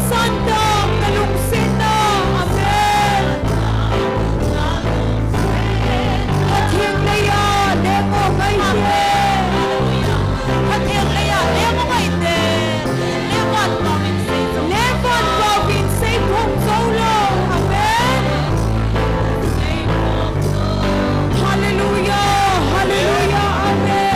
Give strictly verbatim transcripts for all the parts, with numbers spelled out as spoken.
Santa, nalungsetna. Amen. Pathen leiya leng o ngai hite. Pathen leiya leng o ngai hite. Leng vanpao vin sei thong jou lou. Amen. Hallelujah, hallelujah, amen.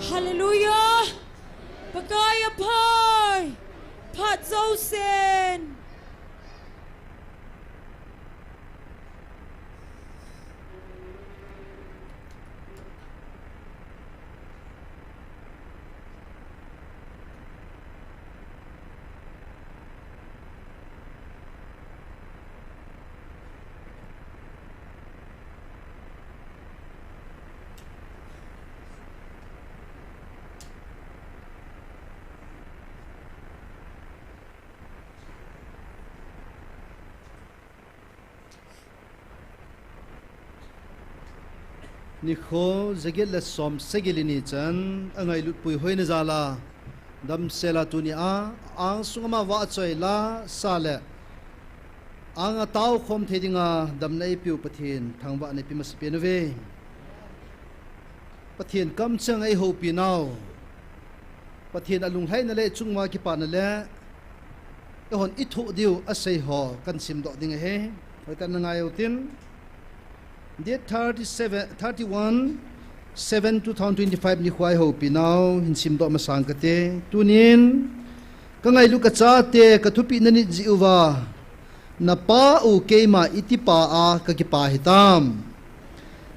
Hallelujah. Pakai aphai. Phat jousen. Nikho jaget le som sagi le ni chan, angailut puihoina jal a, damsel a tuni a, angsunga ama vahchoi lasa le, anga taokhom thei dinga, damna eipeu Pathen, thangvahna eipe masapen uve. Pathen kamcheng eihoupi nau. Pathen alunglhaina le chunguva kipana le, eihon ithoh diu asei ho, kahin simdoh ding ahi. Hoitah in nangai utin. Date thirty-seven, thirty-one, seven, two thousand twenty-five nikho a eihoupi nau, hin simdoh masang kate. Tunin, kangailu kachate, kathupeh nanit jeh uva. Napa u keima itipa a kakipah hitam.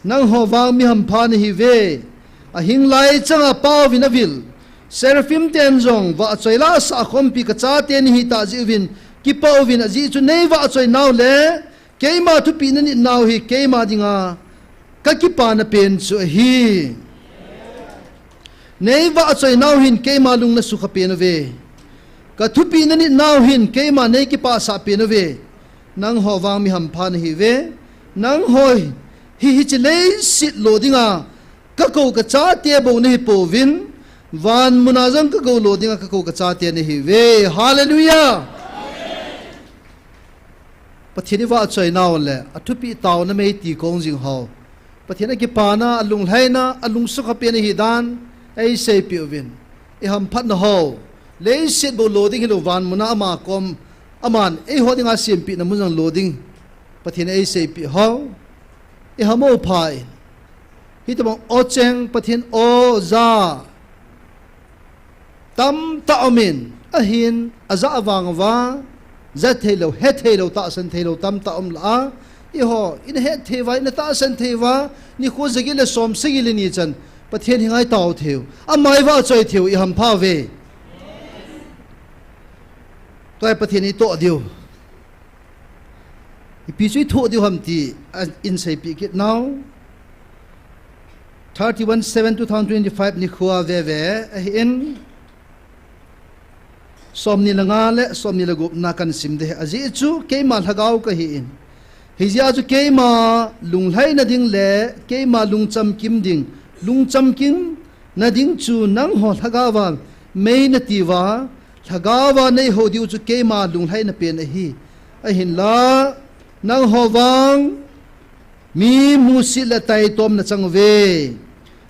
Nangho vang mi hampha nahiuve. Ahing lai changa paovin avil. Seraphim ten jong vahchoi lasa khompi kachate nahitah jeh uvin kipah uvin ajeh chu neivahchoi nau le keima thupeh nanit nau hi keima dinga kakipana pen chu ahi. Neivahchoi nau hin keima lung nasukha pen uve. Kathupeh nanit nau hin keima neikipah sah pen uve. Nangho vang mi hampha nahiuve. Nangho hi hiche leiset lo dinga kakou kachate bou nahipouvin. Van muna jong kakou lo dinga kakou kachate nahiuve. Hallelujah. Pathen ivahchoi nau le, athupeh taona mei ti kong jing ho. Pathen akipana, alunglhaina, alungsukha pen ahi dan, eiseipeh uvin. Ihamphatna ho. Leiset bou lo ding hilou van muna ama kom, aman, eiho dinga sempehna mun jong lo ding. Pathen eiseipeh ho. Ihamo pha in. Hitobang ocheng Pathen oja. Tamtah umin, ahin, ajah vang uva, ja theilou, he theilou, tahsan theilou, tamtah um lah a, eiho, ina hetthei uva, ina tahsan thei uva, nikho jaget le som sagi le ni chan, Pathen henga itao theiu, ama ivahchoi theiu, ihampha uve. Tua hi Pathen itoh diu. Ipi chu ithoh diu ham ti, a, eiseipeh kit nau. Thirty-one seven two thousand twenty-five nikho a veve, ahin. Somni le nga le, somni le gup na kahin sim ding ahi. Ajeh chu, keima lhagao kahin. Hijeh a chu keima lunglhaina ding le, keima lungchamkim ding. Lungchamkim na ding chu nangho lhagao a mei nati uva, lhagao a neihou diu chu keima lunglhaina pen ahi. Ahinla, nangho vang, mi musit le taitom nachang uve.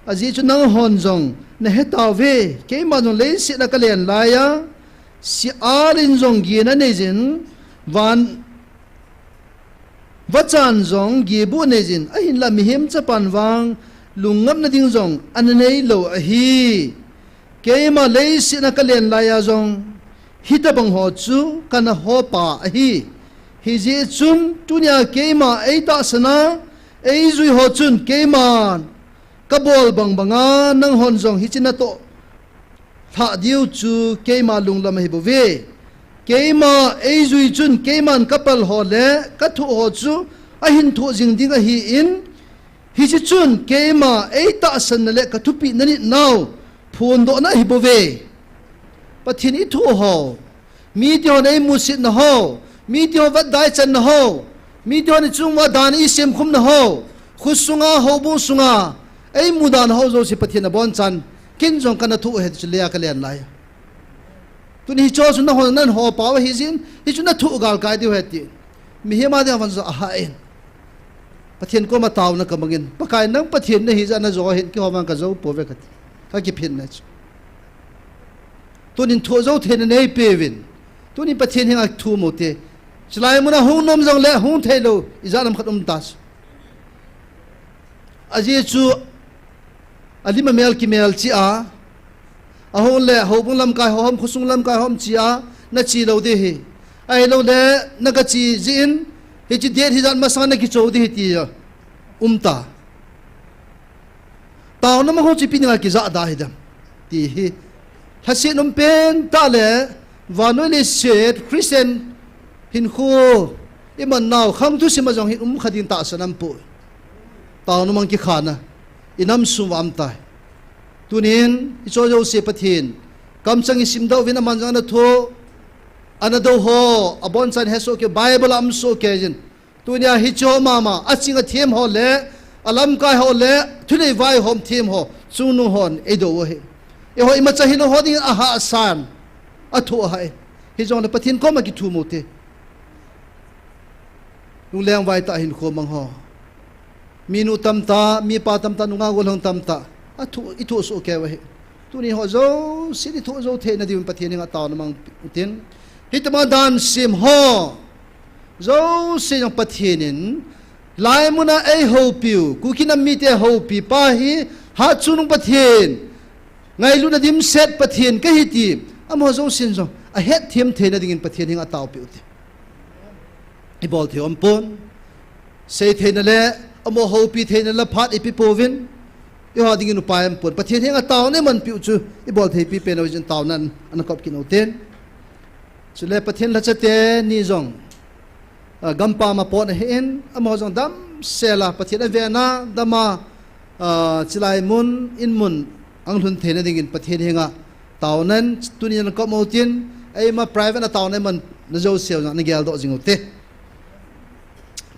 Ajeh chu nanghon jong nahetauve. Keima jong leiset a kalen laiya, sial in jong gin anei jin, van Vachan jong gibu anei jin, ahinla mihem chapan vang, lungngapna ding jong ana neilou ahi. Keima leiset a kalen laiya jong, hitobang ho chu kana hopa ahi. Hijeh chun, tunia keima eitahsan a, eijui ho chun keiman kabol bang banga, nanghon jong hiche natoh lhah diu chu keima lunglam ahi bouve. Keima eijui chun keiman kapal ho le kathoh ho chu ahin thoh jing ding ahin, hiche chun keima eitahsanna le kathupeh nanit nau phondohna ahi bouve. Pathen ithoh ho, mitihon eimusitna ho, mitihon vatdaichanna ho, mitihon ichung uva dan isemkhumna ho, khosunga, houbung sunga, eimudan ho jouse Pathen abonchan, ken jong kana thoh ahi ti chu leiya kalen laiya. Tuni hicheho chu nahon, nahopa u ahijin, hichu nathoh galkai diu ahi ti. Mihem a dinga von jong ahah in. Pathen koma taona kamangin. Pakai nang Pathen nahi jeh a najo ahin, keiho vang kajou pouve kati. Kakiphinna chu. Tunin thoh jou theina neipeuvin. Tunin Pathen henga thum ute. Chulai muna hung nom jongle hung theilou, ijat ham khat umta chu. Ajeh chu alim amel kimel cheh a, Ahung le, houbung lamkai ho ham, khosung lamkai ho ham chia, nache lou ding ahi. Ahilouleh, nagache jeh in, hiche date hijat masang nakichou ding ahi tia umta. Taona mang ho chu ipi dinga kijahda hidem, ti hi. Lhasetna um pentah le, vannoi leiset, Christian hinkho, iman nau, khang thusim a jong hi umkha ding tahsan aumpoi. Taona mang kikhana, inam sung uva umtai. Tunin, hiche jouse Pathen kamchang isimdoh uvin, aman jong anathu, anadou ho, abonchan hesoh kei, Bible a umsoh kei jin. Tunia hiche ho mama, aching athem ho le, alamkai ho le, thulhei vaihom them ho, chungnung hon eidou u ahi. Eiho imacha hilou ho dingin ahahsan, athu ahai. Hijongle Pathen koma kithum ute. Lungleng vaitah hinkho mang ho. Minu tamtah, mipa tamtah, nungah gollhang tamtah, athu, ithu soh kei u ahi. Tuni ho jouse ithu jou theina diuvin Pathen henga taona mang utin. Hitobang dan sem ho jouse jong Pathen in, laimuna eihoupiu, Kuki nam mite houpi pa hi, hatchungnung Pathen, ngailutna dimset Pathen kahi ti, amaho jousen jong ahetthem theina dingin Pathen henga taopeh ute. Ibol thei umpon. Sei theina le, amaho houpi theina le phat ipepouvin, eiho dingin upai umpon. Pathen henga taona imanpiu chu ibol theipi pen u jin taona ana kop kit utin. Chule Pathen lhacha teni jong, ah, gampam a pon ahin, amaho jong damsel a Pathen aven a, dam a, ah, chilai mun, in mun, ahung lhun theina dingin Pathen henga taonan, tunin ana kop utin, eima private a taona imanna jouseu jong ana geldoh jing ute.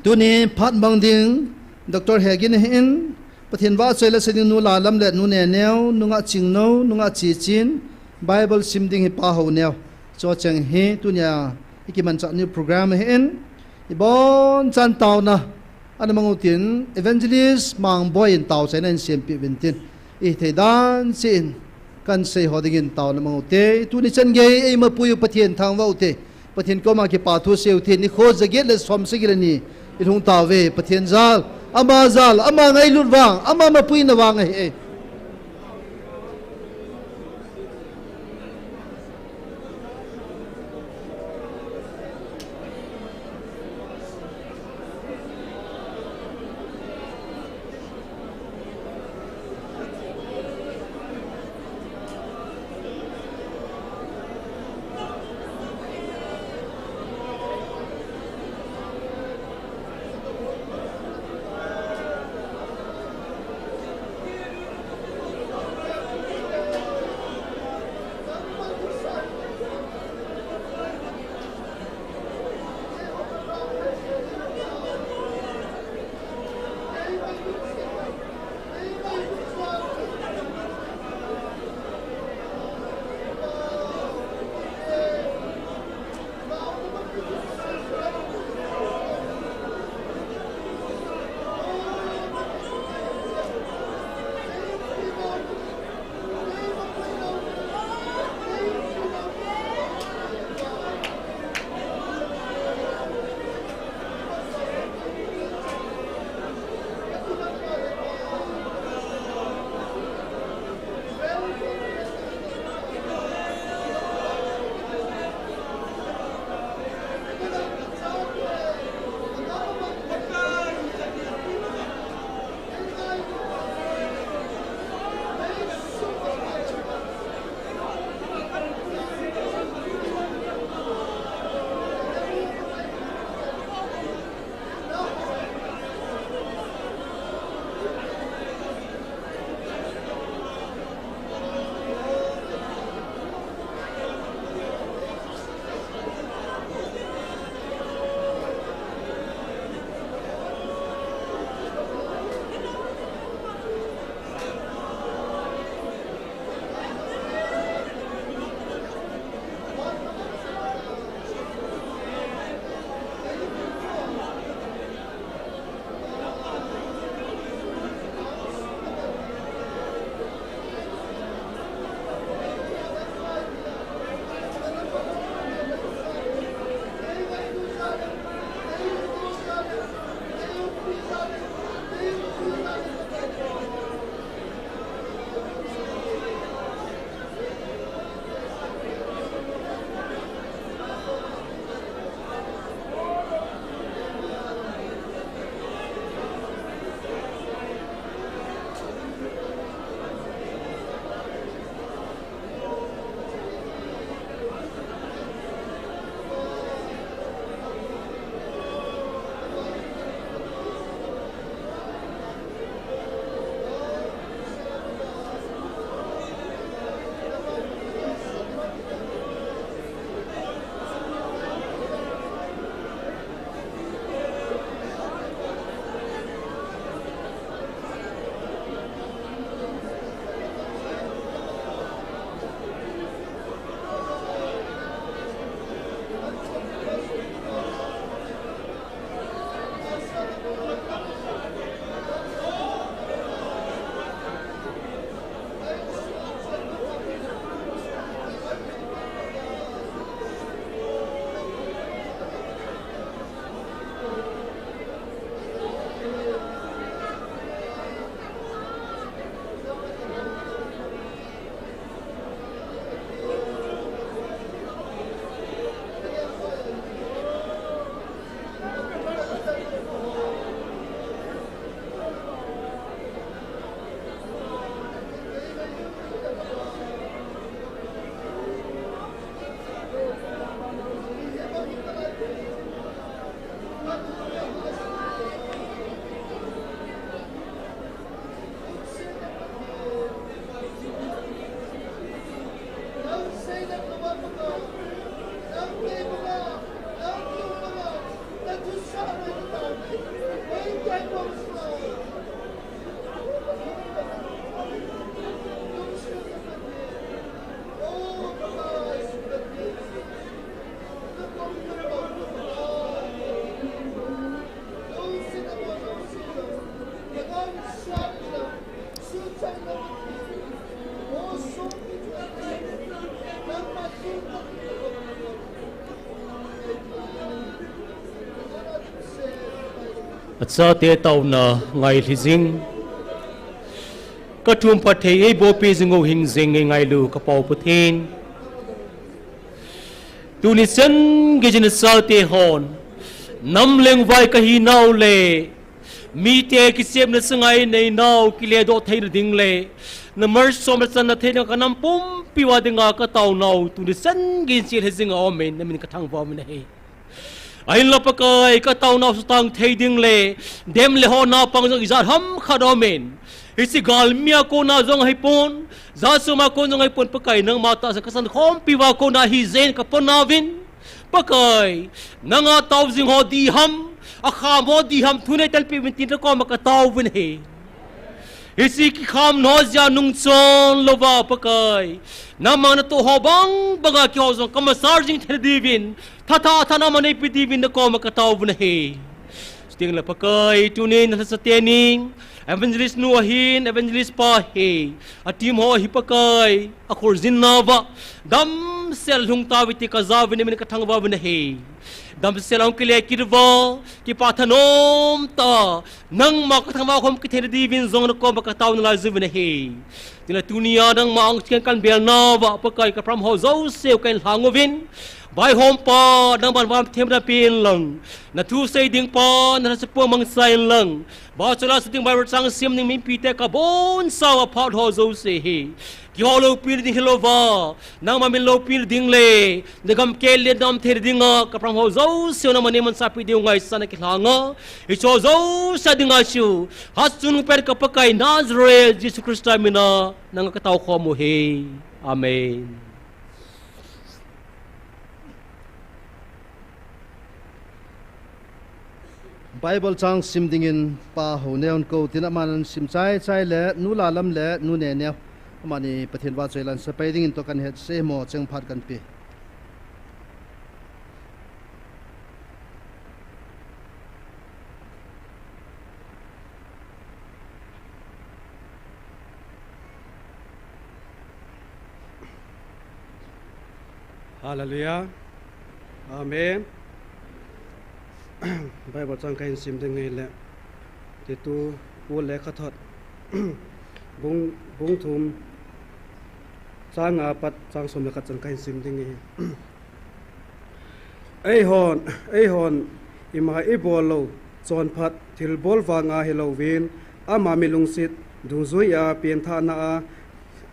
Tuni phat mang ding, Doctor Hegin ahin, Pathen vahchoi le sei ding Nu Lalam le Nu Neneo, Nu Ngahchingnou, Nu Ngahchechin, Bible sim ding hi Pa Houneo. Chucheng hi tunia ikimanchah niu program ahin, ibonchan taona ana mang utin, Evangelist Mangboi in taochaina einsempeh uvin tin, ihithei dan cheh in kahin sei ho dingin taona mang ute. Tuni chan gei eimapui u Pathen thangvah ute. Pathen koma kipa thu sei ute. Nikho jaget le somsagi le ni ilhung tauve. Pathen jal, ama jal, ama ngailut vang, ama mapuina vang ahi e. Achate taona ngailhi jing. Kathum phat thei eibohpi jing u hing jing ngei ngailu ka Pau Pathen. Tuni chan gei jin achate hon nam lengvai kahi nau le mite kisepna sanga inei nau kiledoh theina ding le na mercy som le channa theina ka nam pumpi uva dinga ka taonau tuni chan gei jin chelhi jing a um in na min ka thangvah uvin ahi. Ahinla Pakai, ka taonau sutang thei ding le dem le hona pang jong ijat ham khat um in. Hiche galmi a kona jong ahipon, jat chom a kon jong ahipon Pakai, nangma tahsan ka san khompi uva kona hi jeng ka pona uvin. Pakai, nanga tao jing ho diham, akham ho diham, thunei tanpi uvin tin na koma ka tao uvin ahi. Hiche kikham nao jeh a nungchon louva Pakai, nangma natoh ho bang banga keiho jong ka masar jing thei diuvin, thatha thanopna neipe diuvin na koma ka tao uvin ahi. Chuteng le Pakai, tunin lhasate ning, evangelist nu ahin, evangelist pa hi, a team ho hi Pakai, akhurjin nauva damsel lhung tauve ti ka ja uvin, na min ka thangvah uvin ahi. Damsel ahung kile kit uva, kipah thanom tah a nangma ka thangvah khom kit theina diuvin jong na koma ka tao nalai jiuvin ahi. Chuteng le tunia nangma ahung chen kan bel nauva Pakai ka program ho jouse u kan lhang uvin. Vaihom pa, nangman vanthem na pen lang, na thu sei ding pa, na lhase pua mangcha in lang, vachola su ding Bible chang sim ding mipite ka bonsauva phat ho jouse hi kihou loupina ding hilouva, nangma min loupina ding le na gam kel le nam thei dinga ka program ho jouse u nangman neimansahpi diu ngaisang a kilhanga, hiche jouse dinga chu hatchungnungpen ka Pakai Nazareth Jesu Christa mina nanga ka tao khom u ahi. Amen. Bible chang sim dingin Pa Houneo kou tin aman sim chai chai le Nu Lalam le Nu Neneo, amani Pathen vahchoi lan sepai dingin toh kan het semo cheng phat kan pe. Hallelujah. Amen. Bible chang kahin sim ding ahile, Titu lekhathot bung, bung thum, chang nga pat chang som le khat chan kahin sim ding ahi. Eihon, eihon, ima ibol lou, chonphat thilbol vanga hilouvin, ama milungset dungjuia penthahna a,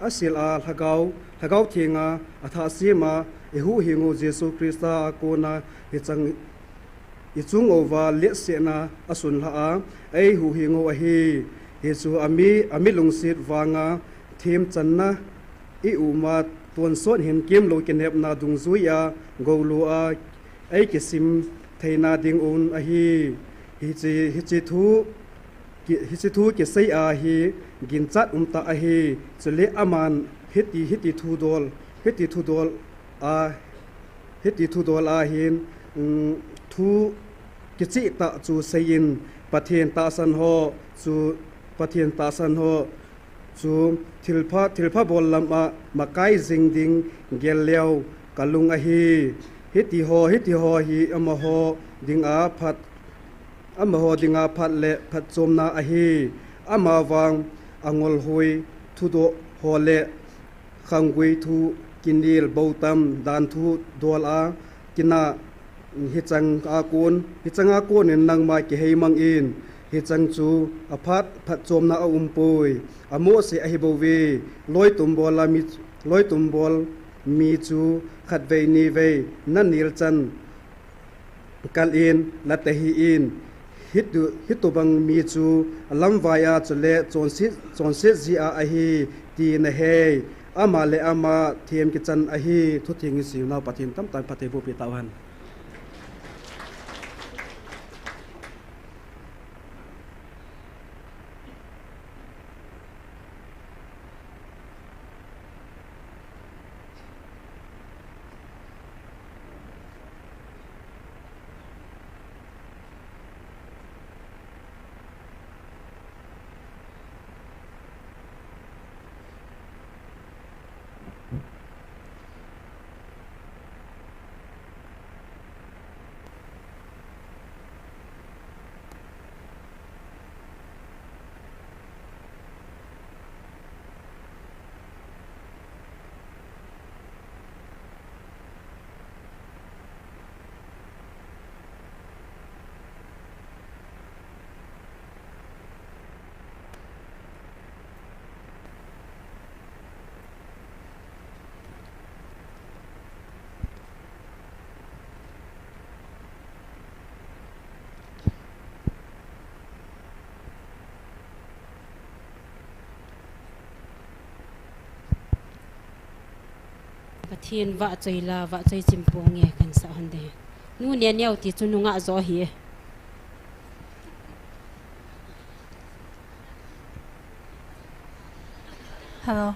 asil a, lhagao, lhagao thenga, athahsema, ihuhhing u Jesu Christa a kona, hichang, ichung uva letsetna asun lhah a, eihuhhing u ahi. Hichu ami, amilungset vanga themchanna i-um a tonsot hin kemlou kinepna dungjuia goulu a eikisim theina dingun ahi. Hiche, hiche thu, ki, hiche thu kisei a hi ginchat umtah ahi. Chule aman hiti, hiti thudol, hiti thudol a, hiti thudol a hin, um, thu kichehtah chu seiyin, Pathen tahsan ho chu, Pathen tahsan ho chu thilpha, thilpha bol lam a makai jing ding gel leu kalung ahi. Hiti ho, hiti ho hi amaho dinga phat, amaho dinga phat le phatchomna ahi. Amavang angolhoi thudoh ho le khanggui thu kinel boutam dan thudol a kinah, hichang a kon, hichang a konin nangma kiheimang in, hichang chu aphat phatchomna aumpoi. Amohseh ahibouve. Loitum bol a mi, loitum bol mi chu khatvei nivei nanel chan kal in, latahih in, hitu, hitobang mi chu alamvai a chule chonset, chonset jia ahi, ti nahei. Ama le ama them kichan ahi. Thutheng isimnau Pathen tamtah in phatthei bohpeh tauhen. Pathen vahchoi la, vahchoi chim ponge kahin sah hon ding. Nu ne neo ti chu nungah jo ahi. Hello.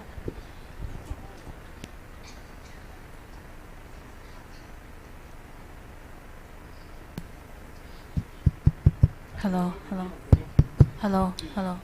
Hello, hello. Hello, hello.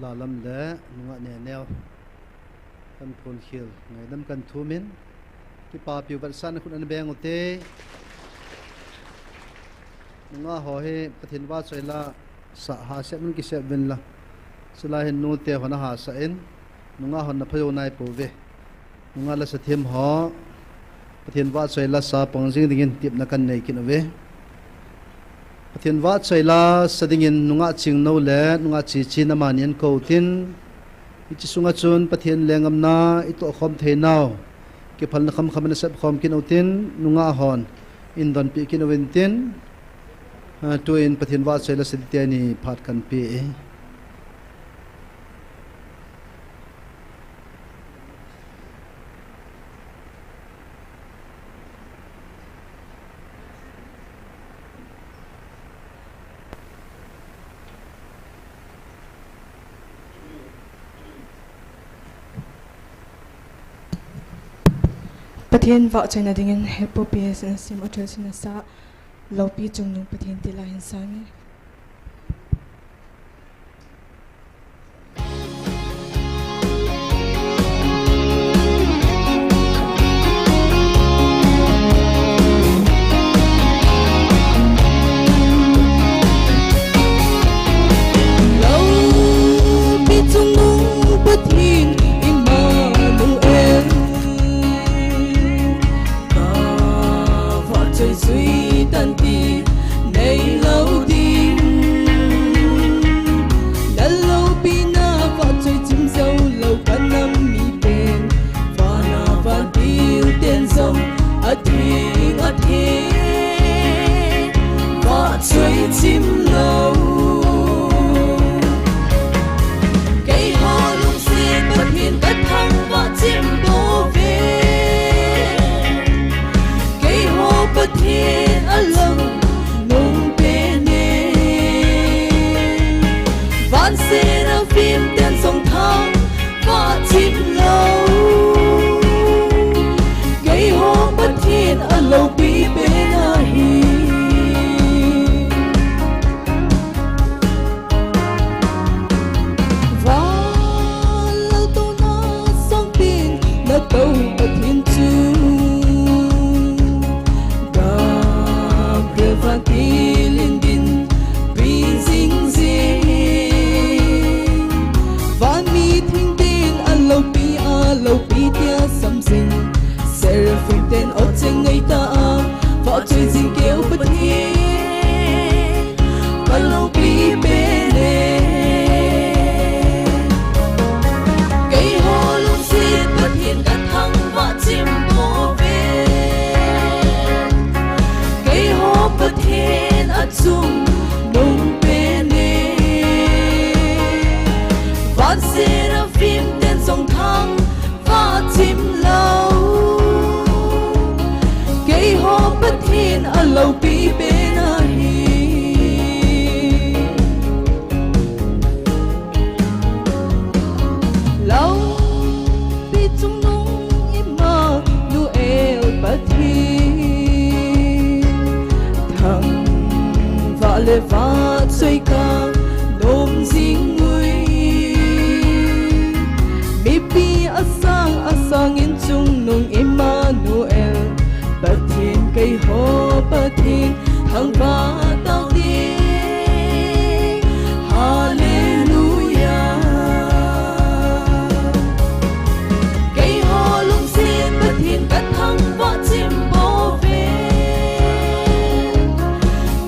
Salam le nungah neneo kan phonkhel ngaidam kan thumin, kipapiu vetsahna khut ana beng ute. Nungah ho hi Pathen vahchoi la sah hahsat un kisep uvin lang, chulai hin nute hon ahahsat in, nungah hon ana phajou naipouve. Nungah lasa them ho Pathen vahchoi la sa pang jing dingin tepna kan nei kit uve. Pathen vahchoi la sa dingin nungah Chingnou le nungah Chichi amani ahin kou utin, hiche sunga chun Pathen lenggam na itoh khom theinau kiphalna khamkham ana sep khom kit utin, nungah hon eidonpi kit uvin tin, ah, tuin Pathen vahchoi la sa ding teni phat kan pe e. Pathen vahchoina dingin hepu P S N C Motel Sinasa, Loupi Chungnung Pathen tilai hin sang e. Loupi Chungnung Pathen Emmanuel, ka vahchoi jui tan ti neilou ding. Na loupina vahchoi chim jou lou ka nam miten, vana vantil ten jong atheng atheng vahchoi chim lou. Keiho lungset Pathen ka thangvah chim bouve. Keiho Pathen alang nung pen e. Van seraphim ten jong thangvah chim lou. Keiho Pathen aloupi pen ahi. Van laltouna sangpen natou Pathen chu, Gabriel vantil in dinpi jing jing. Van mitheng ten aloupi, aloupi tia sam jing. Seraphim ten o cheng ngai ta a, vahchoi jing keiho Pathen ka loupi pen e. Keiho lungset Pathen ka thangvah chim bouve. Keiho Pathen achung nung pen e. Van seraphim ten jong thang vah chim lou. Keiho Pathen aloupi pen ahi. Loupi Chungnung Emmanuel Pathen, thangvah le vahchoi ka nom jing ui. Mipi asang asangin Chungnung Emmanuel, Pathen keiho Pathen thangvah tau te. Hallelujah. Keiho lungset Pathen ka thangvah chim bouve.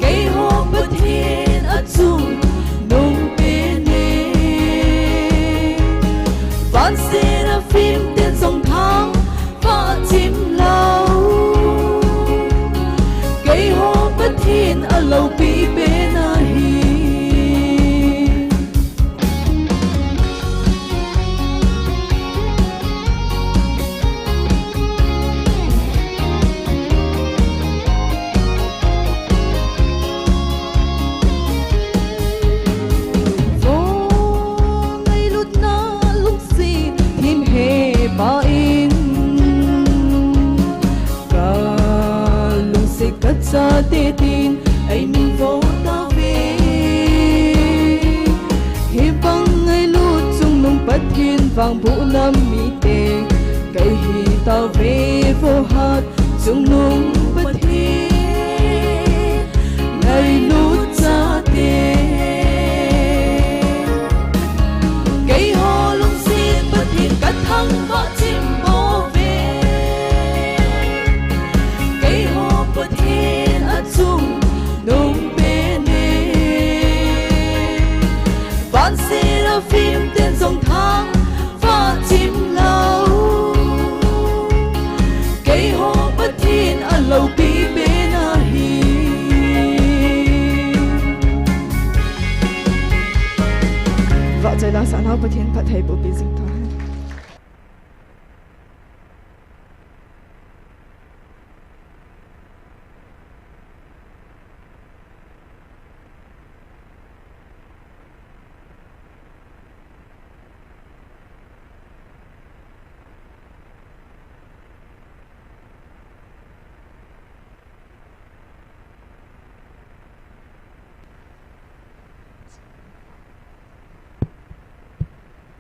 Keiho Pathen achung nung pen e. Van seraphim ten jong thangvah chim lou. Keiho Pathen aloupi pen ahi. Vo ngailutna lungset hi Ang buh nam mite, kei hi tave vo hat, chungnung Pathen, ngailut chate. Keiho lungset Pathen ka thangvah chim bouve. Keiho Pathen a chungnung pen e. Van seraphim ten jong thangvah chim lou. Keiho Pathen a loupi pen ahi. Vahchoi la sah nau Pathen phattheiboh pi jing tao hen.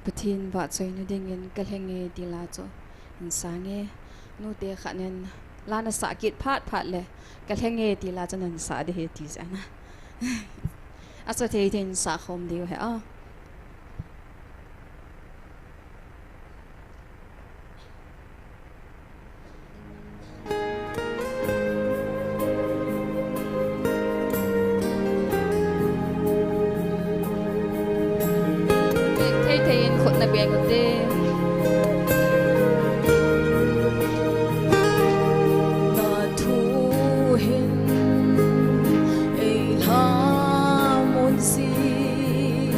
Pathen vahchoina dingin ka lheng e ti la chu hin sa nge. Nute khat nin la na sah kit phat phat le ka lheng e ti la chu nan sa ding ahi ti jeh a na. A sa thei thei in sa khom diu ahi a. Thei thei in khut na beng u te. Na thu hin ei lhamon jing.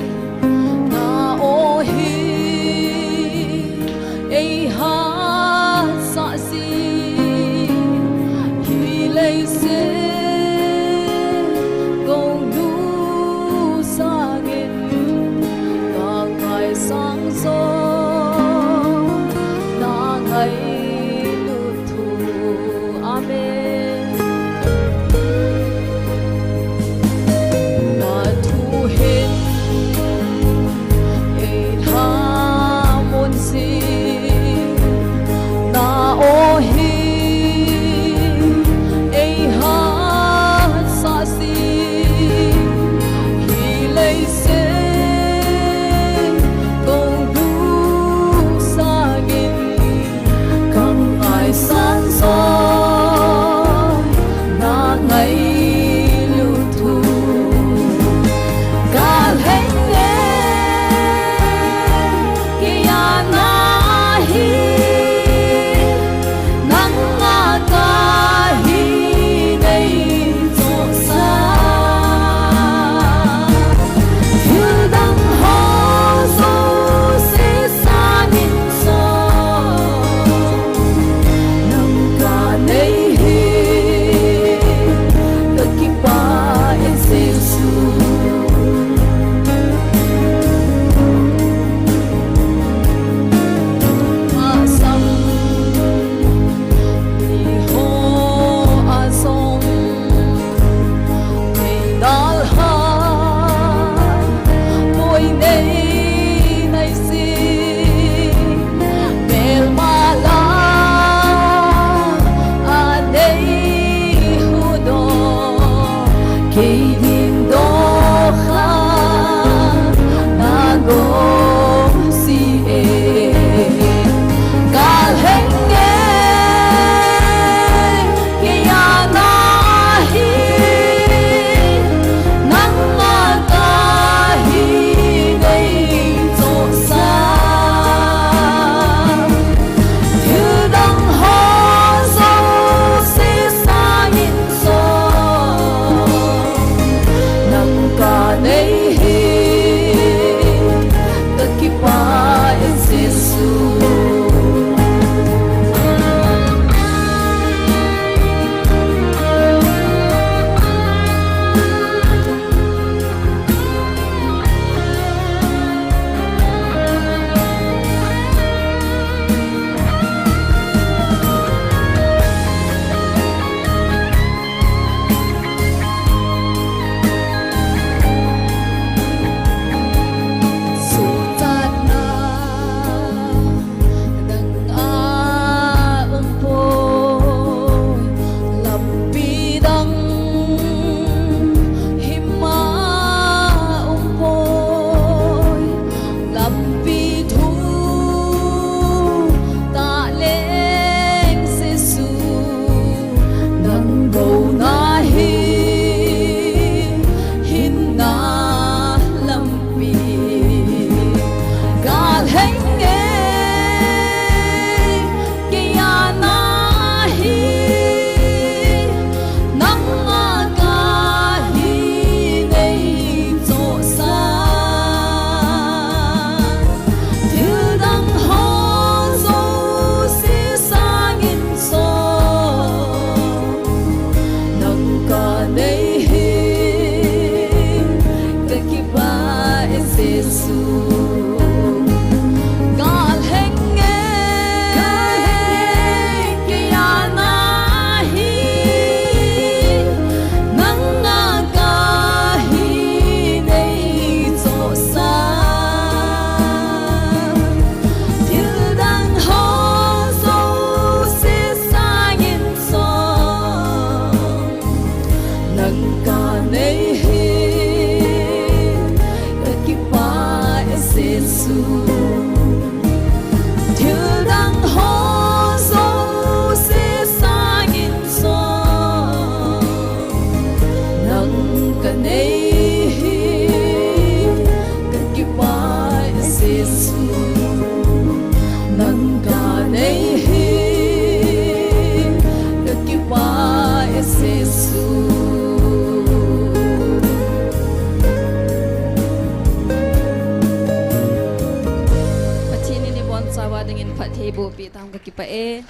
Tawa dingin phattheiboh peh tam kakipah e.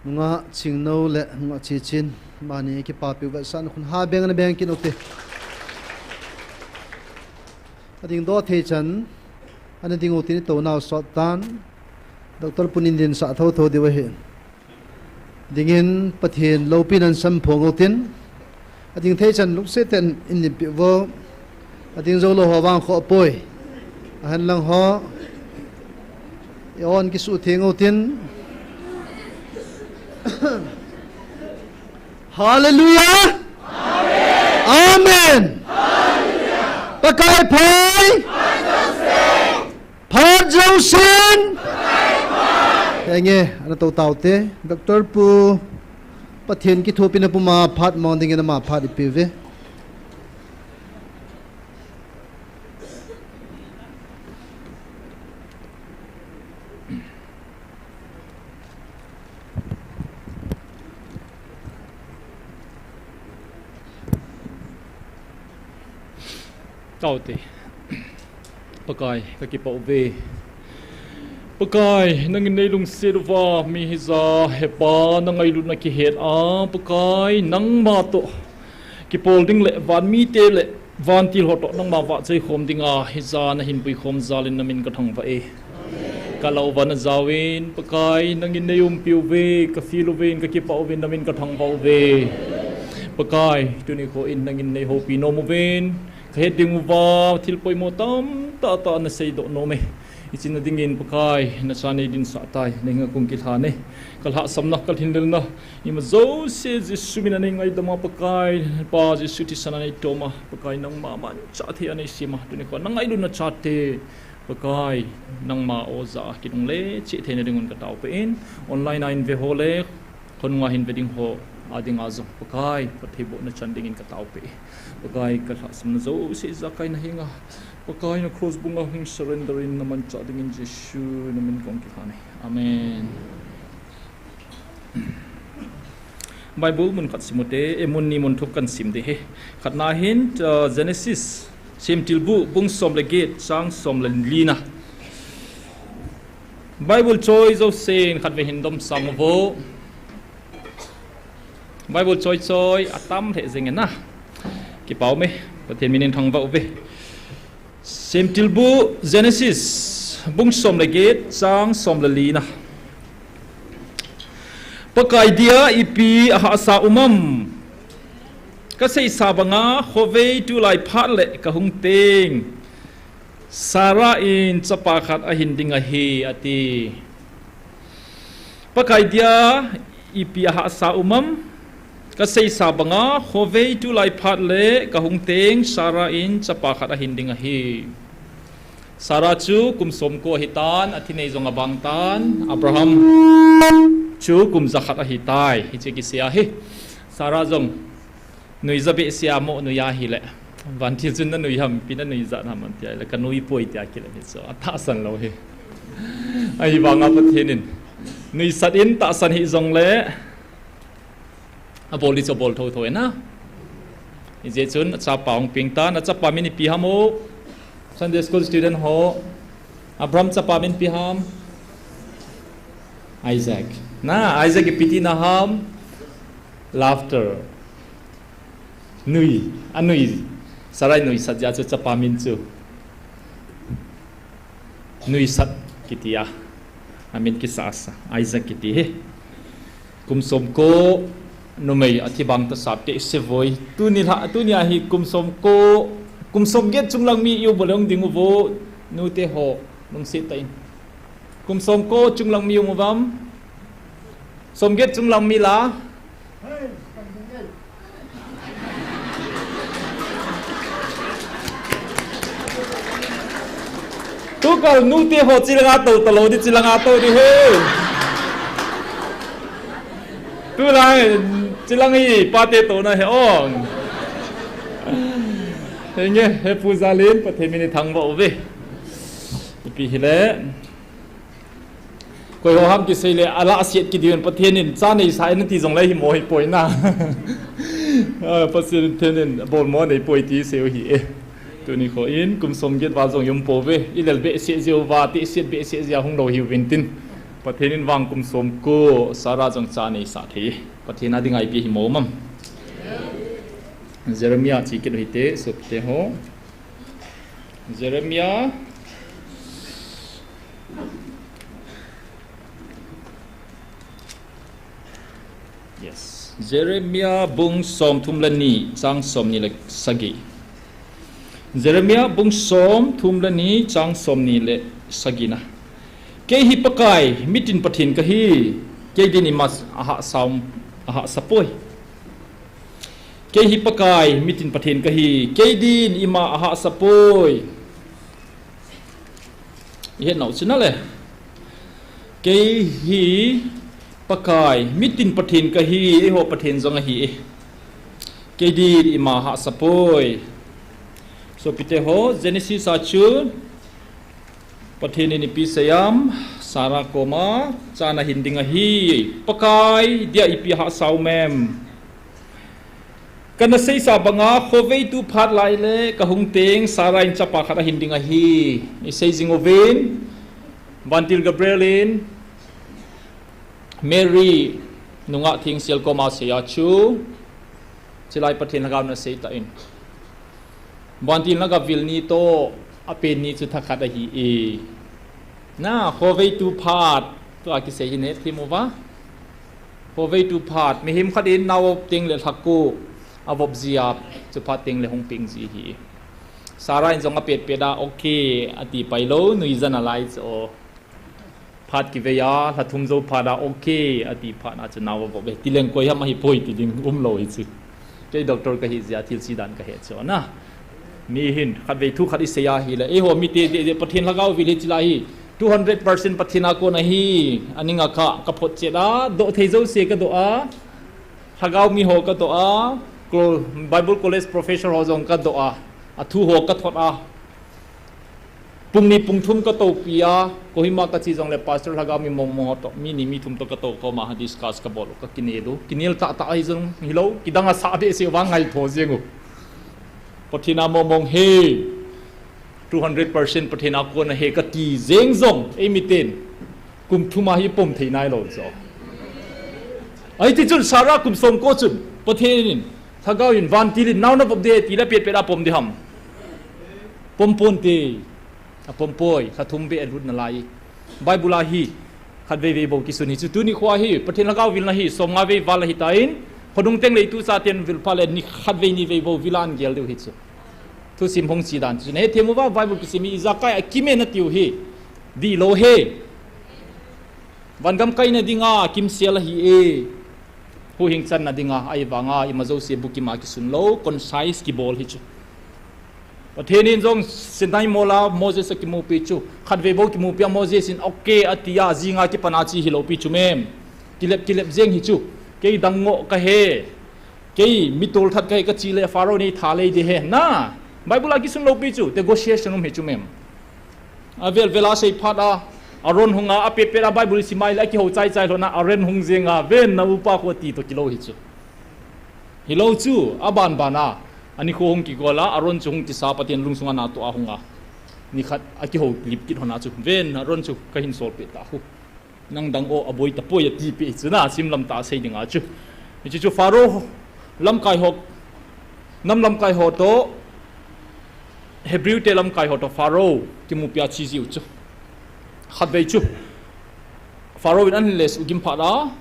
Nungah Chingno le Nungah Chichin, bani kipapi u vetsahna khun ha beng ana beng kit u te. Ading doh thei chan, ana ding u tin i tou nau sot tan, Doctor Pu in dinsah thotho diu ahi. Dingin Pathen loupina in samphong u tin, ading thei chan lungset tah in in lim peh uvo. Ading jou lou ho vang khoh poi. Ahinlang ho, i-on kisuh theng u tin. Hallelujah! Amen! Pakai phai! Phat jousen! Henge, ana tou tau te. Doctor Pu, Pathen kithopina puma phat mang dingin ama phat ipi uve. Tau te. Pakai, kakipah uve. Pakai, nangin neilungset uva, mi hija, hepa, nangailutna kihet a, Pakai, nangma toh kipol ding le, vanmite le, vantil ho toh, nangma vahchoi khom dinga, hija, nahin puikhom jalin namin kathangvah e. Kalou uva najaovin, Pakai, nangin neiumpi uve, kafeel uvin, kakipah uvin, namin kathangvah uve. Pakai, tuni kho in nangin neihoupi nom uvin, kahet ding uva, thil poimo tamtah tah naseidoh nom e. Hiche na dingin Pakai, nacha neidinsah tai, nangin kong kilhan e. Kalhahsamna, kalhinlelna, ima jouse Jesu mina neingaidam a Pakai, Pa Jesu thisan a neitoma, Pakai nangma manchah thei a neisema, tuni kho nangailutna chate, Pakai, nangma o jah a kinungle cheh theina dingun kataopeh in, online a inve ho le, khonunga hinve ding ho a dinga jong, Pakai, phattheibohna chan dingin kataopeh e. Pakai, kalhahsamna jouse ijakai nahenga, Pakai, na cross bunga hung surrender in namanchah dingin Jesu namin kong kilhan e. Amen. Bible mun khat sim u te, e, mun ni mun thum kasim ding ahi. Khatna hin, uh, Genesis, Semtilbu, bung som le get, chang som le lina. Bible choi jousen khatvei hin domsang uvo. Bible choi choi atam lheh jenge na. Kipah ume, Pathen minin thangvah uve. Semtilbu Genesis, bung som le get, chang som le lina. Pakai dia ipi ahahsa um am? Kaseisa banga, khovei tulai phat le kahung teng, Sarah in chapa khat ahin ding ahi, ati. Pakai dia ipi ahahsa um am? Kaseisa banga, khovei tulai phat le kahung teng, Sarah in chapa khat ahin ding ahi. Sarah chu kum somko ahitan, athi nei jong abang tan, Abraham chu kum jakhat ahitai, hiche kisei ahi. Sarah jong nuijat behseh a mo nui ahile, vantil chun nanui ham, ipi nanuijat ham atia ahile, kanuipoi tia kile hi chu, atahsan lou hi. Ahivanga Pathen in nuisat in tahsan hih jongle, abol ding chu abol thotho e na. Hijeh chun achapa hung peng tan, achapa min ipi ham o? Sunday school student ho. Abraham chapa min ipi ham? Isaac. Na, Isaac ipi tina ham? Laughter. Nui, anui. Sarah in nuisat jeh a chu chapa min chu nuisat kiti a, amin kisah sa, Isaac kiti hi. Kum somko numei athi bang tah sap te ise voi. Tuni lha, tuni a hi kum somko, kum somget chunglang mi i um u le hung ding uvo, nute ho, lungset tah in. Kum somko chunglang mi um uvam? Somget chunglang mi la? Tukal nute ho chilanga tou talou di, chilanga tou di he. Tulang chilang hi pate touna he ong. Henge, he Pu Jalin, Pathen minin thangvah uve. Ipi hile. Koi ho ham kisei le, alah set kit diu in Pathen in cha neisa in ati jongle himo hipoi na. Ah, Pathen in thenin, abol mo nei poi ti seiyu hi e. Tuni kho in, kum som get val jong i um pouve. I lel behseh jeh uva, tehse behseh jeh a hung lou hiuvin tin. Pathen in vang kum som ko, Sarah jong cha nei sah thei. Pathen a dinga ipi hi mo mam. Jeremiah chi kit u hite, sopite ho. Jeremiah. Yes. Jeremiah bung som thum le ni, chang som ni le sagi. Jeremiah bung som thum le ni, chang som ni le sagi na. Kei hi Pakai, mitin Pathen kahi, kei din ima ahahsa, ahahsa poi. Kei hi Pakai, mitin Pathen kahi, kei din ima ahahsa poi. I het nau chu na le. Kei hi Pakai, mitin Pathen kahi, eiho Pathen jong ahi e. Kei din ima ahahsa poi. Sopite ho, Genesis a chu Pathen in ipi asei em, Sarah koma, cha nahin ding ahi, Pakai dia ipi ahahsa um em. Kana seisa banga, khovei tu phat lai le, kahung teng, Sarah in chapa khat ahin ding ahi. Isei jing uvin, Vantil Gabriel in, Mary, nungah thengsel koma asei a chu, chulai Pathen Lhagao in asei tan. Vantil na gavil ni toh, apen ni chu thakhat ahi e. Na, khovei tu phat, tua kisei hi nei thim uva. Khovei tu phat, mihem khat in nao teng le lhaku, avop jia, chu phat teng le hung peng ji hi. Sarah in jong apet pet a, okay, ati pai lou, nuijan a lai chu. Phat kivei a, lha thum jou phat a, okay, ati phat na chu nao avop e. Ti leng koi ham ahi poi ti ding um lou hi chu. Kei doctor kahi jeh a thil chi dan kahe chu na. Mi hin, khatvei thu khat isei a hile. Eiho mite, de, de, Pathen Lhagao vil hi chulai hi. Two hundred percent Pathen a kon ahi, aning a kha, kaphotchet a, doh thei jouse kadoh a. Lhagao mi ho kadoh a, Bible College professor ho jong kadoh a. Athu ho kathot a. Pung ni pung thum katoupia, Kohima kache jongle pastor lhagao mi mong mong ho toh, mi ni mi thum toh katou khom a, discuss kabol u, kakinel u, kinel tah tah ahi jong hilou, kidang asah behseh uva ngaito jeng u. Pathen a mong mong ahi, two hundred percent Pathen a kon ahi kati jeng jong, eimiten. Kum thum a hi pom thei nailou chu. Ahiti chun Sarah kum som ko chun, Pathen in, lhagao in, vantil in, nao navop ding, tile pet pet a pom ding ham. Pom ponte, apom poi, lha thum beh alut nalai. Bible a hi, khatvei vei bou kisun hi chu, tuni khoa hi, Pathen lhagao vilna hi, som nga vei val ahitan, khodung teng le itu chaten vil pha le ni khatvei ni vei bou vil a agel diu hi chu. Thusim hung che dan chu. Nahethem uva Bible kisim hi ijakai a kimen atiu hi. Dihlou hi. Vangam kaina dinga kimsel ahi e. Huhhing channa dinga, ahivanga ima jouse bukim a kisun lou, concise kibol hi chu. Pathen in jong Sinai mol a Moses akimupi chu. Khatvei bou kimupi a Moses in okay atia, jinga kipan a che hilou pi chu mem. Kilep kilep jeng hi chu. Kei dang ngoh kahi. Kei mi tolthat kahi, kache le Pharaoh nei tha lei ding ahi. Na, Bible a kisun lou pi chu, negotiation um hi chu mem. Avel vel a sei phat a, Aaron hung a, apet pet a Bible sim a le, akihou chai chai lhon a, Aaron hung jeng a, ven na upa khu ati toh kilou hi chu. Hilou chu, aban ban a, ani khu hung kigol a, Aaron chu hung kisa Pathen lungsung a natoh a hung a. Nikhat akihou lip kit lhon a chu, ven Aaron chu kahin sol peh ta khu. Nang dang o aboi tapoi ati peh chu na, sim lam tah a sei dinga chu. Hiche chu Pharaoh lamkai ho, nam lamkai ho toh, Hebrew te lamkai ho toh Pharaoh kimupi a che jiu chu. Khatvei chu. Pharaoh in ahin le suhgim phat a.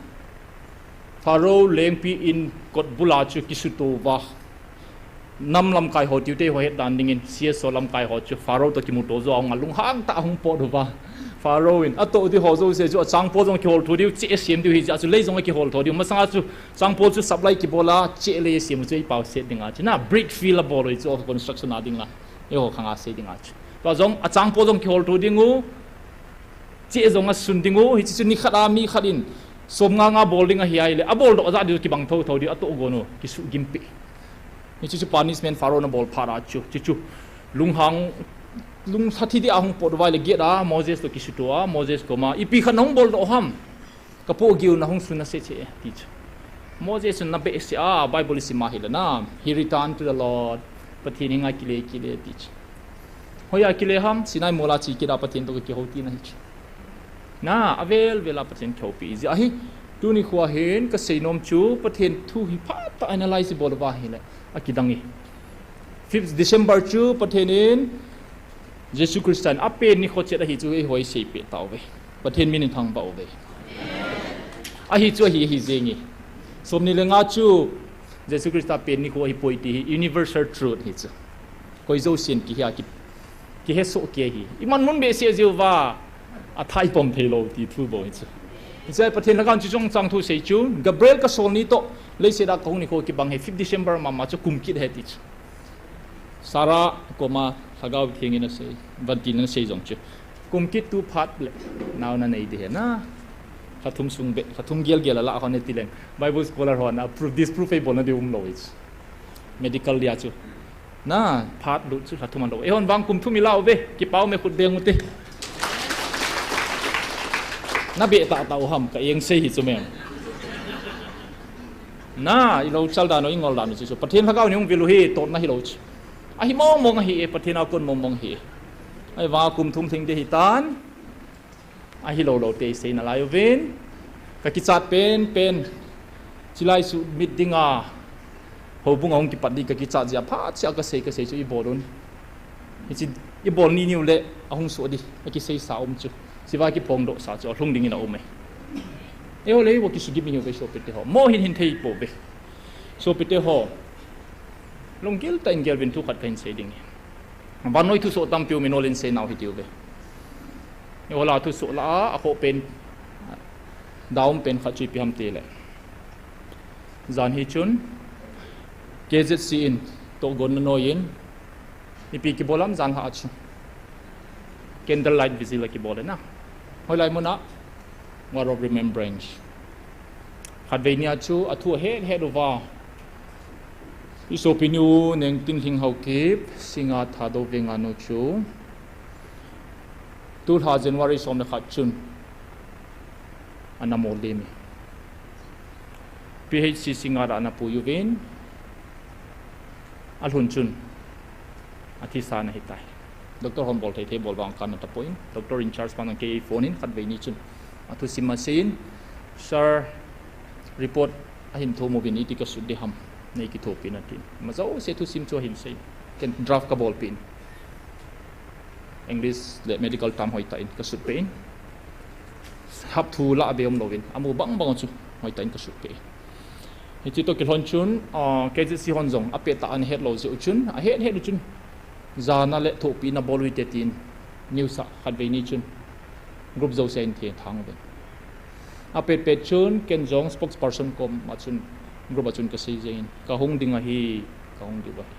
Pharaoh lengpi in kot bul a chu kisuto uva. Nam lamkai ho tiu te ho het dan dingin, C S O lamkai ho chu Pharaoh toh kimuto jou a hung a lunghang tah a hung pot uva. Pharaoh in atoh ding ho jouse chu achangpol jong kihol tho diu, cheh sem diu hi jeh a chu lei jong akihol tho diu. Masang a chu changpol chu supply kibol a, cheh lei sem u chu eipao set dinga chu. Na brick field abol u hi chu construction a dinga. Eiho khang a sei dinga chu. Tua jong achangpol jong kihol tho ding u. Cheh jong asun ding u, hiche chu nikhat a mi khat in, som nga nga bol ding ahi a ahile, abol doh jat diu kibang thotho diu, atoh gon u, kisuhgim peh. Hiche chu punishment Pharaoh in abol phat a chu, chu chu, lunghang, lungthim thi dia hung pot uva ahile gate a, Moses toh kisuto a, Moses koma, ipi khat nahung bol doh ham, kapoh gei u nahung sun nase cheh e, ti chu. Moses in na behseh a, Bible i sim a hile na, he returned to the Lord. Pathen henga kile, kile ti chu. Hoiya kile ham, Sinai mola che kit a Pathen toh kakihou tina hi chu. Na, avel vel a Pathen kihoupi jeh ahi. Tuni khoa hin kasei nom chu, Pathen thu hi phatah a analyze bol uva hile, akidang e. Fifth December chu Pathen in Jesu Christa in apen nikho chet ahi chu eiho i seipeh tauve. Pathen min in thangvah uve. Ahi chu ahi, ahi jeng e. Somni le nga chu Jesu Christa pen nikho ahipoi ti hi universal truth hi chu. Koi jousen kihe a ki, kihesoh kei ahi. Iman mun behseh jeh uva athah ipom theilou ti thu bou hi chu. Hiche Pathen lhagao chu chungchang thu sei chu, Gabriel kasol ni toh leiset a kahung nikho kibang hi fifth December mama chu kum kit ahi ti chu. Sarah koma Lhagao Theng in asei, vantil in asei jong chu, kum kit tu phat le nao nanei ding ahi na. Lha thum sung beh, lha thum gel gel a lah hon e ti leng, Bible scholar hon a proof, disprove eibolna ding umlou e chu. Medical dia chu, na, phat lut chu lha thum alou. Eihon vang kum thum ilah uve, kipah ume, khut beng ute. Na beh tahtah u ham, ka eng sei hi chu mem. Na, ilou chal dan u, ingol dan u chu, chu Pathen Lhagao in hung vil u hi totna hilou chu. Ahi mong mong ahi e, Pathen a kon mong mong ahi e. Ahivang a kum thum lhing ding ahitan, ahilou lou te isei nalai uvin. Kakichat pen pen, chulai submit dinga houbung a hung kipat ding kakichat jeh a phat cheh a kasei, kasei chu ibol un. Hiche ibol ni niu le ahung soh ding akiseisa um chu, hichea kiphongdohsa chu alhung dingin aume. Eiho le eiho kisugim ihiuve sopite ho, mohin hin thei pouve. Sopite ho, lunggil tah in gel uvin, thu khat kahin sei ding e. Vannoi thusoh tampi um in, olin seinau hitiuve. Eiho lah a thusoh lah a akhoh pen, daum pen khat chu ipi ham tile, jan hi chun K Z C in tohgonna noiyin ipi kibol ham jan lhah a chu, candlelight vigil akibol e na. Hoilai muna? Wall of Remembrance. Khatvei nia chu athu ahet het uva, isopinu Nengtinlhing Haokip, Singa Thadou Venganu chu tulha January som le khat chun ana moldim e. P H C Singa lah a ana pui uvin, alhun chun athisa ana hitai. Doctor hon bol thei thei bol vang kana tapoi, doctor in charge pan kei phone in khatvei ni chun athusim aseiyin, Sir, report ahin thum uvin, iti kasut ding ham, nei kithopina tin. Ima jouse thusim chu ahin sei. Ken draft kabolpeh in, English le medical term hoitah in kasutpeh in, hapthu lah be umlouvin, amu bang bang chu hoitah in kasutpeh in. Hiche toh kilhon chun, ah, K Z C hon jong apettah ana hetlou jeh u chun, ahet het u chun, jana le thohpina bol u hite tin news a khatvei ni chun group jouse a hin thethang uvin. Apet pet chun ken jong spokesperson koma chun, group a chun kasei jengin, kahung ding ahi, kahung diu ahi,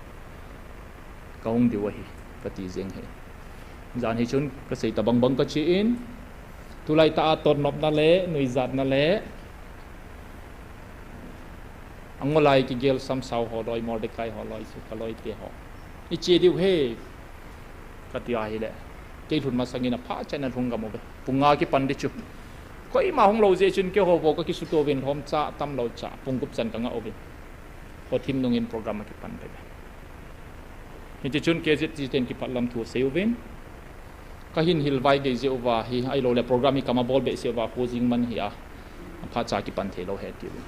kahung diu ahi, kati jeng ahi. Jan hi chun kasei tabang bang kache in, tulaitah a totnopna le nuijatna le angolai kigel Samsao ho loi, Mordecai ho loi chu kaloite ho, iche diu ahi, kati ahile, kei lhun masangin aphat chan alhung gam uve. Pung nga kipan ding chu, koima hunglou jeh chun keiho bou kakisuto uvin, lhomcha atamlou cha, pung gup chan kangah uvin, khothim nungin program akipan peh uve. Hiche chun K Z C ten kiphatlam thu asei uvin, kahin hilvai gei jeh uva hi, ahiloule program hi kama bol behseh uva kho jing man hi a, aphatcha kipan theilou ahi atiuvin.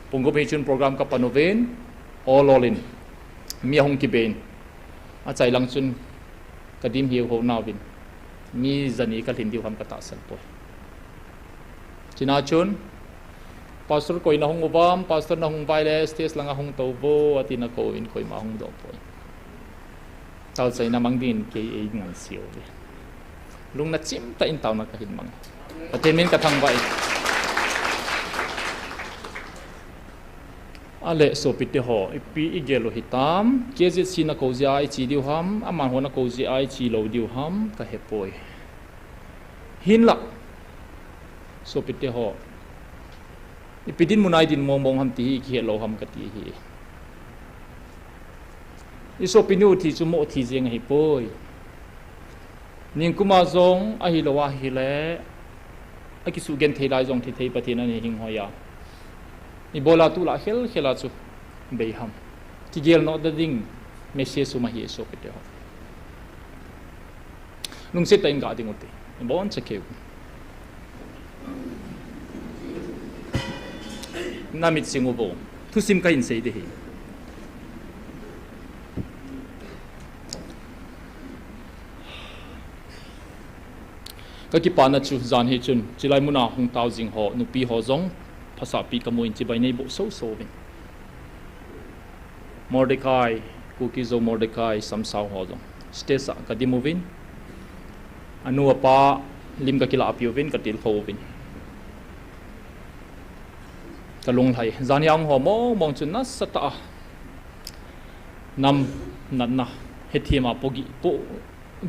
Pung gup hi chun program kapan uvin, ol ol in mi ahung kibe in, achailang chun kadim hiu hou nauvin, mi jani kalhin diu ham katahsan poi. Chuna chun, Pastor, koi nahung uvam? Pastor nahung uva ahile stage langa hung touvo, atin akouvin, koima hungdoh poi. Taochaina mang dingin kei einganseuve. Lungna chimtah in taona kahin mang. Pathen min kathangvah e. Ale sopite ho, ipi igel u hitam? K Z C nakou jeh a iche diu ham, amanho nakou jeh a iche lou diu ham, kahepoi. Hinla, sopite ho, ipi dinmun a idin mong mong ham ti hi ikihet lou ham kati ahi. Isopinu thi chu moh thi jeng ahipoi. Ningkuma jong ahilou ahile, akisugenthei lai jong thithei Pathen in anei hing hoi a, Ibola tulai khel khel a chu bei ham. Kigel noh ding message um ahi sopite ho. Lungset tah in ga ding ute. Ibon cha keu. Namit sing uvo. Thusim kahin sei ding ahi. Kakipana chu jan hi chun, chilai muna hung tao jing ho, nupi ho jong, phasapi kamu in chibai neiboh soso uvin. Mordecai, Kuki Zo Mordecai, Samsao ho jong. Stage a kadim uvin. Anu apa lim kakilah api uvin, katilkhou uvin. Kalunglhai. Jan hi a hung ho mong mong chu nasatah a. Nam natna, hethem a pogi, po,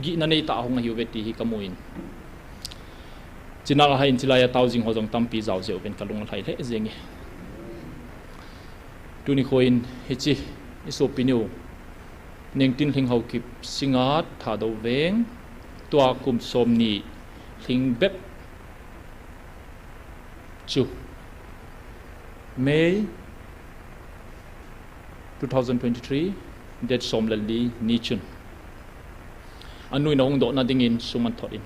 gihna neitah a hung ahiuve ti hi kamu in. China a hin chilai a tao jing ho jong tampi jao jeh uvin kalunglhai lheh jenge. Tuni khoin hiche, isopi nu, Nengtinlhing Haokip Singngat Thadou Veng, tua kum somni lhing bep chu May two thousand twenty-three, date som le li ni chun. Anu in ahung dohna dingin sum athot in.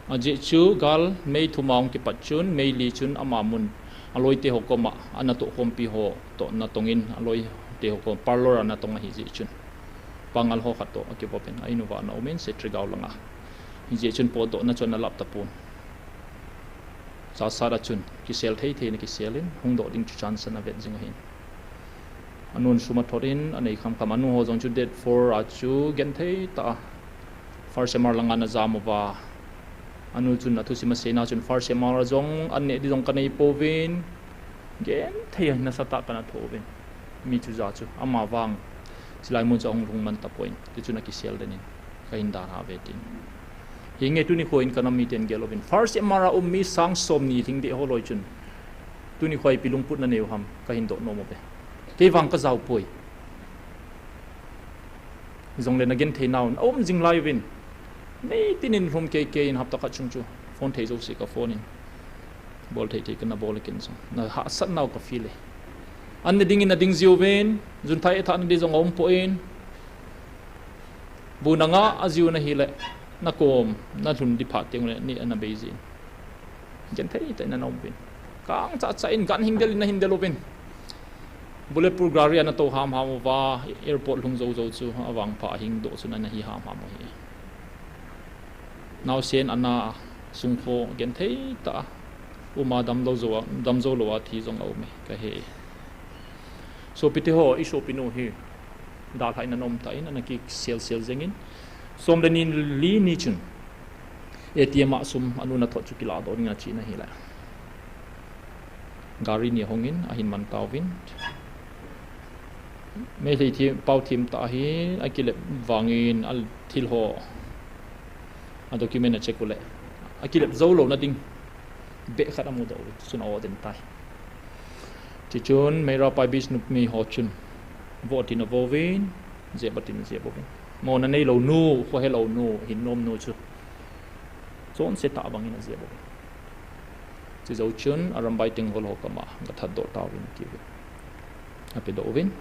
Ajeh chu gal May thum a hung kipat chun, May li chun ama mun aloite ho koma, ana tohkhompi ho toh natong in, aloite ho kom parlour a natong ahi jeh chun. Pangal ho khat toh akivop in, a in uva ana um in, Setrigao langa. Hijeh chun potdohna chu ana lap tapon. Chasat a chun, kisel thei thei in akisel in, hung doh ding chu chance ana vet jing ahin. Anun sum athot in, anei kham kham, anu ho jong chu date four a chu genthei tah a. First M R langa ana jam uva. Anu chun athusim aseina chun first M R a jong an neh ding jong kanei pouvin. Genthei a nasatah kana tho uvin. Mi chu ja chu, ama vang. Chilai mun chu ahung lhung man tapon. Tichun akisel den in. Kahin dalha uve tin. Hinge tuni khoin kanam miten gel uvin. First M R a um mi sang somni lhing deh ho loi chun. Tuni khoi ipi lungputna nei u ham, kahin doh nom uve. Kei vang kajao poi. Jongle nagenthei nau, aum jing lai uvin. Neitin in lhum kei kei in hapta khat chung chu. Phone thei jouse ka phone in. Bol thei thei kana bol kin jong. Nahahsat nau ka feel e. An ne dingin nading jiuvin, junthai ethah nading jong aumpoi. Bu nanga ajiu nahile, nakom, nalhun ding phat teng le, ni ana bei jin. Genthei tah in ana um uvin. Kang cha cha in gan hing del in nahin del uvin. Bulletproof gari ana tou ham ham uva, airport lhung jou jou chu, avangpha ahing doh chun ana hi ham ham u ahi. Naosen ana sungkho genthei tah a, uma damlou jou a, damjou lou a thi jong aum e, kahe. Sopite ho, isopinu hi, dalha in ana um tan, ana kisel sel jeng in. Som le ni li ni chun, A T M a sum anun athot chu kilah doh ding achi nahile. Gari ni ahung in, ahin man tauvin. Meitei thim, pau thim tah hi, akilep vangin, athil ho, a document a check u le. Akilep jou lou nading. Beh khat amu doh uvin, chun a-o den tai. Tichun, Meira Pai Bishnu mi ho chun. Vo tin avo uvin, jep tin jep uvin. Mona neilou nu, khohelou nu, hin nom nu chu. Chonse tah bangin ajep uvin. Chujou chun, Arambai Tenggol ho koma, gathat doh tauvin, atiuvin. Ape doh uvin.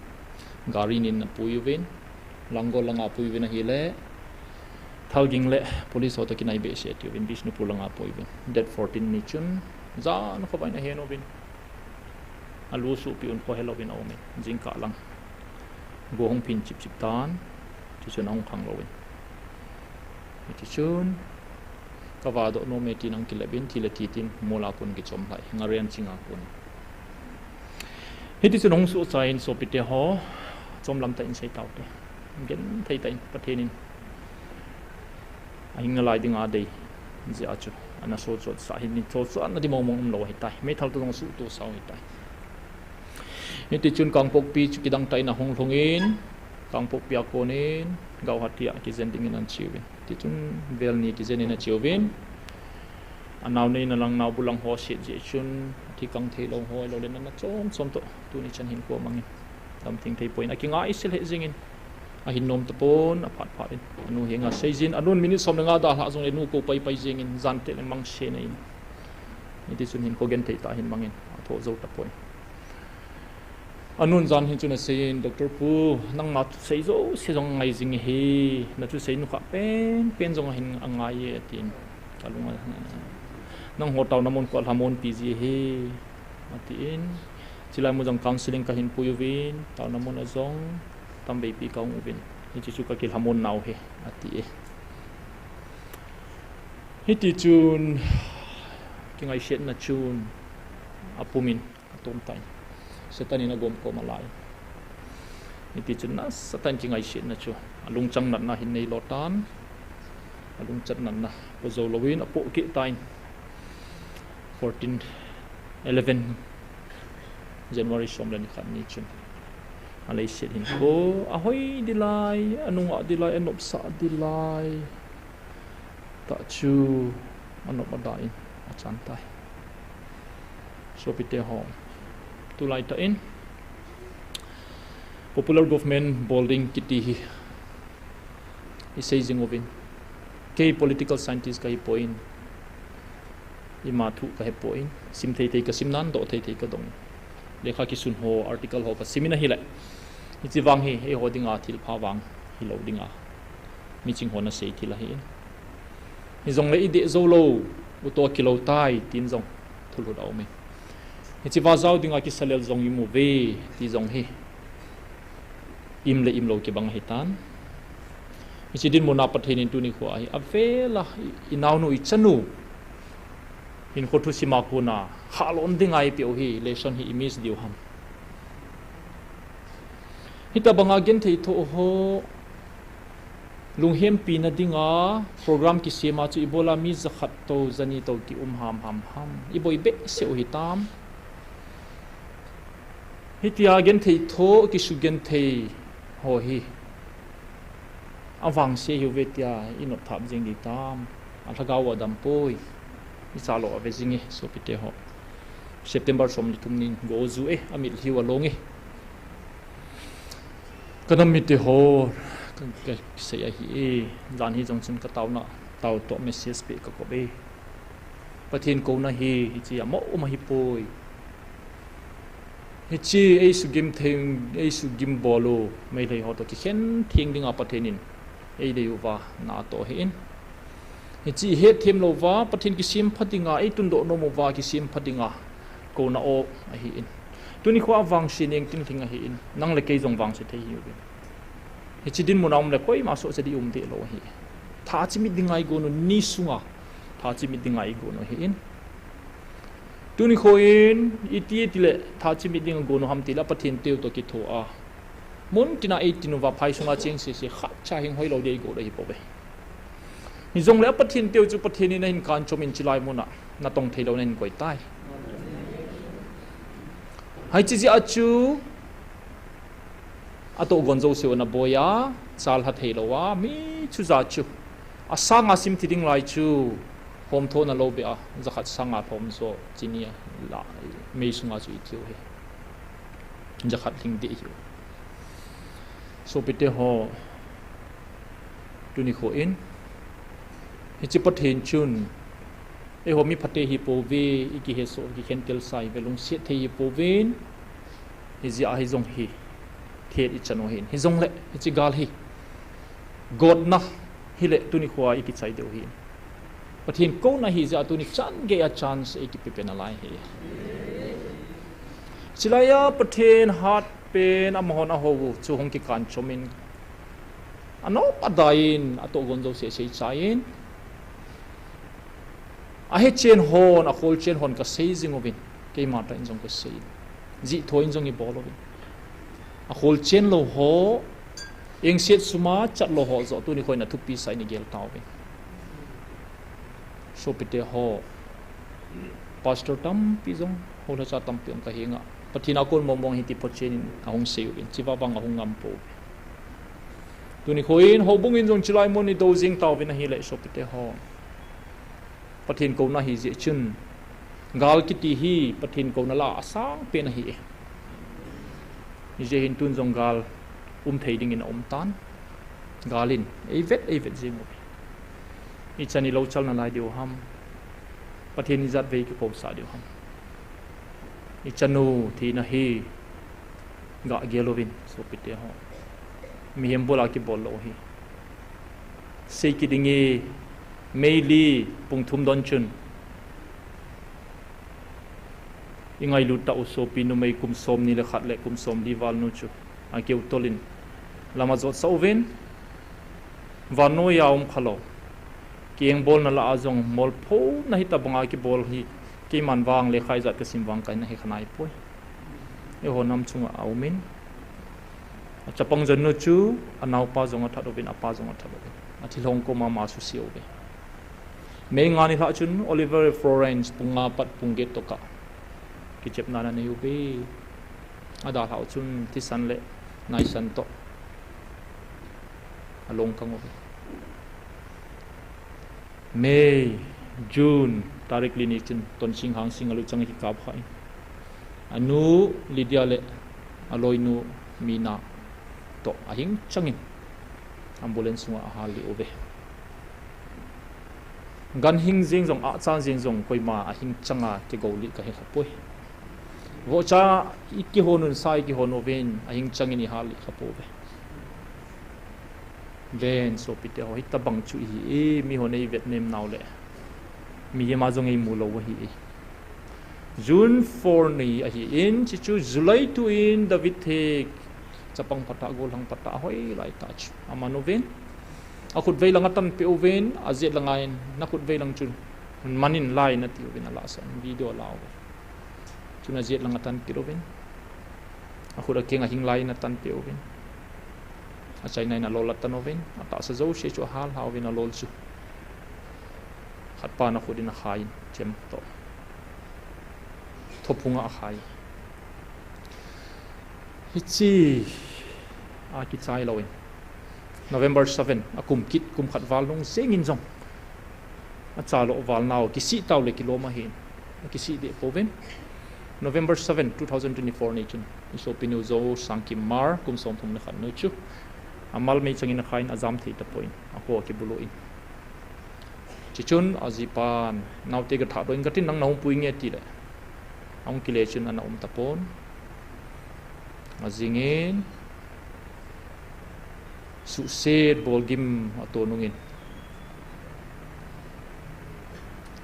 Gari nin apui uvin. Langol langa apui uvin ahile. Thalging le police ho toh kinai behseh atiuvin. Bishnupur langa apui uvin. Date fourteen ni chun. Jan khovah in ahen uvin. Alu suhpi un khohelou in aum in. Jingkah lang. Go hung phin chip chip tan. Tichun ahung khang lou in. Tichun. Kava doh nom e tin ahung kilep in, thil le thi tin, mol a kon kichom lai, Ngarian chinga kon. Hitichun ahung suhcha in sopite ho, chomlam tah in sei taute. Genthei tah in, Pathen in. Ahing nalai dinga adei, jeh a chu, ana sohchot sah hin, sohchot na di mong mong umlou ahitai. Meithal toh jong suhto sau ahitai. Hitichun Kangpokpi chu kidang tah in ahung lhung in, Kangpokpi a kon in, Guwahati a kijen dingin ahin chiuvin. Tichun vel ni kijen in achiuvin. Anao nei nalang nao bulang ho aset jeh chun, athi kang theilou ho, ahilou le nana chom chom toh, tuni chan hinkho amangin. Damtheng thei poi in, akingai se lheh jingin. Ahin nom tapon, aphat phat in. Anu henga seijin, anun minute som le nga dalhah jongle nu kou pai pai jingin, jan teh le mangse nei in. Hitichun hinkho genthei tah ahin mangin, athoh jou tapoi. Anun jan hin chun aseiyin, Doctor Pu, nangma thusei jouse jong ngai jing e, na thusei nukha penpen jong ahin angai e, atin. Kalung a, nangho taona mun khu alhamon pi ji e, atin. Chulai mun jong counseling kahin pui uvin, taona mun a jong tamveipi kahung uvin. Hiche chu kakilhamon nau ahi, ati e. Hiti chun, kingaisetna chun apumin atom tan. Satan in agomkom alai. Hiti chun nasatah in kingaisetna chu alungchang natna hin neilo tan. Alungchat natna po jou louvin apoh kit tan. Fourteen, eleven January som le ni khat ni chun aleiset hin po ahoi ding lai, anunga ding lai, anopsa ding lai. Tah chu anop ada in achan tai. Sopite ho, tulai tah in popular government bol ding kiti hi isei jing uvin. Kei political scientist kahipoi, ima thu kahepoi, sim thei thei kasim nan, doh thei thei kadong. Lekha kisun ho, article ho kasimin ahile, hiche vang hi eiho dinga thilpha vang hilou dinga miching hon asei thil ahin. Hijongle ideh jou lou, uto kilou tai, tin jong thulhut aumin. Hiche va jao dinga kisalel jong imu uve, ti jong hi im le imlou kibang ahitan. Hiche dinmun a Pathen in tuni khoa hi avela i, inaonu, ichanu hinkho thusim a kona khahlon dinga eipeh u hi, lesson hi i miss diu ham. Hitobanga genthei thoh ho lunghempi na dinga program kisem a chu ibola mi jakhat tou, jani tou kium ham ham ham. Iboi behseh u hitam. Hitia genthei thoh, kisugenthei ho hi avangse hiuve tia inopthap jing ding tam. Alhagao u adam poi. Ichalou ave jing e, sopite ho. September som le thum nin go ju e, amitlhiu along e. Kanam mite ho, ka, kasei ahi e, jan hi jong chun kataona, tao toh message peh kakop e. Pathen kouna hi, hiche a mo um ahipoi. Hiche eisugim theng, eisugim bol u, Meitei ho toh kikhen theng dinga Pathen in eidei uva natoh ahin. Hiche ihetthem louva, Pathen kisempha dinga eitundoh nom uva kisempha dinga kouna o ahin. Tuni khoa vangse neng tinglhing ahin, nang le kei jong vangse thei hiuvin. Hiche dinmun a um le koima sohcha ding um deh lou ahi. Tha chimit dinga igon u, ni sunga tha chimit dinga igon u ahin. Tuni khoin iti tile tha chimit dinga gon u ham tile Pathen teu toh kitho a, mun tina eitin uva phai sunga cheng sese khatcha hing hoilou ding igot ahipouve. Hijongle Pathen teu chu Pathen in ahin kanchom in chulai muna natong theilou nahin koi tai. Hiche jeh a chu atohgon jouseu ana boi a, chalha theilouva, mi chu ja chu asanga sim thi ding lai chu homthona lou beh a, jakhat sanga lhom jo chini a la, mei sunga chu ithiu hi. Jakhat lhing deh hiu. Sopite ho, tuni khoin hiche Pathen chun eiho mi phate hipouve, ikihesoh, ikikhentel sa ive, lungset thei hipouvin, hijeh a hijong hi thet ichan u ahin. Hijongle hiche gal hi gotna hile tuni khoa ikichai diu ahin. Pathen kouna hijeh a tuni chan geiya chance eikipepen alai hi. Chulaiya Pathen hatpen amahon ahou u chu hung kikanchom in, anop adai in atohgon jouse seichai in, ahechen hon, akholchen hon kasei jing uvin, keima tah in jong kasei in, jihthoi in jong ibol uvin. Akholchen lou ho, engset suma chat lou ho joh tuni khoin athupi sah in igel tauvin. Sopite ho, pastor tampi jong, houlhacha tampi jong kahenga, Pathen a kon mongmong hiti phochen in ahung sei uvin, chua vang ahung ngam pouve. Tuni khoin houbung in jong chulai mun idou jing tauvin ahile sopite ho, Pathen kouna hijeh chun gal kiti hi Pathen kouna lah a asangpen ahi e. Hijeh hin tun jong gal um thei dingin aumtan. Gal in eivet eivet jeng uve. Ichan ilou chal nalai diu ham? Pathen ijat vei kipousah diu ham? Ichanu thina hi Gah gel uvin, sopite ho. Mihem bol a kibol lou hi. Sei kit ding e, May li pung thum don chun. I ngailut tah u sopi numei kum som ni le khat le kum som li val nu chu. A keu tolin. Lama jot sa uvin. Vannoi a um kha lou. Kieng bolna lah a jong molphona hitabanga kibol hi. Keiman vang le khai jat ka sim vang kai na hi kha nai poi. Eiho nam chunga a umin. A chapang jon nu chu, a naopa jong a that uvin, a pa jong a that uvin. A thilhong koma ma su si uve. May nga ni lhah chun Oliver Florence pung nga pat pung get toh kah. Kichepna ana nei uve. A dalhah u chun thisan le naisan toh. A long kang uve. May, June, tarik li ni chun Tonsing Hangsing a luchang a kikap kha in. A nu Lydia le a loinu Mina toh a hing changin ambulance sunga a hal lih uve. Ganhing jeng jong, ahchan jeng jong, koima a hing changa kigou lih ka hi kha poi. Vohcha i kihon un sa i kihon uvin, a hing changin i hal lih kha pouve. Ven, sopite ho, hitabang chu i hi e, mi hon ei vet nem nau le. Mihem a jong ei mu lou ahi e. June four ni ahi in, chuchu July two in David Thek chapang phatah, gollhang phatah, hoi lai tah chu. Aman uvin. A khutvei lang a tan pe uvin, a jet lang a in, na khutvei lang chu. Manin lai na ti uvin a la sa, video a la uvin. Chun a jet lang a tan kit uvin. A khut a keng a hing lai in a tan pe uvin. A chaina in a lol a tan uvin. A tahsa jouse chu a hal ha uvin a lol chu. Khat pa na khut in a khai in, chem toh. Thophung a khai. Hichi a kichai lou in. November seven, a kum kit, kum khat val nung jeng in jong. A cha lo val nau, kisih tau le kilom ahin. A kisih deh pouvin. November seven, two thousand twenty-four ni chun. I sopi nu Jo Sangkim Mar, kum som thum le khat nu chu. A mal mei changin a kha in a jam thei tapon. A kho a kibulu in. Chuchun a jipan, naote ka thah doh in ka tin nang na hung pui nge ti le. A hung kile chun ana um tapon. A jingin, suhset bolgim a to nungin.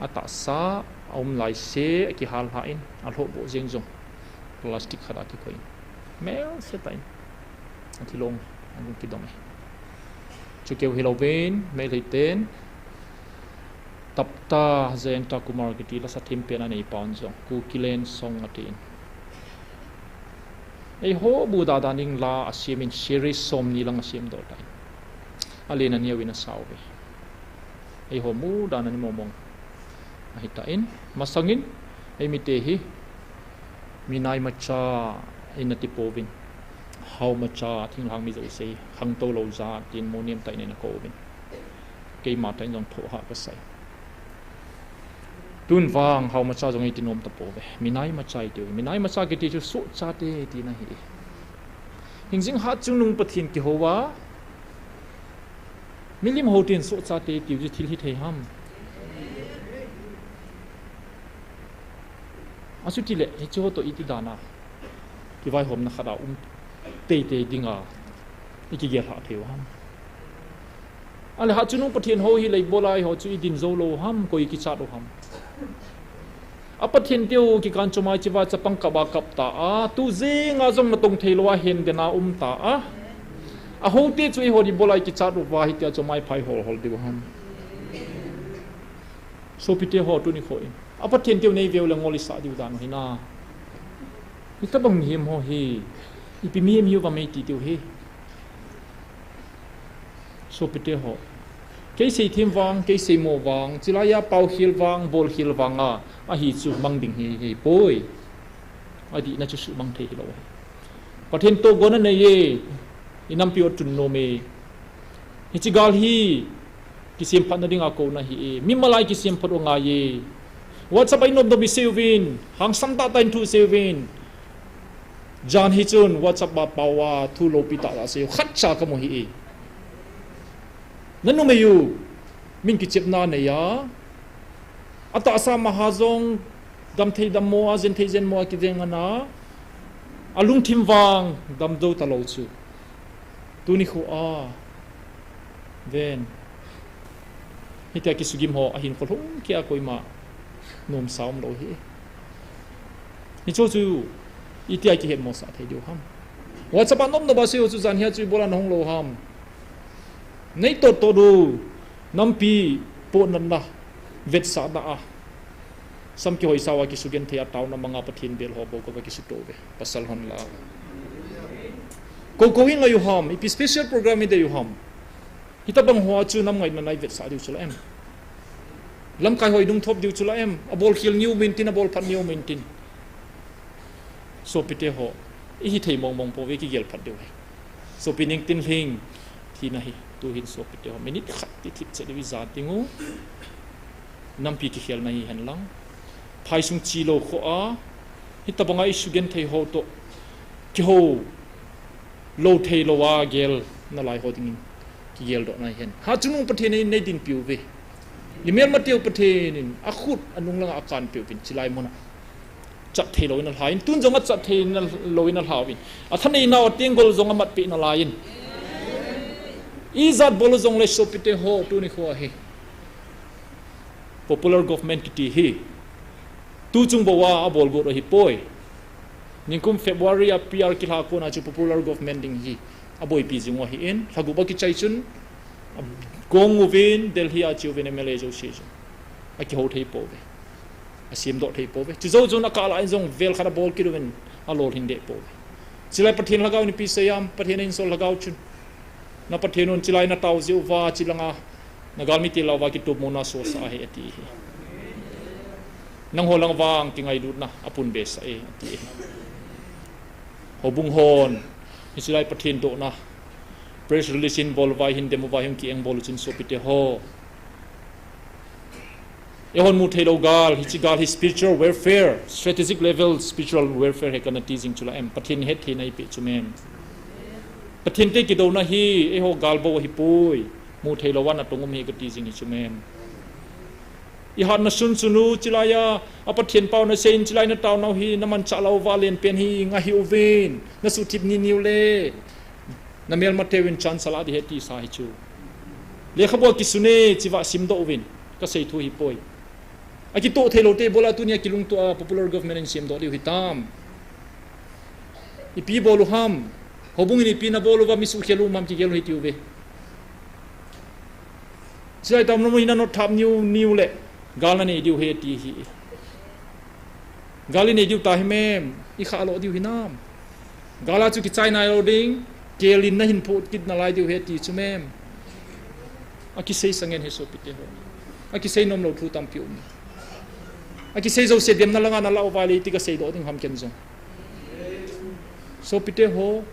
A tahsa, a um lai se, a kihal ha in, a lhoh boh jeng jong. Plastic khat a kikoi in. Mel se ta in. A thilong, a lung kidong e. Chu keu hi louvin, Meitei ten. Tapta Jayanta Kumar kiti lasa thim pen a neipan jong. Kukiland song a tin. Eiho muda dan in la a siam in series som ni lang a siam doh ta in. A len a neo in a sau ve. Eiho muda na ni momong. Ahi ta in. Masangin. Ei mite hi. Minai macha in a ti pouvin. Hao macha thinglhang mi jouse. Khangtou lou ja tin mu niam ta in a kou vin. Keima tah in jong thoh ha ka sai. Tun vang hao macha jong i ti nom ta pouve. Minai macha i tiu. Minai macha kiti chu sohchate tina hi. Hingjing hat chungnung Pathen kihou a. Milim hou tin sohchate tiu chu thil hi thei ham. Achuti le, hiche ho toh iti dan a. Kivaihomna khat a um teitei dinga. I kigel ha thei u ham. Ale ha chunung Pathen ho hi lei bol a eiho chu i din jou lou ham, koi kichat u ham. A Pathen teu kikan chom a chiva chapang kap a kap ta a, tu jing a jong na tong thei lou a hen den a um ta a. A ho te chu eiho di bol a i kichat u va hitia chom a i phai hol hol diu ham. Sopite ho tuni kho in. A Pathen teu nei veu le ngol i sa diu dan u hi na. Hitabang mihem ho hi. Ipi mihem hiu va mei ti teu hi. Sopite ho. Kei seithem vang, kei seimo vang, chilai a pao khel vang, bol khel vang a, ahi chu mang ding hi, hi poi. Adih na chu sumang thei hilou. Pathen toh gonna nei e, i nampi u tun nom e. Hiche gal hi, kisemphat na ding a kouna hi e. Mimal a i kisemphat u ngai e. WhatsApp a i nom dom i sei uvin, hangsan tah tah in thu sei uvin. Jan hi chun WhatsApp a pao a thu loupi tah tah sei u khat cha ka mu hi e. Na numei u, min kichepna nei a. A tahsa maha jong, dam thei dam mo a, jen thei jen mo a kiveng ana. Alungthim vang damdou talou chu, tuni khoa ven, hitia kisugim ho ahin kholhung kia koima nomsa umlou hi. Hicho chu itia kihetmosah thei diu ham? WhatsApp a nomnom a seiho chu jan hia chu ibola nahung lou ham? Neitoh toh diu, nampi pohnatna, vetsahna a, sam kihoisa uva kisugenthei a taona manga Pathen bel ho bou kava kisuto uve, pasal hon la. Kou kou ingai u ham, ipi special program idei u ham? Hitobang hoa chu nam ngaina a ivetsah diu chula em? Lamkai ho idung thop diu chula em? Abolkhel ni um intin, abolphat ni um intin. Sopite ho, ihithei mongmong pouve, kigel phat diu ahi. Sopi Ningtinlhing thina hi, tuhin sopite ho, minute khat ti thipchet diu ija tingu. Nampi kikhelna hihen lang, phaisung chilou khoa, hitobanga isugenthei ho toh kihou lou theilou a gelna lai ho dingin kigeldohna hihen. Hatchungnung Pathen in neidinpi uve. Imelmateu Pathen in akhut anung langa akanpeh uvin, chilai muna chat theilou in alha in, tun jong achat theilou in alha uvin, athaneinau atenggol jong amatpeh nalai in, ijat bol u jongle sopite ho, tuni khoa hi popular government kiti hi tuchung bou a abol got u ahipoi. Ningkum February a PR kilha kona chu popular government ding hi aboipi jing u ahin, lhagup akichai chun agong uvin, Delhi a che uvin, MLA jouse jong akihou thei pouve, asemdoh thei pouve. Chujou chun akah lah in jong vel khat abol kit uvin, alolhin deh pouve. Chulai Pathen lhagao in ipi asei ham? Pathen in asol lhagao chun, na Pathen un chilai natao jeh uva, chilanga nagalmite lah uva kitupmona asosah ahi, ati hi. Nangho lang vang kingailutna apunbesah e, ati hi. Houbung hon hichilai Pathen dohna press release in bol uva, hin dem uva, hin kieng bol u chun sopite ho, eihon mu theilou gal, hiche gal hi spiritual warfare, strategic level spiritual warfare hi kana ti jing chula em? Pathen in hettheina eipeh chu mem? Pathen te kidouna hi eiho gal bou ahipoi, mu theilou a natong um hi kati jing hi chu mem? Ihatna sunsun u, chilai a, a Pathen pao nasei in, chilai nataonau hi namanchah lah uva lenpen hi ngahi uvin, nasuhthip nini u le namelmateu in chance alah ding ahi tisa hi chu. Lekhabua kisun e, chivah simdoh uvin, kasei thu hipoi. Akitoh theilou te ibola tunia kilungtoh a popular government in semdoh diu hitam? Ipi bol u ham? Houbung in ipi nabol uva mi suhkhel u ham, kigel u hitiuve. Chulai taona mun hi nanotthap niu niu le gal nanei diu ahi ti hi. Gal inei diu ta hi mem? Ikhahlo diu hinam? Gal a chu kichai nailou ding, kel in nahin phoh kit nalai diu ahi ti chu mem? Akisei sangen hi sopite ho, akisei nomlou thu tampi um. Akisei jouse demna langa nalah uva le iti kaseidoh ding ham ken jong? Sopite ho,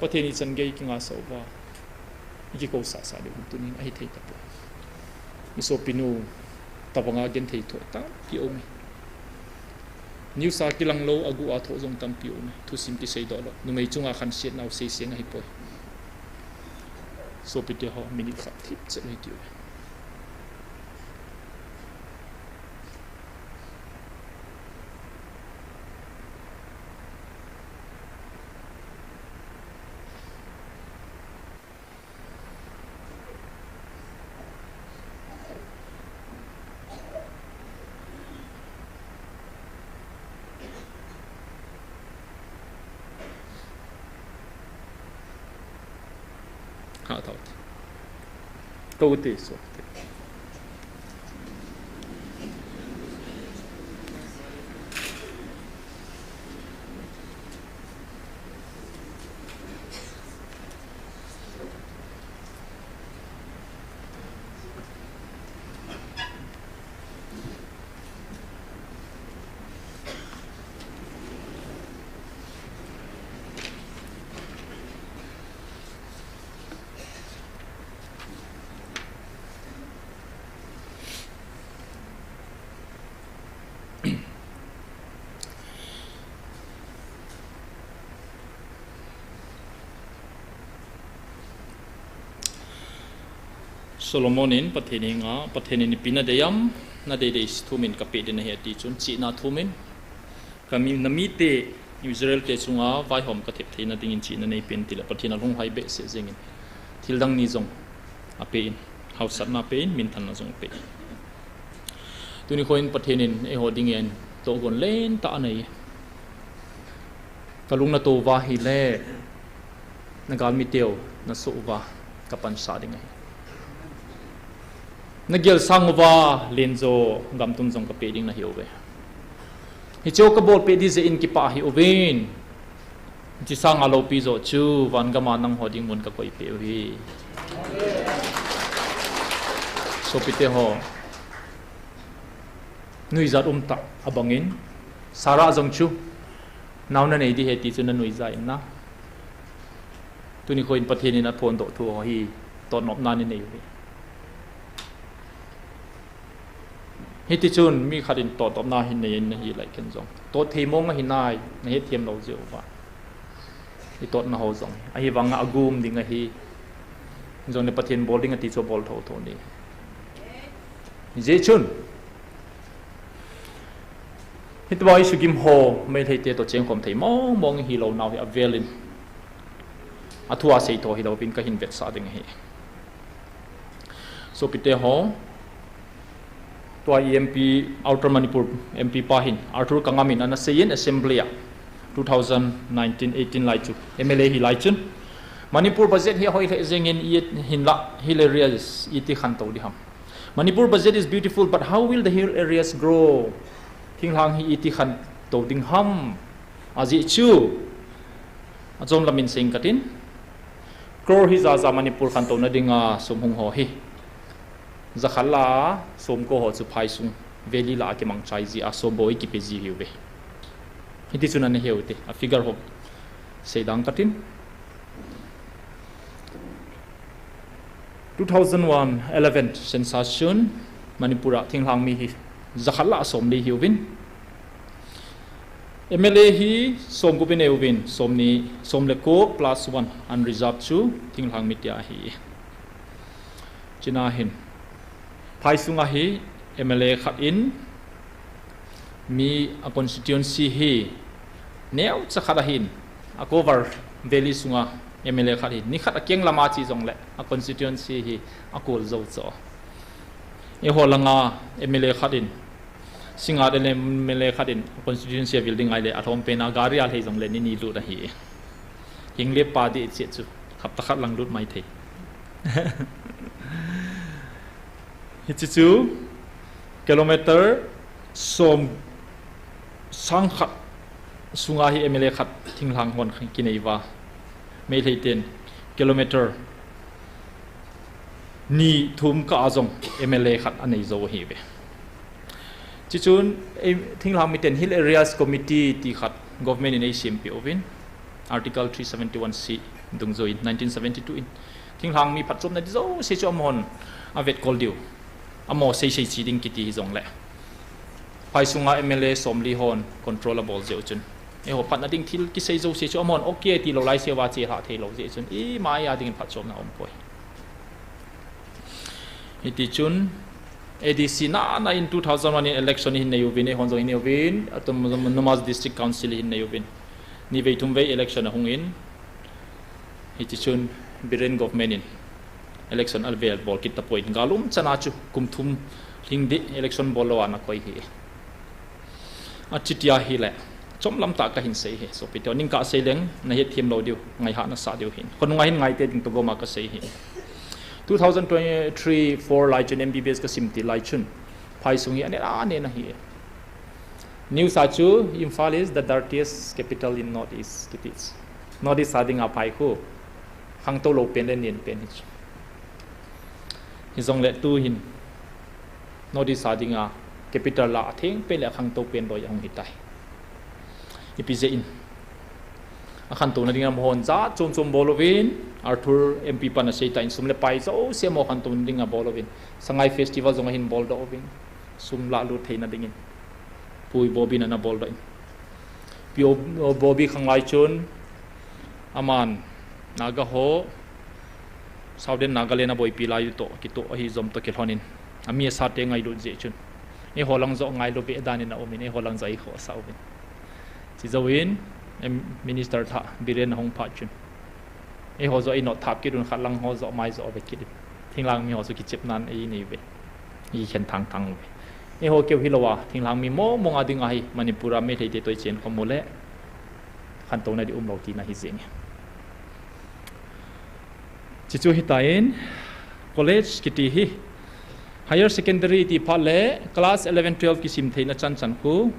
Pathen ichan gei kingasah uva, ikikousahsah diu tunin ahithei tapoi. Isopinu, tobanga genthei thoh tampi aume. News a kilang lou, aguh a thoh jong tampi aume. Thusim kiseidoh lou, numei chunga khansietnau seiseng ahipoi. Sopite ho, minute khat thipchet hitiu. Ha, tau te. Tau te, so te. Solomon in Pathen henga, Pathen in ipi nadei ham, nadei dei thumin kapeh ding ahi ati chun, chihna thumin, Kami, namite Israel te chunga vaihom kathep theina dingin chihna neipen tile Pathen alunghai behseh jengin thildang ni jong apen, hausatna apen, minthanna jong apen. Tuni khoin Pathen in eiho dingin tohgon lentah anei. Kalung nato uva ahile, nagalmi teu nasoh uva kapansah ding ahi. Nagel sang uva lenjo gamtum jong kapeh ding nahiuve. Hiche kabolpeh ding jeh in kipah ahiuvin. Hiche sanga loupi joh chu van gama nangho ding mun kakoipeh u ahi. Sopite ho, nuijat umtah abangin, Sarah jong chu nao nanei ding ahi ti chu nanuija in na. Tuni khoin Pathen in aphondoh thu ho hi totnopna inei uve. Hitichun mi khat in totnopna hin nei in nahi lai ken jong, tot thei mong ahi nai, nahet them lou jeh uva itotna ho jong ahivanga agum ding ahi. Jongle Pathen bol ding ati chu bol thotho ni. Hijeh chun hitia isugim ho Meiteite toh chengkhom thei mong mong hilou nau hi avelin athua seitho hilouvin kahin vetsah ding ahi. Sopite ho, tua MP, Outer Manipur MP pa hin, Arthur Kangam in anaseiyin Assembly a two thousand nineteen eighteen lai chu, MLA hilai chun, Manipur budget hi ahoi lheh jengin, hinlah hill areas iti khantou ding ham? Manipur budget is beautiful, but how will the hill areas grow? Thinglhang hi iti khantou ding ham? Ajeh chu, achom lamin seing katin, crore hijaja Manipur khantouna dinga sum hung ho hi, jakhat lah a somko ho chu phaisung valley lah a kimangchai jia somboi kipe ji ahiuve. Hitichun ana heute, a figure ho seidang katin, two thousand one eleven census chun Manipur a thinglhang mi hi jakhat lah a somli ahiuvin, MLA hi somgup inei uvin, somni, somle ko plus one unreserved chu thinglhang mi tia ahi. Chuna hin, phaisunga hi MLA khat in, mi a constituency hi neocha khat ahin, a cover valley sunga MLA khat hi nikhat akeng lama che jongle a constituency hi akol jou chu. Eiho langa MLA khat in, Singngat MLA khat in constituency a vil ding ahile, alhom pena gari a lhei jongle nini lut ahi. Hingle pa ding che chu, hapta khat lang lut mai thei. Hiche chu kilometer som, sang khat sunga hi MLA khat thinglhang hon kinei uva, Meitei ten kilometer ni thum kah a jong MLA khat anei jou ahiuve. Chuchun, thinglhang miten Hill Areas Committee ti khat government in eisempeh uvin, Article three seventy-one C dungjuiyin nineteen seventy-two in thinglhang mi phatchomna ding jouse chu amahon avetkol diu, amaho seisei che ding kiti hijongle, phaisunga MLA somli hon control abol jeh u chun, eiho phatna ding thil kisei jouse chu amahon okay tilou laiseuva chelhah theilou jeh chun, ima a dingin phatchomna aumpoi. Hitichun, ADC nana in two thousand one in election ihin nei uvin, eihon jong ihin nei uvin, Autonomous District Council ihin nei uvin, nivei thumvei election ahungin, hitichun Biren government in election avel bol kit tapoin, gal um chana chu kum thum lhing ding election bol lou ana koi hi. Achutia hile, chomlam tah kahin sei hi, sopite, ningkah sei leng nahetthem lou diu, ngaihah nasah diu hin, khonunga hin ngaite ding toh goma kasei hi. Two thousand twenty-three four lai chun MBBS kasim til lai chun, phaisung hi anen anen ahi. News a chu, Imphal is the dirtiest capital in North East, kiti chu. North East a dinga phai khu khangtou lou pen le nen pen hi chu. Hijongle tuhin North East a dinga capital lah a atheng pen le akhangtou pen loi ahung hitai. Ipi jeh in, akhantouna dinga amahon jat chom chom bol uvin, Arthur MP pan asei tan, sum le pai jouse amaho khantouna dinga bol uvin, Sangai Festival jong ahin boldoh uvin, sum lahlut theina dingin Pu Ibobi in ana boldoh in, Pu Ibobi khang lai chun aman Naga ho Southern Nagaland aboipi lai u toh kitoh ahi jom toh kilhonin, ami asate ngailut jeh chun, eiho lang joh ngailou beh danin aumin, eiho lang joh eikhohsah uvin, Chujou in, em, minister thah, Biren ahung phat chun, eiho joh ei notthap kit un, khat lang ho joh mai joh ve kit in. Thinglhang mi ho chu kichepnan ei nei uve. Ei khen thang thang uve. Eiho keu hilou a, thinglhang mi mong mong a ding ahi, Manipur a Meitei te toh i chen khom u le khantouna ding umlou tina hi jeng e. Chuchu hitan, college kiti hi, higher secondary ti phat le class eleven, twelve kisim theina chan chan khu,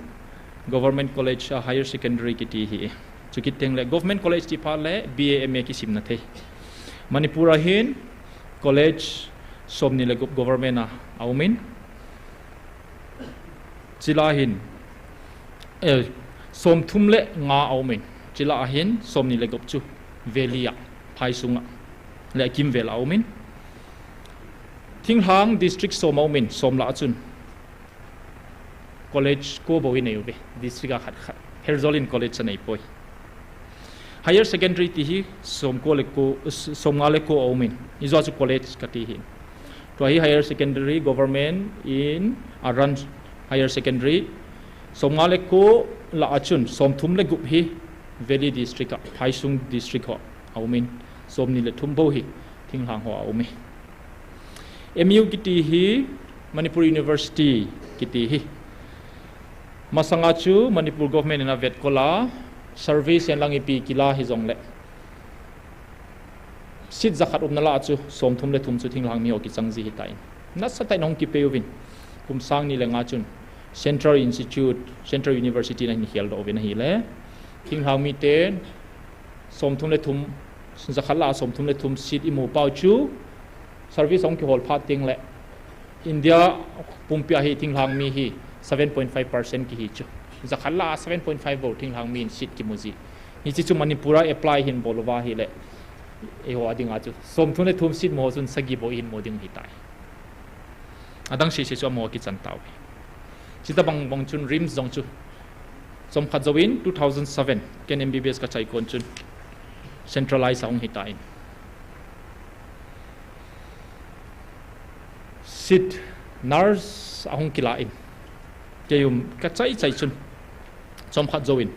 government college a higher secondary kiti hi. Chukit teng le government college ti phat le B A M A kisimna thei. Manipur a hin college somni le gup government a aum in. Chule hin, eh, somthum le nga aum in. Chule hin somni le gup chu valley a, phaisunga le akimvel a aum in. Thinglhang district som aum in, som lah a chun college ko bou i nei uve, district a khat khat. Pherzawl in college anei poi. Higher secondary ti hi som ko le ko, s-, som nga le ko aum in. Ijeh chu college kati hin. Tua hi higher secondary government in a run higher secondary. Som nga le ko lah a chun, somthum le gup hi valley district a, phaisung district ho aum in. Somni le thum bou hi thinglhang ho aum e. M U kiti hi, Manipur University kiti hi, masanga chu Manipur government in avetkol a, service in lang ipi kila hijongle, seat jakhat umna lah a chu somthum le thum chu thinglhang mi ho kichang ji hitan. Nasatah in ahung kipei uvin. Kum sang ni le nga chun Central Institute, Central University in ahin kheldoh uvin ahile, thinglhang miten somthum le thum, jakhat lah a somthum le thum seat imu pau chu, service ahung kihol phat teng le, India pumpi a hi thinglhang mi hi seven point five percent kihi chu. Jakhat lah a seven point five bou thinglhang mi in seat kimu ji. Hiche chu Manipur a apply hin bol uva ahile, eiho a dinga chu somthum le thum seat mu ho chun sagi bou ihin mu ding hitai. Adang sese chu amaho kichan tauve. Chuti bang bang chun RIMS jong chu chomkhat jouvin two thousand seven, ken M B B S kachai kon chun centralize ahung hitan. Seat nurse ahung kila in. Kei um kachai chai chun chomkhat jouvin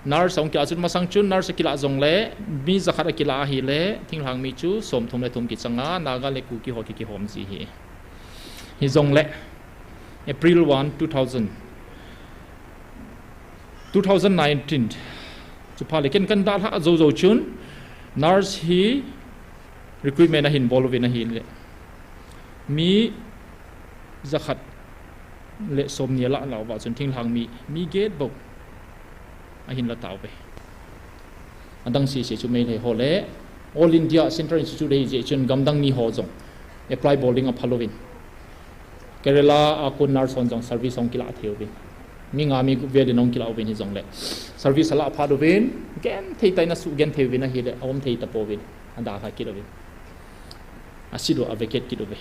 nurse ahung kila chun, masang chun nurse akila jongle, mi jakhat akila ahile, thinglhang mi chu somthum le thum kichanga, Naga le Kuki ho ki, kihom ji hi. Hijongle, April one, two thousand, two thousand nineteen, chu phat le ken kan dalha jou jou chun, nurse hi recruitment ahin bol uvin ahile, mi jakhat le somni alah lah uva chun thinglhang mi, mi get bou ahin la tauve. Adang sese chu Meitei ho le All India Central Institute ahi jeh chun gamdang mi ho jong apply bol ding aphal uvin. Kerala a kon nurse hon jong service ahung kila thei uvin. Mi nga mi gup vel in ahung kila uvin hijongle, service alah phat uvin, genthei tah in asugenthei uvin ahile, aum thei tapouvin. Adalha kit uvin. Aseat u avacate kit uve.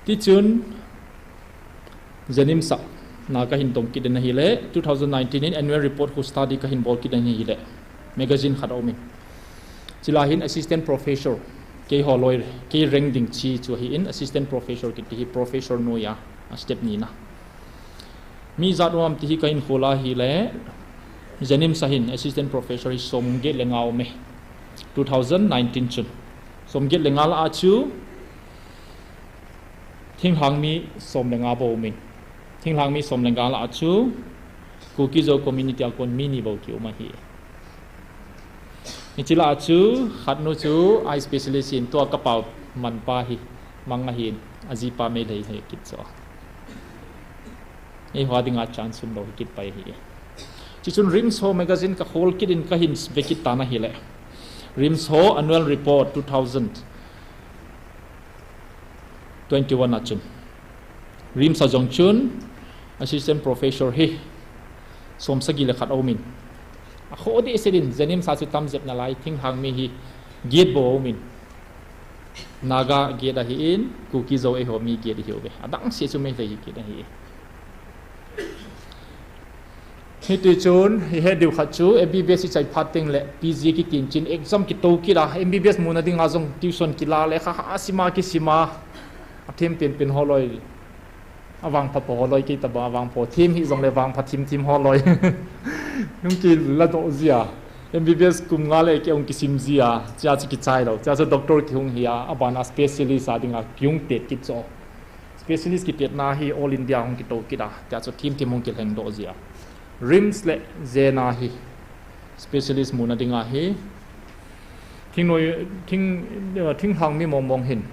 Tichun, JNIMS a na kahin tong kit in ahile, two thousand nineteen in annual report khu study kahin bol kit in ahile, magazine khat aum in. Chule hin assistant professor, keiho loi, kei rank ding chi chu ahin, assistant professor kiti hi professor noiya, a step nina. Mi ijat um am ti hi kahin khol ahile, JNIMS a hin assistant professor hi somget le nga aume, two thousand nineteen chun. Somget le nga lah a chu, thinglhang mi som le nga bou aumin. Thinglhang mi som le nga lah a chu, Kuki-Zo community a kon mi ni bou kium ahi. Hiche lah a chu, khatnu chu eye specialist in, tua kapao manpa hi, mang ahin, ajipa Meitei hi kit chu. Eiho dinga chance umlou hi kit pai ahi. Chuchun RIMS ho magazine kakhol kit in kahin ve kit tan ahile, RIMS ho annual report two thousand twenty-one a chun, RIMS a jong chun assistant professor hi somsagi le khat aumin, akhoh dehset in JNIMS a chu tamjep nalai, thinglhang mi hi get bou aumin, Naga get ahin, Kuki-Zo eiho mi get ahiuve. Adang seh chu Meitei hi kit ahi. Hitichun, ihet diu khat chu, MBBS ichai phat teng le PG kikinchin, exam kitou kit a, MBBS muna dinga jong tuition kila le, kha kha sima kisima, athem penpen holoi. Avangpha po holoi kei tabang avangpha thim hijongle vangpha thim thim holoi. Hung kiladoh jia. M B B S kum nga le kei hung kisim jia. Chia chu kichai lou. Chia chu doctor kihung hia. Abana specialist a dinga kihung tet kit chu. Specialist kitetna hi all India hung kitou kit a. Chia chu thim thim hung kilhengdoh jia. RIMS le JNIMS hi specialist muna dinga hi. Thingnoi, thing, thinglhang mi mongmong hin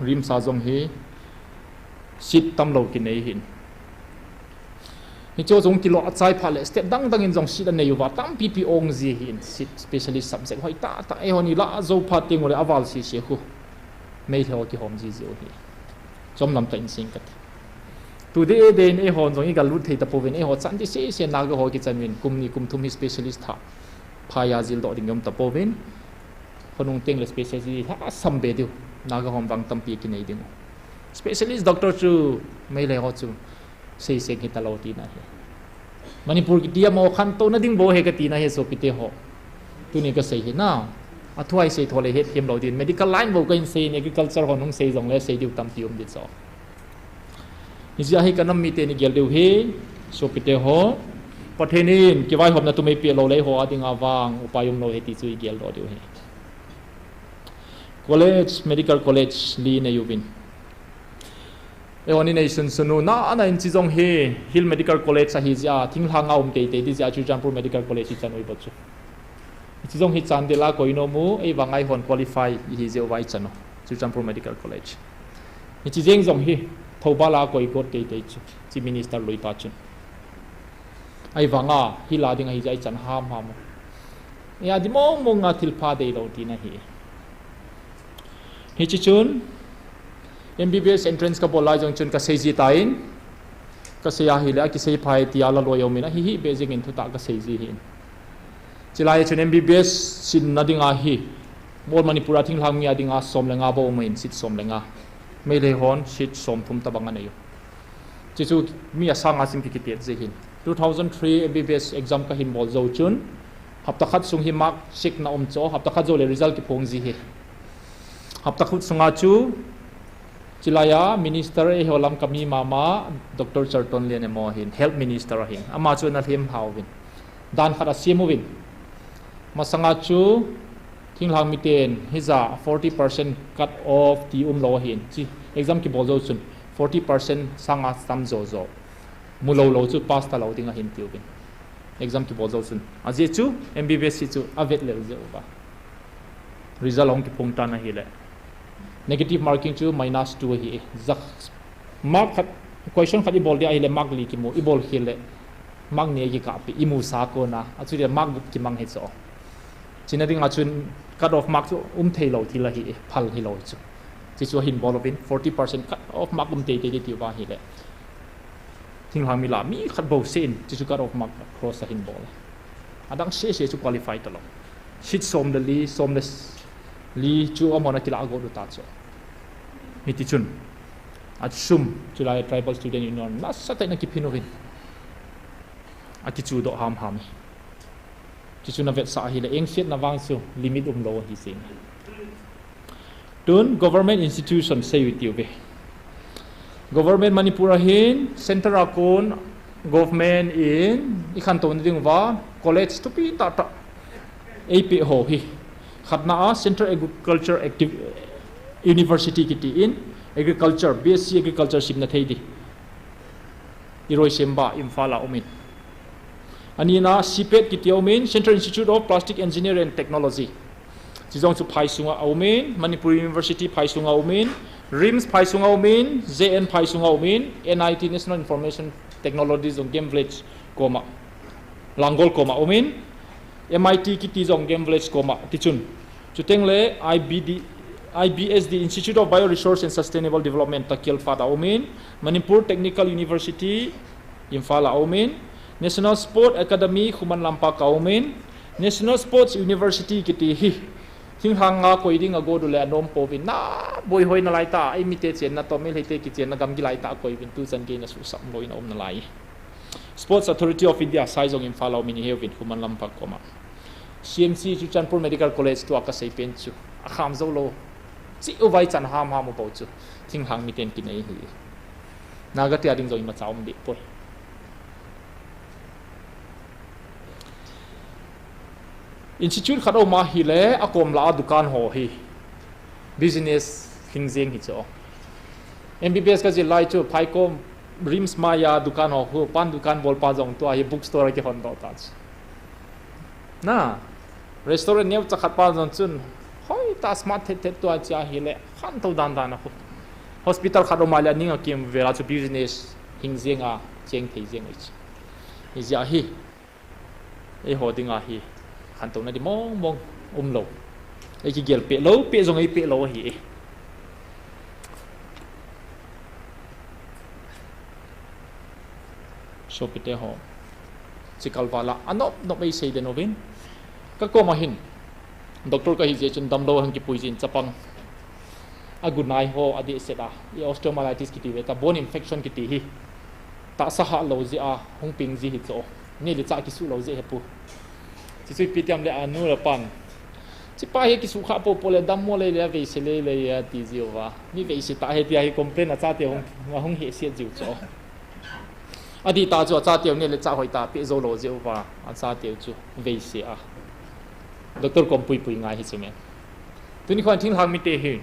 RIMS a jong hi seat tamlou kinei hin. Hichu jong kilo achai phat le state dang dang in jong seat anei uva tampi pi ong ji hin seat specialist subject hoi tah tah eihon ilah jou phat teng ule aval sese khu. Meitei ho kihom ji ji u hi. Chomlam tah in sing kati. Today, today in eihon jong igalut thei tapouvin eiho chan ti sese Naga ho kichan uvin kum ni kum thum hi specialist tha. Phaiya jildoh ding um tapouvin. Khonung teng le specialist lhasam be diu. Naga hon vang tampi kinei ding u. Specialist doctor chu Meitei ho chu seiseng hitalou tina hi. Manipur kiti a mo khantouna ding bou hi katina hi sopite ho. Tuni kasei hi na. Athu a isei tho le hetthem lou din. Medical line bou kahin sei in agriculture hon hung sei jongle sei diu tampi um di chu. Hijeh a hi kanam mite ni gel diu hi, sopite ho. Pathen in kivaihomna tumei peh lou le eiho a dinga vang upai umlou hi ti chu igeldoh diu hi. College, medical college li nei uvin. Eiho ni nei sunsun u, na, na in chi jong hi, Hill Medical College ahi jeh a, thinglhang a um teitei ti jeh a, Churachandpur Medical College ichan u ibo chu. Hiche jong hi Chandel a koi nom u, eivang a eihon qualify ihi jeh uva ichan u, Churachandpur Medical College. Hiche jeng jong hi Thoubal a koi got teitei chu, Chief Minister lui pa chun. Eivang a, Hill a ding ahi jeh a ichan ham ham u. Eia di mong mong a thilpha deilou tina hi. Hiche chun, M B B S entrance kabol lai jong chun kasei ji tan, kasei ahile, akisei phai tia laloi aumin, ahi hi be jing in thutah kasei ji hin. Chulai chun M B B S sinna dinga hi, All Manipur a thinglhang mi a dinga som le nga bou aumin, seat som le nga. Meitei hon seat som thum tabang anei u. Chuchu mi asanga sim kikitet ji hin. Two thousand three M B B S exam kahin bol jou chun, hapta khat sung hi mark check na um chu, hapta khat jou le result kiphong ji hi. Hapta khat sunga chu, chulai a minister eiho Lamka mi mama, Doctor Charlton Lian emo hin, health minister ahin. Ama chu ana lhem hao uvin. Dan khat asem uvin. Masanga chu, thinglhang miten, hija forty percent cut off ti umlou ahin. Chi, exam kibol jou chun, forty percent sanga tam jo jo. Mulou lou chu pass talou ding ahin tiuvin. Exam kibol jou chun. Ajeh chu, M B B S hi chu avet lel jeh uva. Result ahung kiphong tan ahile. Negative marking chu minus two ahi. Jat mark khat, question khat ibol dia ahile mark li kimu, ibol khel le mark ni kikah pi, imusa kona. Achu dia mark gup kimang hi chu. Chuna dinga chun cut off mark chu um theilou thil ahi, phal hilou chu. Chuchu ahin bol uvin forty percent cut off mark um teitei ti uva ahile. Thinglhang mi lah mi khat bou seh in, chuchu cut off mark cross ahin bol. Adang seh seh chu qualify talou. Seat som le li, som le li chu amahon akilah got u ta chu. Hiti chun. Asum, chulai Tribal Student Union, nasatah in akiphin uvin. Akichudoh ham ham. Chuchu navetsah ahile, engsetna vang chu limit umlou ahi jeng. Tun government institution seiyu itiuve. Government Manipur ahin, center a kon, government in, ikhantouna diuva, college thupi tah tah. Eipeh ho hi. Khatna a Central Agriculture Active University kiti in, agriculture, B S C agriculture simna thei di. Iroisemba, Imphal a umin. Anina, CPET kiti aumin, Central Institute of Plastic Engineering and Technology. Chujong chu phai sunga aumin, Manipur University phai sunga aumin, RIMS phai sunga aumin, JN phai sunga aumin, NIT National Information Technology jong Game Village koma, Langol koma aumin, MIT kiti jong Game Village koma, tichun. Chuteng le IBD, IBSD, Institute of Bioresource and Sustainable Development, Takelpat a aumin, Manipur Technical University, Imphal a aumin, National Sport Academy, Khuman Lampak a aumin, National Sports University kiti hi. Thinglhang a koi ding agot u le anom pouvin na, boihoina lai tah, eimite chenna toh, Meiteite kichenna gamgi lai tah a koi uvin tuchan gei na suhsah lou in aum nalai. Sports Authority of India, Saijong Imphal a aumin iheuvin, Khuman Lampak koma. CMC Churachandpur Medical College tua kasei pen chu. Akham jou lou. Chi uvai chan ham ham u bou chu. Thinglhang miten kinei hi. Naga te a ding jong imacha um deh poi. Institute khat um ahile, akom lah a dukan ho hi business hing jeng hi chu. M B B S kajil lai chu, Phaikom, RIMS maiya dukan ho khu, pan dukan bolpa jong tua hi bookstore a kihondoh ta chu. Na, restaurant neocha khat pa jong chun, hoitah smart thet thet tua chia hile, khantou dan dan a khu. Hospital khat um ahile, aning a kimvel a chu business hing jeng a, cheng thei jeng u chu. Hijeh a hi, eiho dinga hi, khantouna di mong mong umlou. Eikigel peh lou, peh jong eipeh lou ahi e. Sopite ho, chikal val a anop nop eisei den uvin. Kakoma hin, doctor kahi jeh chun damlou hung kipui jin chapang, agunai ho adehset a, i osteomyelitis kiti ve ta, bone infection kiti hi, tahsa hah lou jeh a hung peng ji hi chu. Neh le chah kisuh lou jeh hepu. Chuchu ipi tiam le anu le apan, chipa hi kisuh kha popo le dammo lei le, veise lei lei ati jiuva. Mi veise tah hi tia hi complain achateu hung, ahung hehset jiu chu. Adih tah chu achateu neh le chah hoitah peh jou lou jeh uva, achateu chu veise a, doctor kom puipui ngai hi chu me. Tuni khon thinglhang mite hi,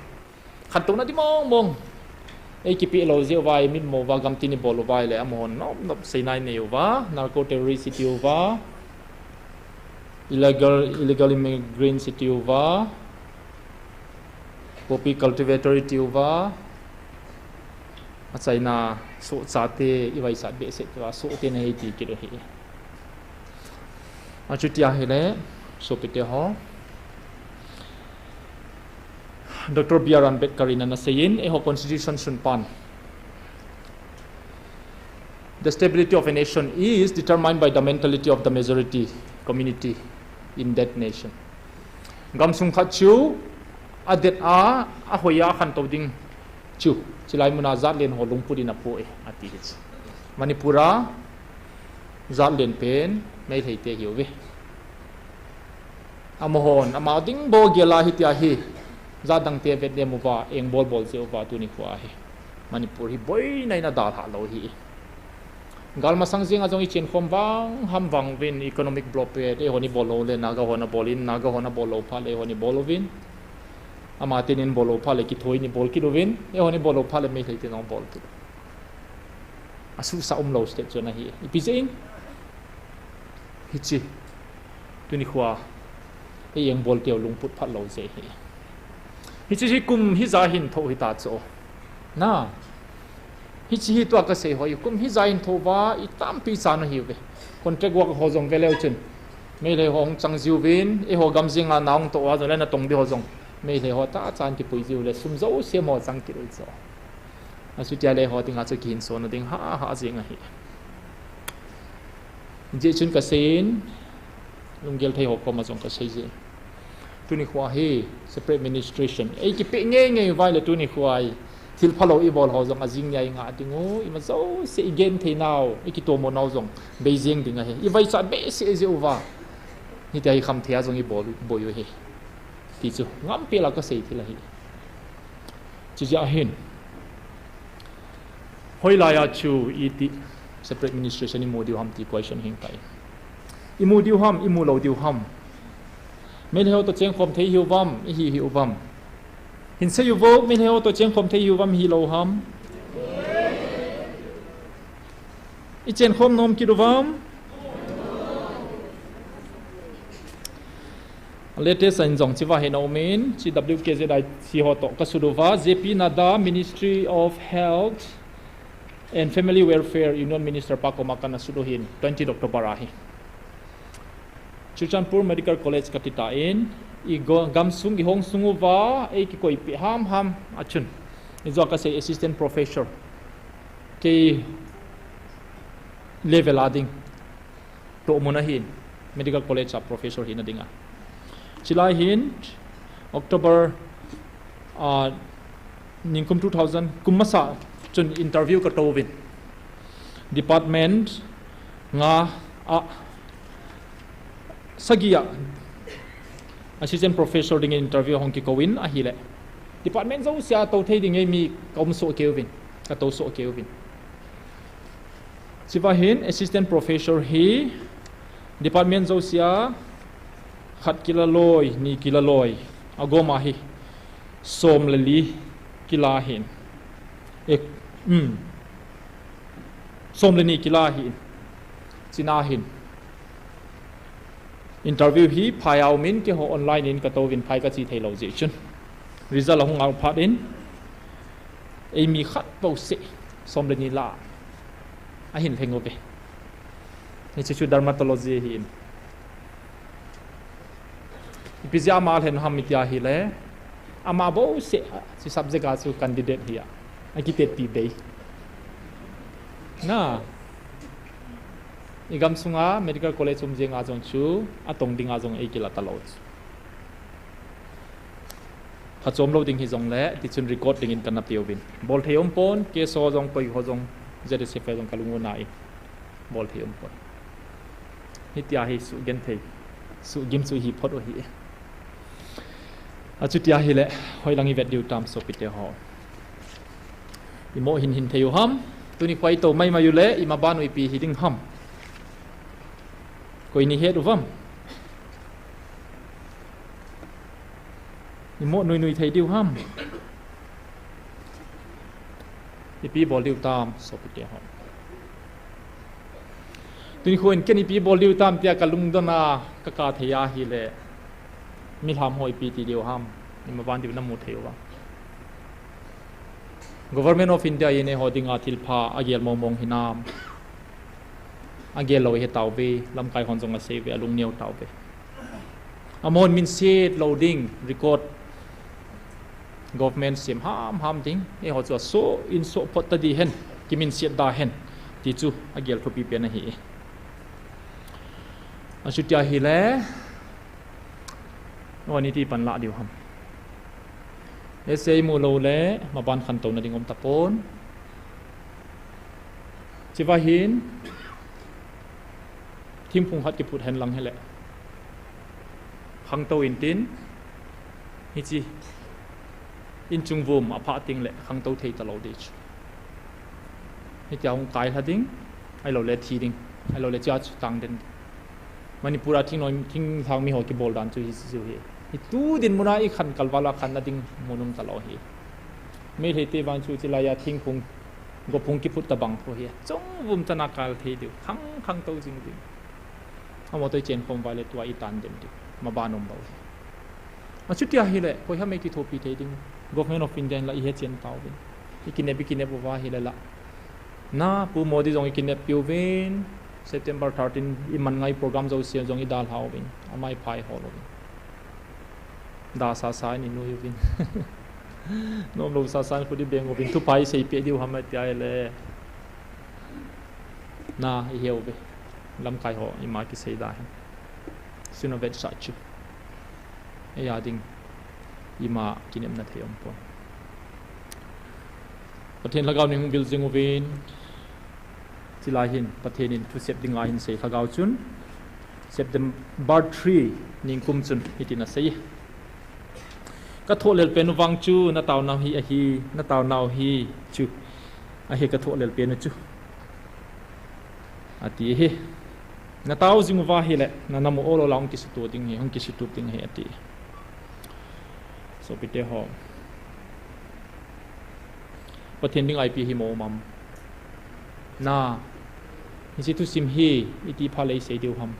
khantouna di mong mong eikipeh lou jeh uva, imitmo uva, gamtin ibol uva le, amahon nop nop seinai nei uva, narco terrorist iti uva, illegal, illegal immigrants iti uva, poppy cultivator iti uva, achaina sohchate ivaisat behseh uva, sohte nahi ti kit u hi. Achuti ahile, sopite ho, Doctor B R Ambedkar in ana seiyin, eiho constitution sunpan, the stability of a nation is determined by the mentality of the majority community in that nation. Gamsung khat chu adet a, ahoi a khantou ding chu, chilai muna jatlen ho lungput in apoh e, ati hi chu. Manipur a jatlen pen Meitei te ahiuve. Amahon ama ding bou gel a hitia hi, jat dangte vetnem uva, engbol bol jeh uva tuni khoa hi Manipur hi boina in adalhah lou hi. Gal masang jenga jong ichenkhom vang ham vang uvin, economic blockade, eihon ibol lou le Naga hon abol in, Naga hon abol lou phat le eihon ibol uvin, amaten abol lou phat le kithoin ibol kit uvin, eihon ibol lou phat le Meitei ten jong abol kit. Asuhsah umlou state chu ana hi. Ipi jeh in hiche tuni khoa ei engbol teu lungput phat lou jeh hi. Hiche hi kum hija hin thoh hita chu. Na, hiche hi tua kasei ho hi kum hija hin thoh uva, itampi chan ahiuve. Contract work ho jong veleu chun, Meitei ho hung chang jiuvin, eiho gam jenga na hung toh uva jongle natong ding ho jong Meitei ho tah chan kipui jiu le, sum jouse mo chang kit u chu. Achutia le eiho dinga chu kihinsona ding hahha jeng ahi. Hijeh chun kasei in, lunggel thei ho koma jong kasei jin, tuni khoa hi separate administration eikipeh ngei ngei uva ahile tuni khoa hi thil phalou ibol ho jong ajing nia ingah dingu, ima jouse igenthei nau, ikitomo nau jong bei jeng ding ahi. Ivaichat behseh jeh uva hitia hi khamthei a jong ibol boi u hi, ti chu ngampel a kasei thil ahi. Chujeh hin, hoilai a chu iti separate administration imu diu ham ti question hing tai. Imu diu ham, imu lou diu ham? Meitei ho toh chengkhom thei hiuvam, ihi hiuvam? Hinsei uvo, Meitei ho toh chengkhom thei hiuvam, hilou ham? Ichenkhom nom kit uvam? Latest a in jong chiva hin aumin, chi W K Z I C ho toh kasut uva, J P Nadda, Ministry of Health and Family Welfare, Union Minister pa koma kana sut u hin, twenty October ahi. Churachandpur Medical College kati tan, igamsung ihong sung uva eikikoipeh ham ham a chun, ijou a kasei assistant professor kei level a ding tohmun ahin, medical college a professor hina dinga. Chulai hin October, ah, ningkum two thousand kum masa chun interview katouvin, department nga a sagi a assistant professor dingin interview hung kikouvin ahile, department jousea tou thei dingin mi kaum soh keiyuvin, katou soh keiyuvin. Chuva hin assistant professor hi department jousea khat kila loi, ni kila loi, agoma hi som le li kila hin. E, um, som le ni kila hin. China hin. Interview hi phai a um in, keiho online in katouvin phai kache thei lou jeh chun. Result ahung out phat in, eimi khat bou seh, som le ni la ahin lheng uve. Hiche chu dermatology ahin. Ipi jeh a ama lhen ham iti ahile, ama bou seh, hiche subject a chu candidate hi a, akitetpi bei. Na, igam sunga medical college um jenga jong chu, atong dinga jong eikila talou chu. Phachom lou ding hijongle, tichun record dingin kana peuvin. Bol thei um pon, case ho jong, koi ho jong, Z S F jong kalung u nai. Bol thei um pon. Hitia hi sugenthei, sugim chu hi phot u hi. Achuti ahile, hoilang ivet diu tam sopite ho. Imo hin hin thei u ham, tuni koi to mai mai u le, imaban u ipi hi ding ham. Koi ni het uvam. Imo nui nui thei diu ham. Ipi bol diu tam, sopite ho. Tuni kho in ken ipi bol diu tam tia kalungdon a, kaka thei ahile. Milham ho ipi ti diu ham. Imaban diu namu thei uva. Government of India in eiho dinga thilpha agel mong mong hinam. Agel lou ahi tauve, lamkai hon jong asei uve, alung neo tauve. Amahon minset lou ding, record, government sem ham ham ding, eiho chu aso, in so phot ta di hen, kiminset da hen, ti chu agel thupi pen ahi. Achuti ahile, o ni ti pan la diu ham. Esei mu lou le, maban khantouna ding um tapon. Chuva hin, thingphung khat kiphut hen lang hile. Khangtou intin, hiche, inchung vum aphah ting le, khangtou thei talou di chu. Hitia hung kai lha ding, ahilou le thi ding, ahilou le chia chu tang den. Manipur a thingnoi, thinglhang mi ho kibol dan chu hiche chu hi. Hitu dinmun a ikhan kalval a khanna ding mun um talou hi. Meitei te vang chu chulai a thingphung, gophung kiphut tabang kho hi. Chung vum chana kal thei diu, khang khangtou jing ding. Amaho toh ichen khom uva le tua itan den diu. Maban um lou hi. Achuti ahile, koi ham eikithopi thei ding. Government of India in la ihet chen tauvin. Ikinep, ikinep uva ahile la. Na, Pu Modi jong ikinep piuvin. September thirteen iman ngai program jouse jong idalha uvin. Ama iphai hol uvin. Da sasa in inui uvin. Nomlou sasa in khut ibeng uvin. Thupha isei peh diu ham tia ahile. Na, ihe uve. Lamkai ho ima kisei da hen. Sun a vetsah chu. Eia ding ima kinepna thei um pon. Pathen lhagao nin hung vil jing uvin. Chulai hin Pathen in thusep dinga ahin sei lhagao chun, September three ningkum chun hitin asei. Ka thohlel pen u vang chu na taonau hi ahi, na taonau hi chu ahi ka thohlel pen u chu. Ati hi. Na tao jing uva ahile, na nam u ol ol a hung kisuto ding hi, hung kisutup ding hi ati. Sopite ho. Pathen dinga ipi hi mo um am. Na, hiche thusim hi, iti pha le isei diu ham.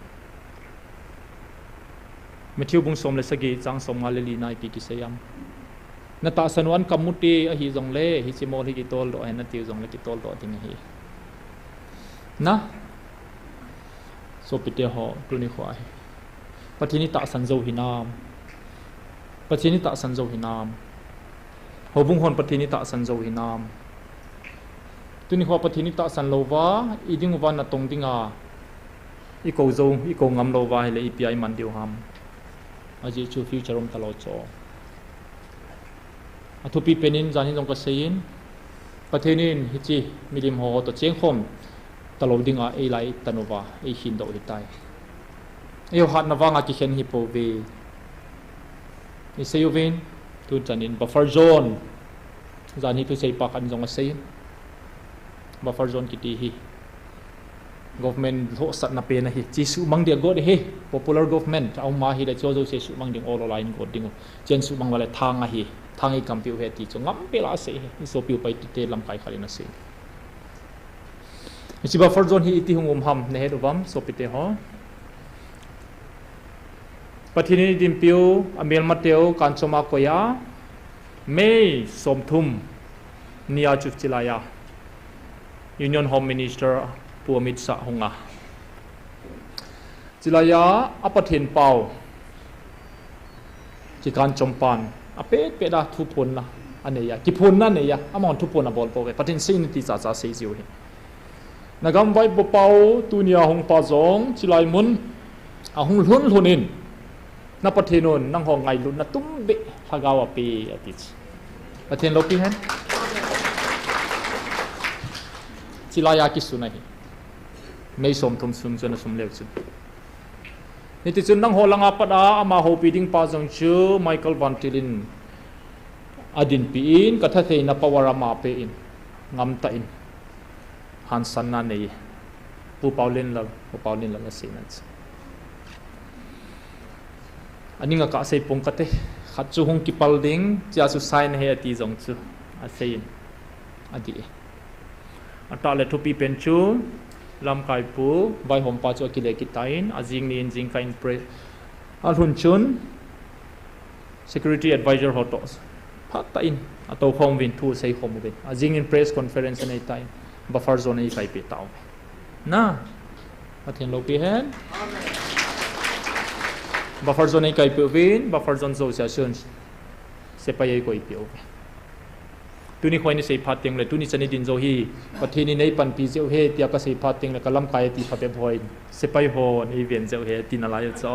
Matthew bung som le sagi chang som nga le li na ipi kisei am. Na tahsan u an kamu te ahi jongle, hiche mol hi kitol doh hen natiu jongle kitol doh ding ahi. Na, sopite ho, tuni kho ahi. Pathen itahsan jou hinam. Pathen itahsan jou hinam. Houbung hon Pathen itahsan jou hinam. Tuni kho Pathen itahsan louva, iding uva natong dinga. Ikou jou, ikou ngam louva ahile ipia iman diu ham. Ajeh chu future um talou chu. Athupi penin, jan hin jong kaseiyin, Pathen in hiche milim ho toh chengkhom talou dinga eilai tan uva, eihin doh hitai. Eiho hatna vanga kikhen hi pouve. Isei uvin, tuchan in buffer zone. Jan hi thusei pa khat in jong aseiyin. Buffer zone kiti hi. Government lhohsatna pen ahi. Chi suhmang dia got hi. Popular government aum ahile chu jouse suhmang ding ol ol a in got ding u. Chen suhmang vale thang ahi. Thang i kampiu he ti chu ngam pela asei hi. I sopiu pai tute lamkai khat in asei. Hiche buffer zone hi iti hung um ham nahet uvam, sopite ho. Pathen in eidinpiu, amelmateu kanchom a koi a, May somthum nia chu chilai a Union Home Minister Pu Amit Shah hung a, chilai a, a Pathen pau kikanchom pan apet pet a thuphonna anei a, kiphonna anei a, amahon thuphon abol pouve, Pathen seina ti chacha sei jiu hi. Nagam vaipo pau tunia hung pa jong chilai mun ahung lhun lhun in, na Pathen un nangho ngailutna tumbeh lhagao ape ati chu. Pathen loupi hen. Chilai a kisun ahi. May somthum sun chu ana sum leu chun. Hitichun nangho langa pat a ama houpi ding pa jong chu Michael Van Til in adinpi in, kathatheina power ama pe in, ngamtah in, hansanna nei. Pu Paolenlal, Pu Paolenlal aseina chu. Aning a kasei pong kate, khat chu hung kipal ding, chia chu sign ahi ati jong chu asei in, adih e. Atah le thupi pen chu, lamkai pu, vaihom pa chu akile kit tan, ajing ni in jingkah in pre, alhun chun, security advisor ho toh phatah in atoukhom uvin, thu aseikhom uvin, ajing in press conference anei tan, buffer zone eikaipeh tauve. Na, Pathen loupi hen. Buffer zone eikaipeh uvin, buffer zone jousea chun sepai eikoipeh uve. Tuni khoi ni sei phat tengle, tuni chan idin jou hi Pathen in eipanpi jeh u ahi tia kasei phat tengle, kalamkai ati phabep hon, sepai hon eiven jeh u ahi ti nalai u chu.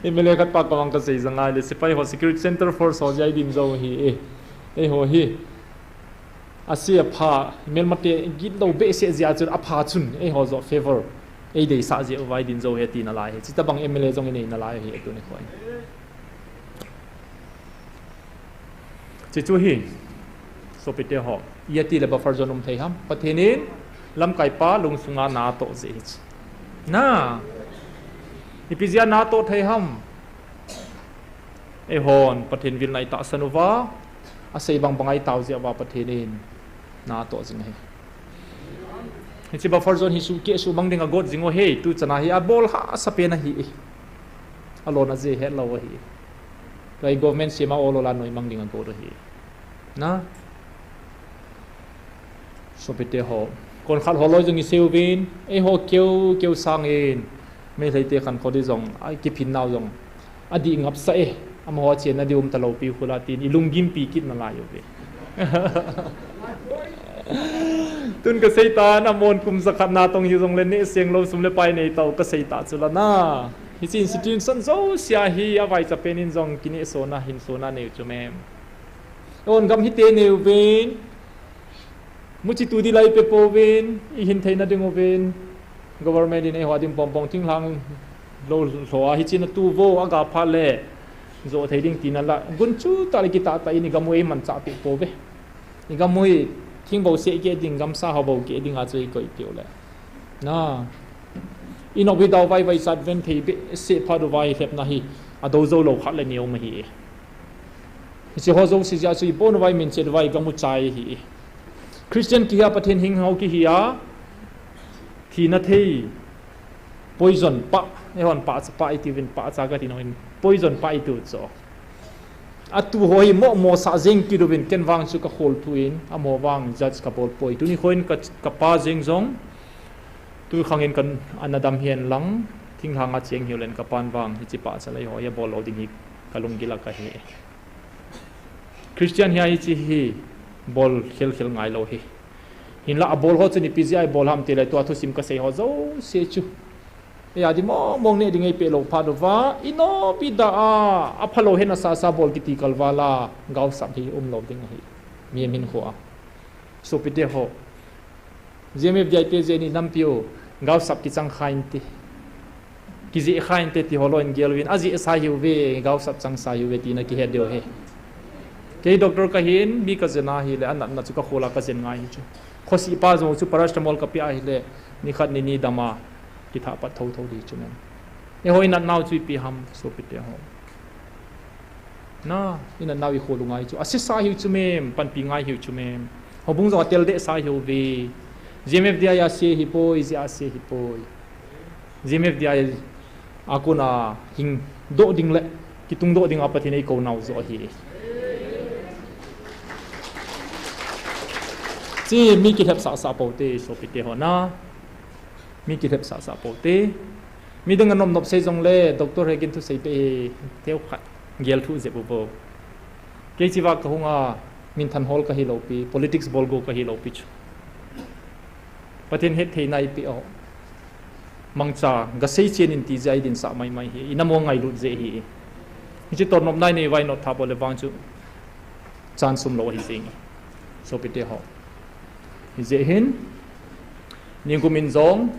MLA khat pa kamang kasei jong ahile, sepai ho, security center force ho jeh a idin jou ahi e. Eiho hi ase apha, melmate gitlou behseh jeh a chun apha chun eiho joh favor eideisah jeh uva idin jou ahi ti nalai ahi. Chutobang MLA jong inei nalai ahi, tuni khoi. Chuchu hi, sopite ho, iti le buffer zone um thei ham? Pathen in lamkai pa lungsunga natoh jeh hiche. Na, ipi jeh a natoh thei ham? Eihon Pathen vilna itahsan uva, asei bang banga itao jeh uva Pathen in natoh jing ahi. Hiche buffer zone hi sukeh suhmang ding agot jing u ahi, tuchan a hi abol hahsa pen ahi e. Alona jeh hetlou ahi. Tua hi government sem a ol ol a noimang ding agot ahi. Na, sopite ho, konkhat ho loi jong isei uvin, eiho keu keu sangin Meiteite khankho di jong, akiphin nau jong adih ngapsah e. Amaho chenna di um talou pi khula tin ilunggimpi kit nalai uve. Tun kasei tan, amahon kum jakhat natong hijongle nehseng lou, sum le pai neitau kasei ta chula na. Hiche institution jousea hi avaicha pen in jong kinehsona, hinsona neiu chu mem. Eihon gam hite neiuvin, muchi tu di la ipe pouvin, ihin theina ding uvin, government in eiho a ding pong pong thinglhang lou lhoa hiche natu vo aga phat le joh thei ding tina la, gunchu tah le kitah tah in igam u eimanchahpeh pouve. Igam u hi thing bou seh keh ding, gamsa ho bou keh dinga chu eikoipeh u le, na, inop hi dau vaivai chat ven thei behseh phat uva ilhepna hi adou jou lou khat le ni um ahi. Hiche ho jouse jeh a chu ibon uva imin chet uva igam u chai ahi. Christian kihi a, Pathen hing ho kihi a, thina thei poison pah, eihon pahcha, pah itiuvin, pahcha kati nom in, poison pah itu chu. Atu ho hi momo sah jeng kit uvin, ken vang chu kakholthu in, amaho vang judge kabol poi. Tuni khoi in ka, kapa jeng jong tukhang in kan ana dam hen lang, thinglhang a cheng hiu len kapan vang hiche pahcha lei ho hi abol lou ding hi kalunggil a kahe. Christian hi a hiche hi bol khel khel ngai lou hi. Hinla abol ho chun ipi jeh a ibol ham tile tua thusim kasei ho jouse chu, eia di mong mong neh ding eipeh lou phat uva, inop ida a, aphalou hena sasa bol kiti kalval a, gaosap hi umlou ding ahi. Mihem hinkho a. Sopite ho, GMFDI te jeh in nampiu, gaosap kichang kha inte, kijeh kha inte ti ho loi in gel uvin, ajehsa hiuve, gaosap changsa hiuve tina kihet diu ahi. Kei doctor kahin, mi kajen ahile, anatna chu kakhol a kajen ngai hi chu. Khosih pa jong chu paracetamol kapeh ahile, nikhat nini dam a, kithah pat thotho ding chu mem. Eiho inat nau chu ipi ham, sopite ho. Na, inat nau ikholunga hi chu. Asesa hiu chu mem, panpi ngai hiu chu mem. Houbung jong atel dehsa hiu ve. G M F D I a se hipoi, ijeh a se hipoi. G M F D I a kona hingdoh ding le kitungdoh dinga Pathen in eikou nau joh ahi. Chi mi kilhepsahsah pou te, sopite ho na. Mi kilhepsahsah pou te. Midang a nopnop sei jongle, Doctor Hegin thusei beh hi, theu khat gel thu jep u bou. Kei chiva kahunga, minthan hol kahi lou pi, politics bol go kahi lou pi chu. Pathen hetthei nai pi o. Mangcha, gasei chen in ti jeh a idinsah maimai hi, inamo ngailut jeh hi. Hiche totnop nai nei vai not tha bol le vang chu. Chan sum lou ahi jing. Sopite ho. Hijeh hin, ningkum in jong,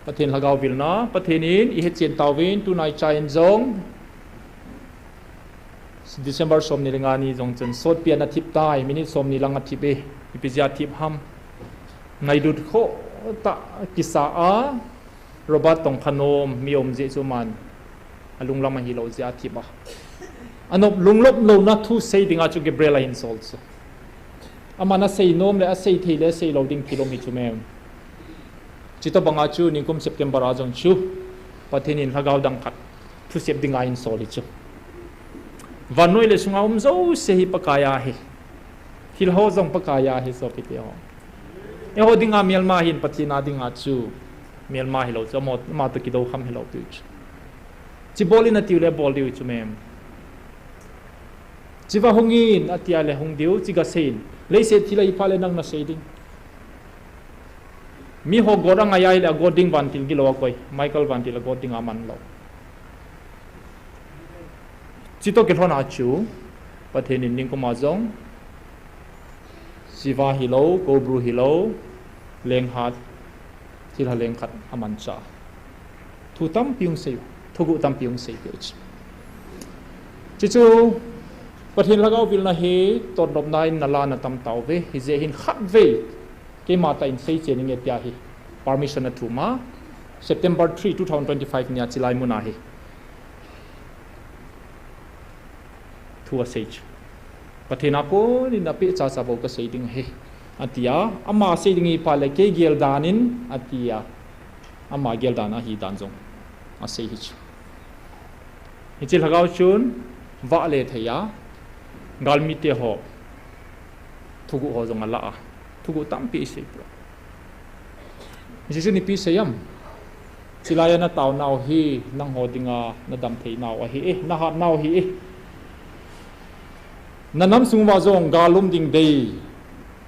Pathen lhagao vilna, Pathen in ihet chen tauvin, tunai chai in jong, December somni le nga ni jong chun sotpi ana thip tai, minute somni lang athip e, ipi jeh a thip ham. Ngailut khoh tah kisa a, Robert Tongkhanom mi um jeh chu aman, alunglam ahilou jeh a thip a. Anop lunglop louna thu sei dinga chu Gabriel ahin sol chu. Aman asei nom le asei thei le asei lou ding thil um hi chu mem. Chutobanga chu ningkum September a jong chu Pathen in lhagao dang khat thusep dinga ahin sol hi chu. Vannoi le sunga um jouse hi Pakai a ahi. Thil ho jong Pakai a ahi, sopite ho. Eiho dinga melma hin Pathen a dinga chu melma hilou chu, ama, ama toh kidou kham hilou pi chu. Chi bol in atiu le bol diu chu mem. Chiva hung in atia le hung diu, chi gasei in. Leiset thil ahi phat le nang nasei ding. Miho got angai a ahile agot ding vantil gilou a koi. Michael vantil agot ding aman lou. Chutoh kilhon a chu, Pathen in ningkum a jong, chiva hilou, kobru hilou, lenghat, thilha lengkhat amanchah. Thu tampi hung sei, thuguh tampi hung sei peh u chu. Chuchu, Pathen lhagao vilna hi, totnopna in nala natam tauve, hijeh hin khatvei, keima tah in seichen inge tia hi, permission athum a, September three, two thousand twenty-five nia chilai muna hi. Thu asei chu. Pathen a konin apeh chacha bou kasei ding ahi, atia, ama sei ding hi phat le kei gel dan in, atia, ama gel dan ahi dan jong asei hi chu. Hiche lhagao chun, vahle thei a, galmite ho, thuguh ho jong ala a, thuguh tampi isei poi. Hiche chun ipi sei am? Chilai a nataonau hi, nangho dinga nadam theinau ahi e, nahatnau ahi e. Nanam sung uva jong gal um ding dei,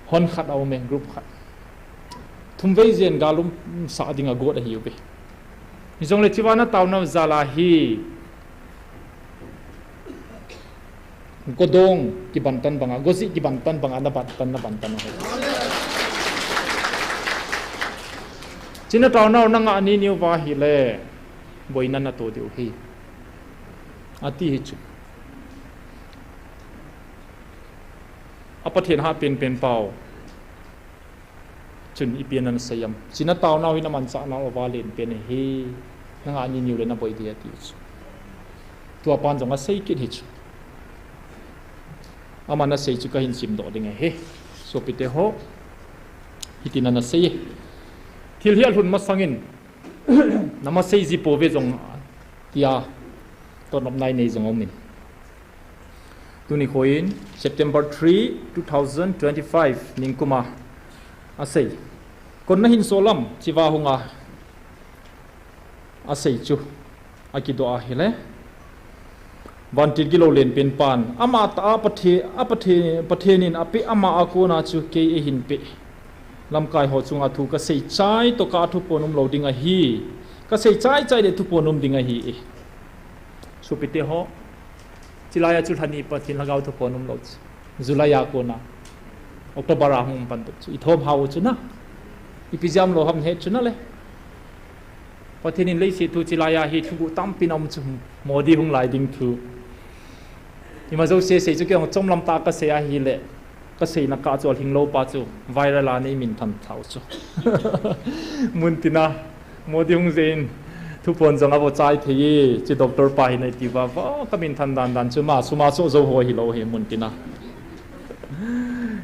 hon khat aume, group khat. Thumvei jen gal umsah dinga got ahiuve. Hijongle chiva nataonau jal a hi, godong kibantan banga, gojih kibantan banga nabantan, nabantan ahi. Chi nataonau nangah ni niuva ahile, boina nato diu ahi, ati hi chu. A Pathen hahpenpen pau chun ipi ana sei am? Chi nataonau hi namanchahnau ava lenpen ahi, nangah ni niu le naboi ding ati chu. Tua pan jong asei kit hi chu. Aman asei chu kahin simdoh ding ahi, sopite ho. Hitin ana sei e. Thil hi alhun masangin, namasei ji pouve jong, tia, totnopna inei jong aumin. Tuni khoin September three, two thousand twenty-five ningkuma asei. Koi nahin sol am, chiva hunga asei chu, akidoh ahile, vantil gilou lenpen pan, amatah a Pathe-, a Pathe-, Pathen in apeh ama a kona chu kei eihin peh. Lamkai ho chunga thu kasei chai tokah a thuphon umlou ding ahi. Kasei chai chai le thuphon um ding ahi e. Sopite ho. Chilai a chu lhani Pathen lhagao thuphon umlou chu. July a kona, October a hung um pan chu. Ithom hao chu na. Ipi jam lou ham het chu na le. Pathen in leiset thu chilai a hi thuguh tampi na um chu. Modi hung lai ding thu. Ima jouse sei chu kei hung chomlam tah kasei ahile. Ka seina kah chu alhinglou pa chu viral a nei minthan thau chu. Muntina, Modi hung jeh in, thuphon jong avo chai thei e, chi doctor pa hin ati uva, va, ka minthan dan dan chu, ma suma chu jou ho hilou hi, muntina.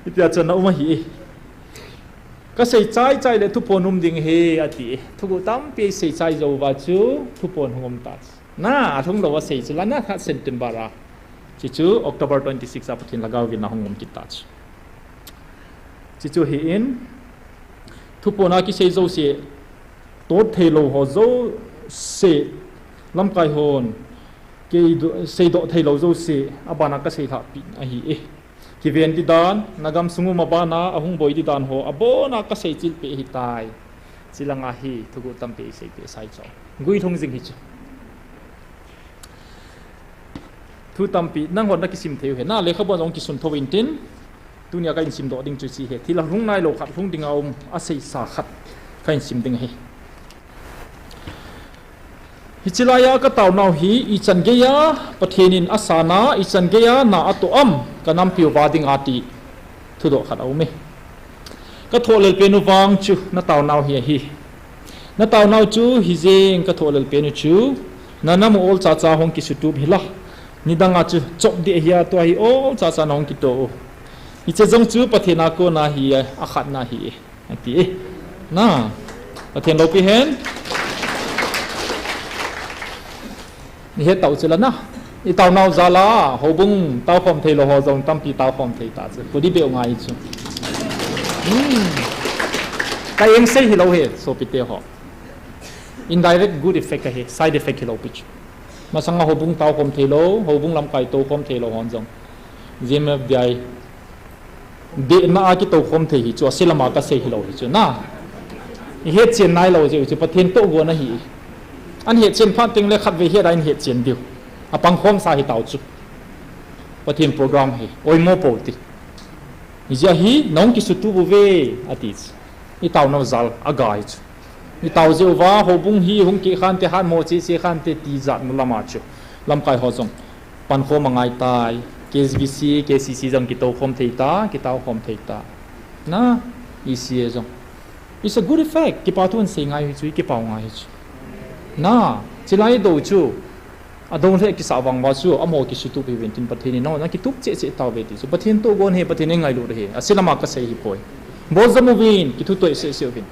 Itia chu na um ahi e. Ka sei chai chai le thuphon um ding ahi, ati e. Thuguh tampi sei chai jou uva chu, thuphon hung um ta chu. Na, alhung lou a sei chu la na kha sentiment bara. Chi chu October twenty-six a Pathen lhagao vilna hung um kit ta chu. Chi chu hi in, thuphon a kisei jouse, tot thei lou ho jouse, lamkai hon, kei do, seidoh thei lou jouse, abana ka sei lhah pi ahi e. Kiven di dan, nagam sung um abana, ahung boi di dan ho, abona ka sei chil pi ahi tai. Chi langa hi, thuguh tampi sei pi sai chu. Guilhung jing hi chu. Thu tampi, nangho na kisim thei u hi. Na lekhabu jong kisun thou intin, tunia ka hin sim doh ding chu chi hi. Thil alhung nailou khat, lhung ding a um, asei sa khat, ka hin sim ding ahi. Hichi laiya ka taonau hi, ichan geiya, Pathen in asana, ichan geiya, na atoh am, ka nampiu va ding ati. Thudoh khat aum e. Ka thohlel pen u vang chu na taonau hi ahi. Na taonau chu hi jeng ka thohlel pen u chu na namu ol cha cha hung kisutup hi la. Nidang a chu chop di ahi a tua hi ol cha cha na hung kito u. Hiche jong chu Pathen a kona hi a khatna hi e. Ati e. Na. Pathen loupi hen. Ni he tau chu la na. I taonau jal a, houbung taokhom thei lou ho jong tampi taokhom thei ta chu. Kudi beu ngai chu. Hmm. Ka eng sei hilou he, sopite ho. Indirect good effect ahi, side effect hilou pi chu. Masanga houbung taokhom thei lou, houbung lamkai tokhom thei lou hon jong. G M F D I. Dehna a kitoukhom thei hi chu, ase lama ka sei hilou hi chu, na. I hetchen nailou jeh u chu, Pathen tohgon ahi. An hetchen phat teng le khatvei het a in hetchen diu. Apangkhom sa hi tau chu. Pathen program hi, oimo pou ti. Hijeh a hi, nahung kisutup uve, ati chu. I taonau jal, aga hi chu. I tao jeh uva, houbung hi, hung keh khante, hatmo che che khante, ti jat nu lama chu. Lamkai ho jong. Pankhom angai tai, K S B C, K C C jong kitoukhom thei ta, kitaokhom thei ta. Na, E C A jong. It's a good effect. Kipa thu an sei ngai hi chu, kipau ngai hi chu. Na, chilai dou chu. Adong le kisa vang va chu, amaho kisutup hi uvin tin Pathen in, na, na kitup che che tauve ti chu. Pathen tohgon hi, Pathen in ngailut hi. Ase lama ka sei hi poi. Bol jom uvin, kithu toh se se uvin.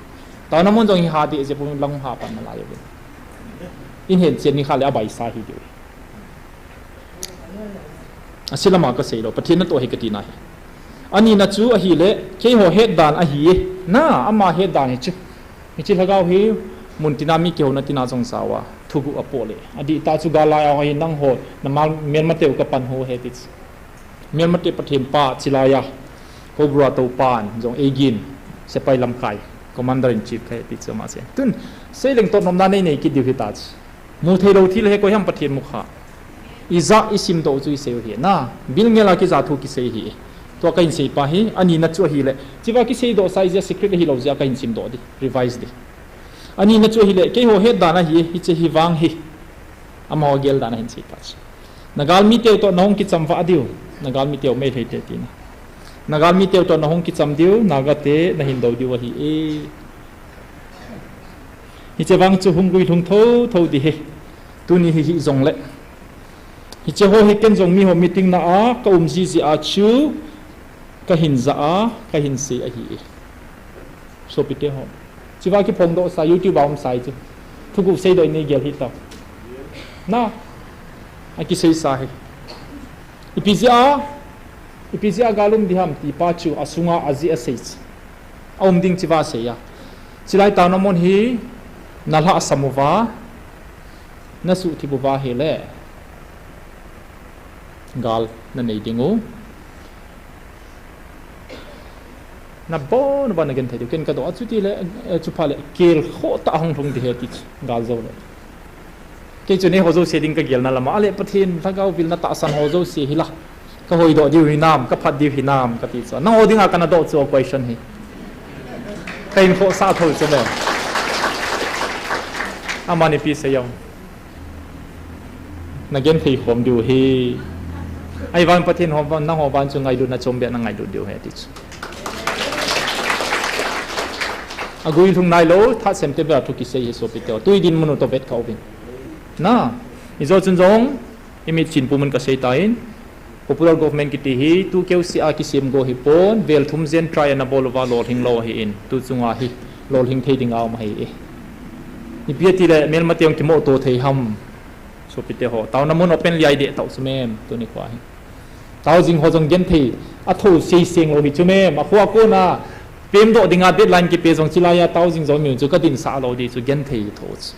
Taona mun jong hi ha de, je pun lang ha pan na lai uvin. In hetchen ni kha le abaisa hi diu. Ase lama ka sei lou, Pathen natoh hi ka tina hi. Anina chu ahile, keiho het dan ahi e. Na, ama het dan hi chu. Hiche lhagao hi, mun tina mi kihouna tina jong jao a, thuguh apoh le. Adih tah chu gal lai a hi nangho, na mal, melmateu ka pan ho he ti chu. Melmate Pathen pa chilai a, Cobra topan, jong eigin, sepai lamkai, Commander in Chief ka he ti chu ama se. Tun, sei leng toh nomna nei nei kit diu hi ta chu. Mu thei lou thil he koi ham Pathen mu kha. I ja i sim doh chu i sei u hi na. Bil ngel a kija thu kisei hi. Tua ka hin sei pa hi, anina chu ahile. Chiva kisei doh sa i jeh a secret ahi lou jeh a ka hin sim doh di, revise di. Anina chu ahile, keiho het dan ahi, hiche hi vang hi. Amaho gel dan a hin sei ta chu. Na galmi teu toh na hung kicham vah diu. Na galmi teu Meitei te tina. Na galmi teu toh na hung kicham diu, Naga te na hin dou diu ahi e. Hiche vang chu hung guilhung thotho di hi. Tuni hi hih jongle. Hiche ho hi ken jong miho meeting na a ka um jiji a chu ka hin ja a, ka hin sei ahi e. Sopite ho. Chiva kiphongdoh sa, YouTube a um sai chu. Thuguh seidoh in nei gel hi tau. Na, akisei sa hi. Ipi jeh a, ipi jeh a gal um di ham ti pa chu asunga ajeh asei chu. Aum ding chiva sei a. Chilai taona mun hi, na lhahsam uva, na suhthip uva hile, gal na nei ding u. Na bon uva na genthei diu, ken ka doh a chuti le, eh, chuphat le, kel khoh tah hung lhung di he ti chu, gal jou le. Kei chu neiho jouse ding ka gelna lama, ale Pathen lhagao vilna tahsan ho jouse hi la. Ka hoidoh diu hinam, ka phat diu hinam, ka ti chu. Nangho dinga kana doh chu question hi. Ka hin khohsah thou chu le. Amani ipi sei em. Na genthei khom diu hi. Ahivang Pathen ho, nangho vang chu ngailutna chom beh na ngailut diu ahi ti chu. Agui lhung nailou, thasem te beh a thu kisei ahi sopite ho. Tui dinmun u toh vet kha uvin. Na, ijou chun jong, imit chin pumun kasei tan, popular government kiti hi, tu keu si a kisem go hipon, vel thum jen try ana bol uva lolhing lou ahin, tu chunga hi, lolhing thei ding aum ahi e. Ipi ati le, melmate jong kimoto thei ham. Sopite ho, taona mun open liai deh tau chu mem, tuni khoa hi. Tao jing ho jong genthei, atho sei seng lou hi chu mem, akhoa kona, pem doh dinga deadline kipe jong chilai a tao jing jong mi chu kadin sah lou di chu genthei tho chu.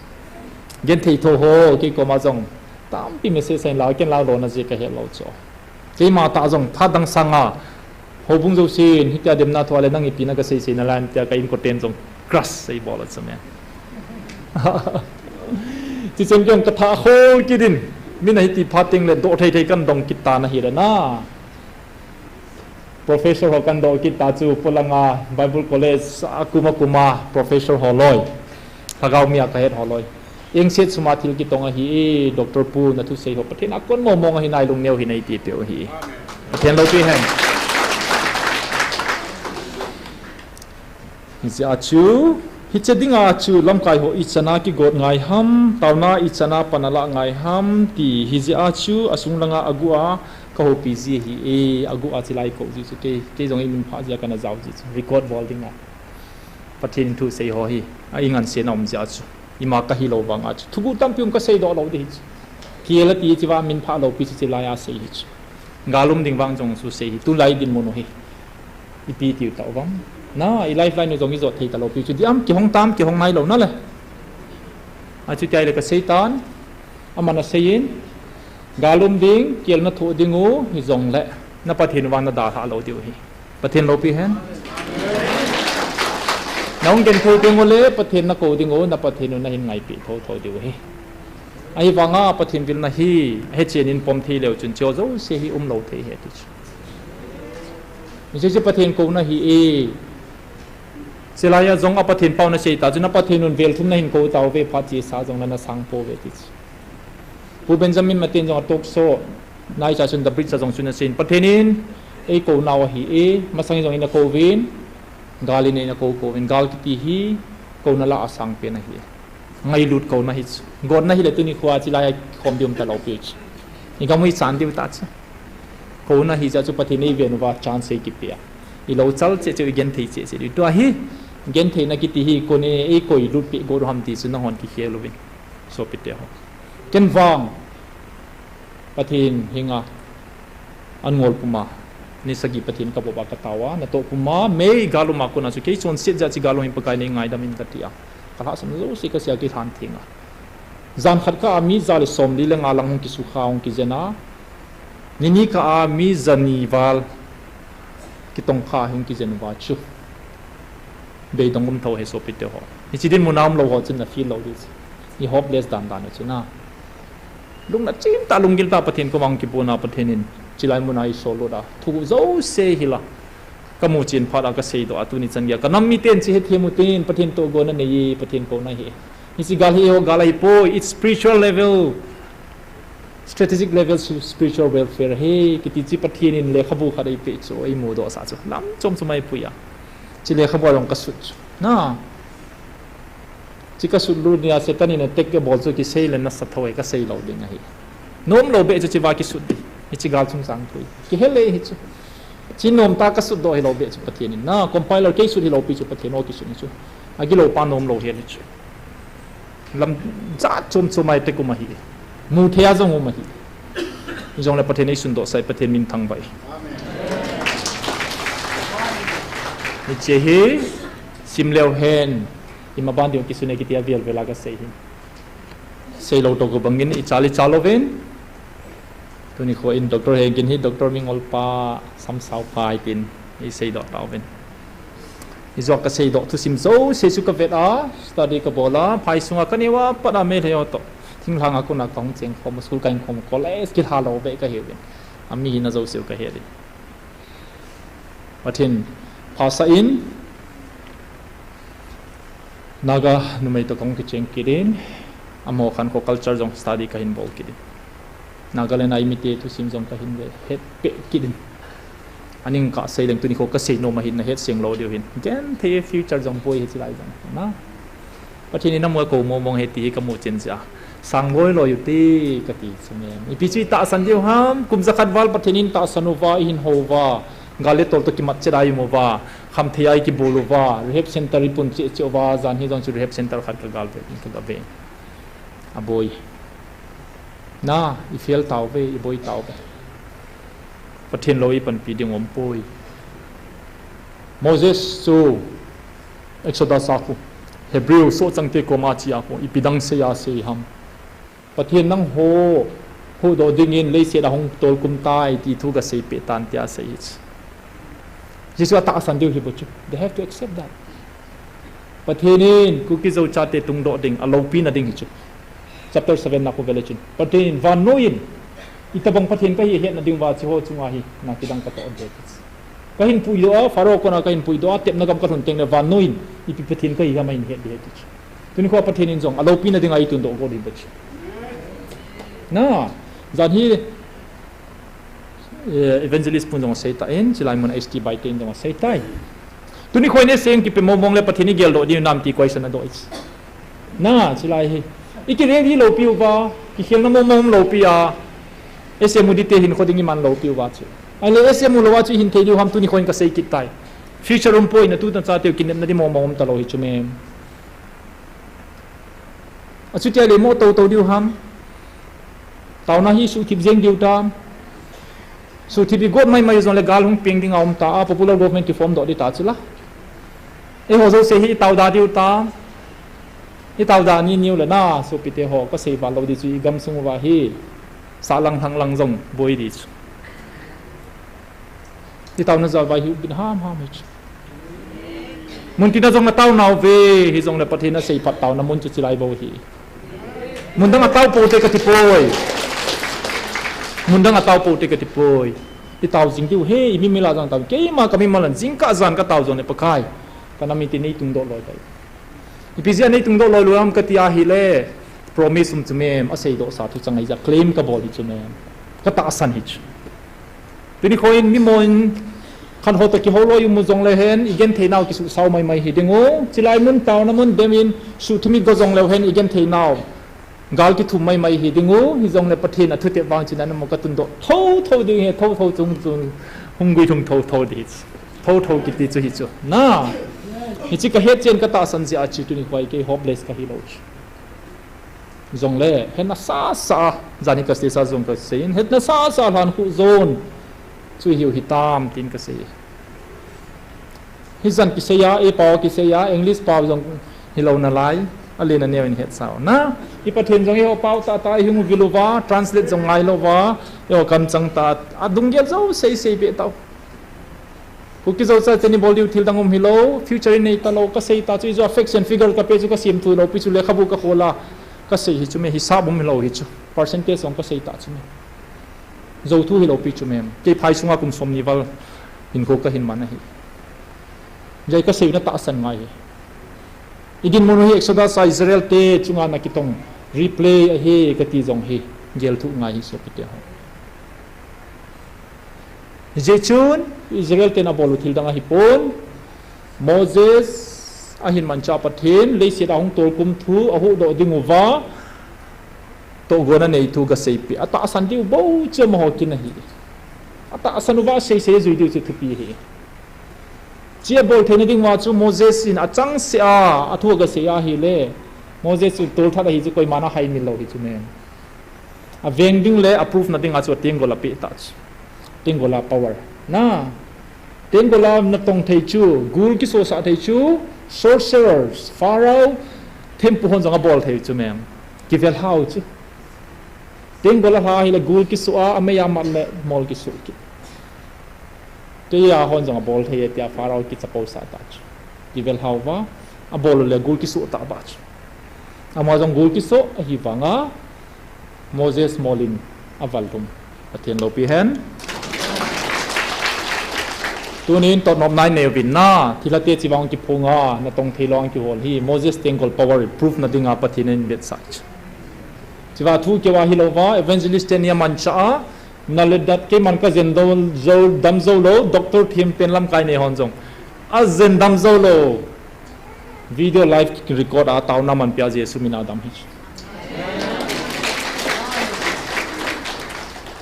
Genthei tho ho, kei koma jong, tampi message ahin la, ken la lona jeh kahet lou chu. Keima tah jong, tha dang sanga, houbung jousen, hitia demna thoa le nang ipi na kasei sei nalai em tia ka inkoten jong crush sei bol a chu mem. Chuchen jong katha khol kit in, min ahiti phat teng le doh thei thei kan dong kit ta na hi le na. Professor ho kan doh kit ta chu polanga Bible College a kuma kuma professor ho loi. Lhagao mi a kahet ho loi. Engset suma thil kitong ahi e, Doctor Pu na thusei ho Pathen a kon mong mong ahi nai lungneo hi nei ti peh u ahi. Pathen loupi hen. Hijeh a chu, hiche dinga chu lamkai ho ichan a kigot ngai ham, taona ichan a pan ala ngai ham, ti hijeh a chu, asung langa agu a, kahoupi ji ahi e, agu a chilai kou ji chu, kei, kei jong imin phah jeh a kana jao ji chu, record bol dinga. Pathen in thusei ho hi, a ingansena um jeh a chu. Ima kahilou vanga chu. Thuguh tampi um kasei doh lou di hi chu. Kiel ati chu vang min phah lou pi chu chilai a sei hi chu. Gal um ding vang jong chu sei hi. Tulai dinmun u hi. Ipi tiu tau vang. Na, i lifeline u jong ijot thei talou pi chu. Di am kihong tam, kihong nailou na le. Achuti ahile kasei tan. Aman asei in. Gal um ding, kiel na thoh ding u, hijong le. Na Pathen u vang na dalhah lou diu hi. Pathen loupi hen. Nahung genthei teng ule, Pathen nakou ding u, na Pathen u nahin ngaipi thotho diu ahi. Ahivanga Pathen vilna hi, hechen in pom thei leu chun, hiche jouse hi umlou thei ahi ti chu. Hiche chu Pathen kouna ahi e. Chulai a jong a Pathen pao nasei ta chu, na Pathen un vel thum nahin kou tauve, phat chesa jong na nasang pouve ti chu. Pu Benjamin Matin jong a talk show, naicha chun The Bridge a jong chun asei in, Pathen in eikou nau ahi e, masang in jong eina kouvin, gal in eina kou kouvin, gal kiti hi kouna lah a asang pen ahi. Ngailut kouna hi chu. Gotna hile tuni khoa chilai a khom diu um talou pi chu. Igam u ichan diu ta chu. Kouna hi jeh chu Pathen in eiven uva chance eikipe a. Ilou chal cheh cheh u, igenthei cheh cheh diu. Tua hi, gentheina kiti hi koin eikoi lut peh got u ham ti chu nahon kikhel uvin. Sopite ho. Ken vang, Pathen henga, an ngol puma, ni sagi Pathen kavop a katao a, natoh puma, mei gal um a kona chu kei chonset jeh a chu gal um hin Pakai nei ngaidam in kati a. Kalhahsamna jouse kasei a kilhan theng a. Jan khat kah a mi ja le somli le nga lang hung kisukha hung kijen a. Ni ni kah a mi jani val kitongkha hung kijen uva chu. Beidong um tho ahi sopite ho. Hiche dinmun a umlou ho chun na feel lou di chu. I hopeless dan dan u chu na. Lungna chim tah, lunggil tah Pathen koma hung kipuna Pathen in. Chilai mun a isol lut a. Thu jouse hi la. Kamu chen phat a kasei doh a tuni chan geiya. Kanam miten hiche hethem u tin Pathen toh gotna nei e, Pathen kouna ahi. Hiche gal hi eiho gal ahipoi, it's spiritual level. Strategic level, spiritual warfare ahi, kiti chu Pathen in lekhabu khat eipeh chu, eimudoh sah chu. Lam chom chom a eipui a. Hiche lekhabu a jong kasut chu. Na. Hiche kasut lut nia Satan in attack abol chu kisei le nasa tho e, kasei lou ding ahi. Nomlou beh chu hichea kisut di. Hiche gal chungchang thu. Kihel e hichu. Hiche nomtah a kasut doh hilou beh chu Pathen in. Na, compiler kei sut hilou pi chu Pathen o kisut chu. Agilou pa nomlou hel hichu. Lam jat chom chom a attack um ahi. Mu thei a jong um ahi. Hijongle Pathen in eisundoh sah e, Pathen min thangvah e. Hiche hi sim leu hen, ima ban ding kisun e kiti a vel vel a kasei hi. Seilou toh kibang in ichal ichal uvin. Tuni kho in Doctor Hengin hi Doctor Mingol pa, Samsao pa itin iseidoh tauvin. Ijeh a kaseidoh thusim jouse chu kavet a, study kabol a, phai sunga kaneo a pat a Meitei ho toh. Thinglhang a kona kahung cheng khom, school kahin khom, college kilha lou beh kahiuvin. Ami hina jouse u kahet in. Pathen phasah in, Naga numei toh kahung kicheng kit in, amaho khankho culture jong study kahin bol kit in. Nagaland a imite thusim jong kahin ve het peh kit in. Aning kasei leng tuni kho kasei nom ahin nahet seng lou diu hin. Genthei future jong boi hichi lai jong. Na. Pathen in amu a kou mong mong ahi ti hi kamu chen jeh a. Sang loi loi u te kati chu mem. Ipi chu itahsan diu ham, kum jakhat val Pathen in tahsan uva, ihin hou uva. Gal le tol toh kimat chet a ium uva. Khamthei a ikibol uva. Rehab center ipun cheh cheh uva. Jan hi jong chu rehab center khat kagal ve, kagave. Aboi. Na, ifail tauve, iboi tauve. Pathen lou ipanpi ding umpoi. Moses chu Exodus a khu, Hebrew sohchangte koma chi a khu, ipi dang sei a sei ham. Pathen nangho huhdoh dingin leiset a hung tolkum tai ti thu kasei peh tan tia sei hi. Jesu atahsan diu hi bou chu. They have to accept that. Pathen in Kuki Zo chate tungdoh ding, aloupina ding hi chu. Chapter seven na khu vele chun. Pathen in vannoi in, itobang Pathen kahi hetna ding uva hicheho chunga hi, na kidang katoh ding. Kahin puidoh a, Pharaoh kona kahin puidoh a, tepna gam kalhun teng le vannoi in, ipi Pathen kahi ham ahin het ding ahi ti chu. Tuni kho Pathen in jong, aloupina dinga itungdoh got ding ahi ti chu. Na, jan hi, eh, evangelist pun jong asei tan, chulai mun H T Baite in jong asei tai. Tuni kho in S A M kipe mong mong le Pathen igeldoh ding nam ti question adoh i. Na, chulai hi. Ikirel hi loupi uva, kikhelna mong mong loupi a. S M u ding te hinkho ding iman loupi uva chu. Ahile S M u lou a chu ihin thei diu ham tuni kho in kasei kit tai. Future umpoi na tu na chate u kinepna ding mong mong um talou hi chu mem. Achuti ahile mo tou tou diu ham. Taona hi suhthip jeng diu tam. Suhthip igot mai mai jongle gal hung peng dinga um ta a, popular government kiform doh ding ta chu la. Eiho jouse hi itao da diu tam. Itao da ni niu le na, sopite ho, kasei val lou ding chu igamsung uva hi. Sahlang lhanglang jong boi ding chu. Itaona jal vai hi ubin ham ham hi chu. Muntina jong natao nauve, hijongle Pathen asei phat taona mun chu chulai bou hi. Mundang atao pou te kati poi. Mundang atao pou te kati poi. Itao jing diu hi, imimil a jong tao. Keima kamimil a jingkah jan katao jongle Pakai, kanam in tin neitungdoh loi tai. Ipi jeh a neitungdoh loi lou ham kati ahile, promise um chu mem, aseidoh sa thu chang ahijeh a claim kabol hi chu mem. Katahsan hi chu. Tuni kho in mimon khat ho toh kihou loi um u jongle hen, igenthei nau kisuhsao mai mai hi ding u. Chulai mun taona mun dem in, suhthum igo jongleu hen, igenthei nau gal kithum mai mai hi ding u, hijongle Pathen athutep vang chun ana mo katungdoh thotho ding hi, thotho chung chung hung gui lhung thotho ding. Thotho kiti chu hi chu. Na. Hiche kahet chen katahsan jeh a chu tuni kho a kei hopeless kahi lou chu. Jongle, hetna sasa, jan hi kasei sa jong kasei in, hetna sasa lhan khu jon. Chu hiu hitam, tin kasei. Hijan kisei a, eipao kisei a, English pao jong hilou nalai, alen aneo in hetsau. Na, i Pathen jong eiho pao tah tah, ihung vil uva, translate jong ngai louva, eiho kamchang tah, adung gel jouse sei be tau. Kuki Zo chate ni bol diu thil dang um hilou, future in nei talou, kasei ta chu, ijo faction figure kape chu kasem thu lou, pi chu lekhabu kakhol a, kasei hi chu me, hisap um hilou hi chu, percentage jong kasei ta chu me. Jou thu hilou pi chu mem. Kei phai sunga kum som ni val hinkho kahin man ahi. Jai kasei na tahsan ngai hi. Idinmun u hi Exodus a Israel te chunga na kitong replay ahi kati jong hi. Gel thu ngai hi sopite ho. Hijeh chun Israel ten abol u thil dang ahipon. Moses ahin manchah Pathen, leiset a hung tolkum thu ahuhdoh ding uva, tohgon anei thu gaseipeh. Atahsan diu bou chu amaho kin ahi. Atahsan uva asei sei jui diu chu thupi ahi. Chea bol theina ding uva chu Moses in achangseh a, athu agasei ahile, Moses chu tolthat ahi chu koiman ahaimil lou hi chu me. Aveng ding le approve na dinga chu tenggol apeh tah chu. Tenggol a power. Na. Tenggol a natong thei chu, gul kisohsah thei chu, sorcerers, Pharaoh, thempu hon jong abol thei chu mem. Kivel hau chu. Tenggol alha ahile gul kisoh a, amei a mat le mol kisoh kit. Keija hon jong abol thei e tia Pharaoh kichapousah tah chu. Kivel hauva, abol le gul kisoh tah bah chu. Ama jong gul kisoh ahivanga, Moses mol in aval lhum. Pathen loupi hen. Tunin totnopna inei uvin na, thilhate chivang kiphonga, natong theilou a kihol hi, Moses tenggol power proof na dinga Pathen in vetsah chu. Chiva thu keu ahi louva, evangelist teni amanchah a, nale dat keiman kajen dam jou, dam jou lou, doctor thim pen lamkai nei hon jong ajen dam jou lou. Video live record a taona manpia Jesu mina dam hi.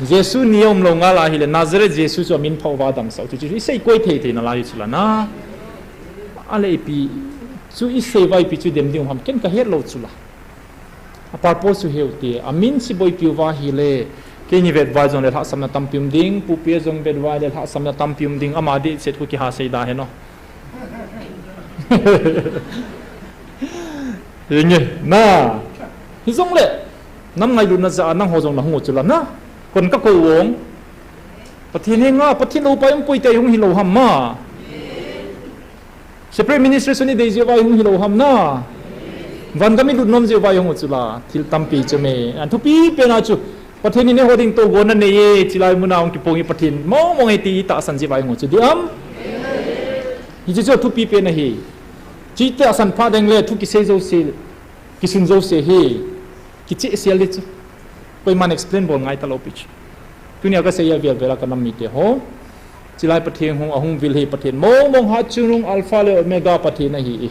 Jesu ni umlou ngal ahile, Nazareth Jesu chu amin phah uva damsah u chu, chu isei koi thei thei nalai chu la na. Ale ipi, chu isei uva ipi chu dem ding ham, ken kahet lou chu la. A purpose chu heu ti, amin chu boipi uva ahile, keini vet uva jongle lhahsamna tampi um ding, pupi jong vet uva le lhahsamna tampi um ding, ama dih chet khu kiha sei da hen o. Hinge, na. Hijongle, nam ngailutna jeh a nangho jong nahung u chu la na. Kon kakou vang. Pathen henga, Pathen loupa um poi ti hung hilou ham ma. Separate ministry suni dei jeh uva hung hilou ham na. Van gam ilut nom jeh uva hung u chu la. Thil tampi chu me. Athupi pen a chu. Pathen in eiho ding tougona anei e, chulai muna hung kipong e Pathen. Mong mong e ti tahsan jeh uva hung u chu diam. Hiche chu athupi pen ahi. Chu tahsan pha ding le thu kisei jouse, kisun jouse hi. Kicheh sel di chu. Koiman explain bol ngai talou pi chu. Tunia kasei a vel vel a kanam mite ho. Chulai Pathen hung ahung vil hi Pathen mong mong hatchungnung Alpha le Omega Pathen ahi e.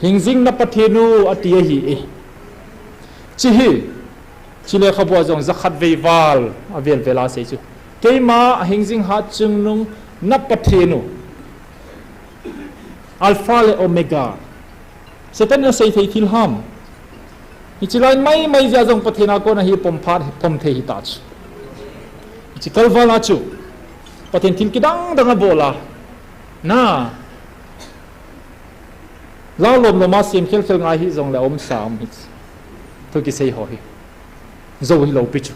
Hingjing na Pathen u ati ahi e. Chu hi. Chu lekhabu a jong jakhat vei val avel vel a sei chu. Keima hingjing hatchungnung na Pathen u. Alpha le Omega. Satan in asei thei thil ham. Hiche lai mai mai jeh a jong Pathen a kona hi pom phat, pom thei hita chu. Hiche kalval a chu. Pathen thil kidang dang abol a. Na. Lau lom lom a sem khel khel ngai hijongle aum sam hi. Thu kisei ho hi. Jou hilou pi chu.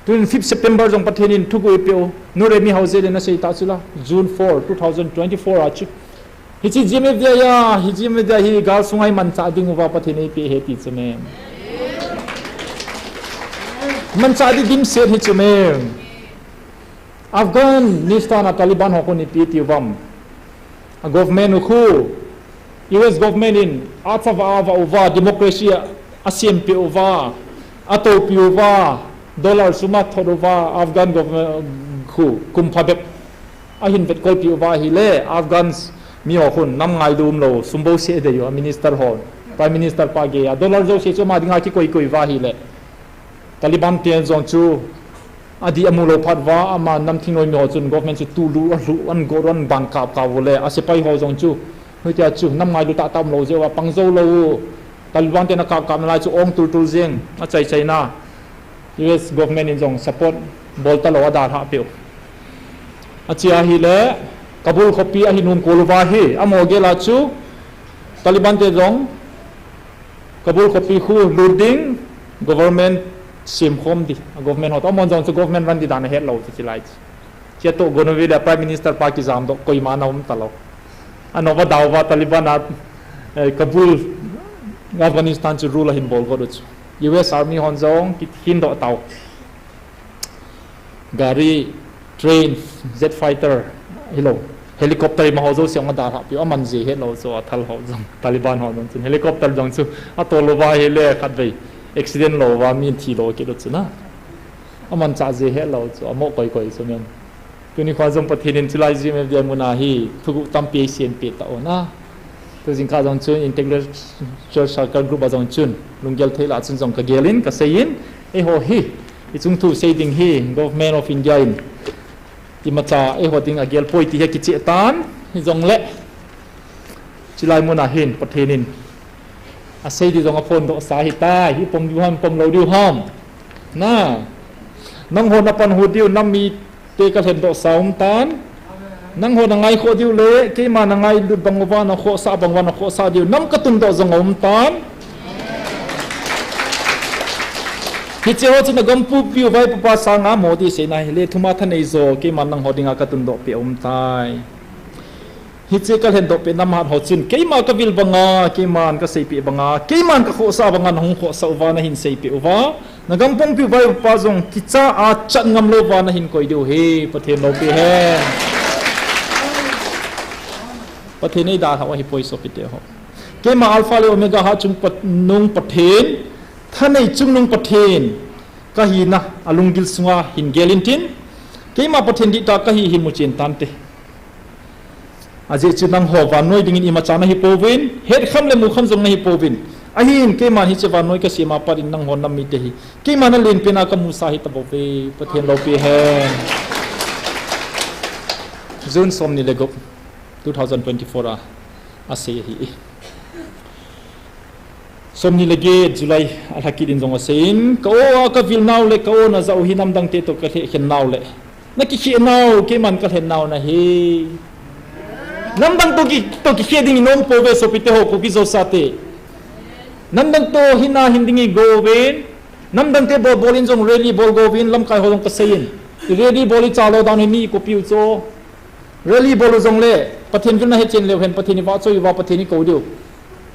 Tun fifth September jong Pathen in thuguh eipeh u. Nu Remi Haoje le nasei ta chu la. June four, two thousand twenty-four a chu. Hiche G M F D I a, hi G M F D I hi gal sunga hi manchah ding uva Pathen eipeh ahi ti chu me. Manchah ding dimset hi chu me. Afghanistan a Taliban ho khu ipi ti uvam. A government u khu, U S government in achava ava uva democracy a, asempeh uva, atoupi uva, dollar sum athot uva, Afghan government khu kum phabep ahin vetkolpi uva ahile, Afghans miho khun nam ngailu umlou, sum bouseh adei u, a minister ho, Prime Minister pa gei a, dollar jouse chu ama dinga kikoi koi uva ahile. Taliban te jong chu adih amu lou phat uva, ama nam thingnoi miho chun government chu tulu alhu, an go, an bang kap kap u le, asepai ho jong chu, hoitia chu, nam ngailu tahtah umlou jeh uva, pang jou lou u, Taliban ten akap kap nalai chu ong tul tul jeng, achai chaina, U S government in jong support bol talou adalhah peh u. Achia ahile, Kabul khopi ahin um kol uva hi, amaho gel a chu, Taliban te jong, Kabul khopi khu lut ding, government semkhom di, a government ho, amahon jong chu government run di dan ahet lou chu chulai chu. Chia toh gon uve le Prime Minister pa kijam doh koima ana um talou. Anova dauva Taliban a, eh, Kabul, Afghanistan chu rule ahin bol got u chu. U S Army hon jong kihin doh tau. Gari, train, jet fighter, hilou. Helicopter ima ho jouse ong adalhah peh u, aman jeh het lou chu athal ho jong, Taliban ho jong chun. Helicopter jong chu atol uva ahile khatvei accident lou uva mi thi lou kit u chu na. Amanchah jeh het lou chu, amo koi koi chu men. Tuni kho jong Pathen in chulai G M F D I muna hi thuguh tampi eisempeh tah u na. Tu jingkah jong chun Integral Church Circle Group a jong chun lunggel thei lah chun jong kagel in, kasei in, eiho hi, ichung thu sei ding hi, Government of India in imacha eiho ding agel poi ti hi akicheh tan, hijongle chulai muna hin Pathen in asei di jong aphondoh sa ahitai, ipom diu ham, ipom lou diu ham. Na, nangho napan hu diu, nam mi te kalhendoh sa aum tan. Nangho nangaikhoh diu le, keima nangailut bang uva, nakhohsah bang uva, nakhohsah diu, nam katundoh jong aum tan. Hiche ho chu nagam pupi u vaipopa sanga Modi seina hile, thuma thanei jo, keiman nangho dinga katundoh peh aum tai. Hiche kalhendoh peh nam hat ho chun, keima kavil banga, keiman kaseipeh banga, keiman kakhohsah banga, nahung khohsah uva, nahin seipeh uva. Nagam pumpi u vaipopa jong kicha a chat ngam louva nahin koi diu ahi, Pathen loupeh hen. Pathen eidalhah u ahipoi sopite ho. Keima Alpha le Omega hatchungnung Pathen, Thanei chungnung Pathen kahina alunggil sunga hin gel intin, keima Pathen dihtah kahi hin muchen tante. Ajeh chu nangho vannoi dingin imacha nahi pouvin, hetkham le mukham jong nahi pouvin. Ahin keiman hiche vannoi kasem a pat in nangho nam mite hi keiman alen pena kamusa hitauve, Pathen loupi hen. June somni le gup, two thousand twenty-four a, asei ahi. Somni le get July alhakit in jong aseiyin, ka-o a kavil nau le ka-o najah u hi namdang te toh kalhekhen nau le nakikhen nau, keiman kalhen nau nahi. Namdang toh ki, toh kikhen ding inom pouve sopite ho, Kuki Zo sate. Namdang toh hina hin ding igouvin, namdang te bol bol in jong rally bol gouvin, lamkai ho jong kaseiyin. Rally bol icha lou dan hi mi ikopiu chu. Rally bol u jongle, Pathen vilna hechen leu hen, Pathen ivahchoi uva, Pathen ikou diu.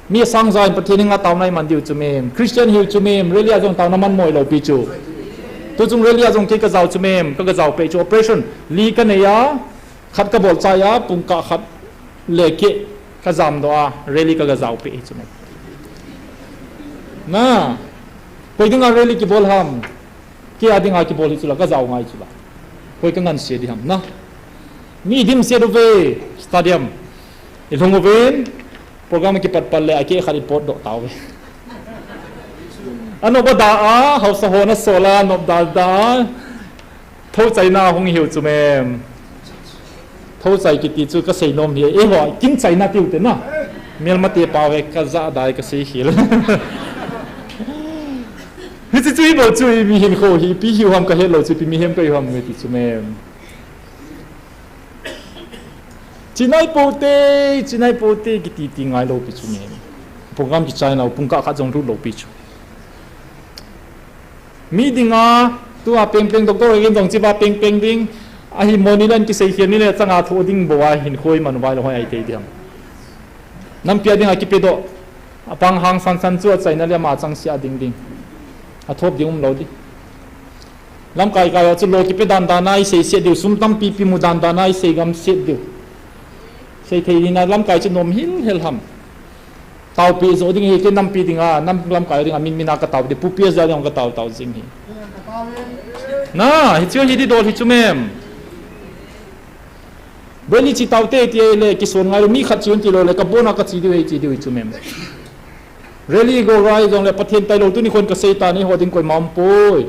Mi asang ja in Pathen henga taona iman diu chu mem. Christian hiu chu mem, rally a jong taona man moi loupi chu. Tuchung rally a jong kei kajao chu mem, ka, kajao peh chu operation. Li kanei a, khat kabol chai a, pungkah khat le keh kajamdoh a, rally ka, kajao peh chu mem. Na, koi dinga rally kibol ham. Kei a dinga kibol hi chula, kajao ngai chula. Koi kanganse ding ham na. Mi dimset uve, stadium. Ilhung uvin, program kipat pat le akeh khat ipotdoh tauve. Anop ada a, haosa hon asol a, nop da da a. Thouchaina hung hiu chu mem. Thouchai kiti chu kasei nom hi, eiho kinchaina tiu te na. Melmate pao hi kajah dai kasei khel. Hiche chu ibol chu imi hinkho hi ipi hiu ham kahet lou chu, ipi mihem kahiu ham ti chu mem. Chinai poute, chinai poute kiti ti ngai loupi chu mem. Program kichaina u pungkah khat jong lut loupi chu. Mi dinga, tua pengpeng doctor Hegin jong chiva pengpeng ding, ahi moni len kisei khel ni le changa tho ding bou a hinkho iman uva ilou hoi ahi thei ding ham. Nampi a dinga kipedoh, apang hangsan san chu achaina le ama changse a ding ding. Athop ding umlou ding. Lamkai kai ho chu lo kipe dan dan a isei set diu, sum tampi pi mu dan dan a isei gam set diu. Sei thei ding na lamkai chu nom hel hel ham. Taopeh joh ding hi kei nampi dinga, nam lamkai dinga, min min a katao ding, Pu P S Jalliang katao tao jing hi. Na, hichu hi didol hi chu mem. Rally chi taute ti le kison ngai lou, mi khat chi un ti lou le, kabon a kachi diu hi chi diu hi chu mem. Rally go rai jongle Pathen tailou tuni khon kasei tan, eiho ding koima umpoi.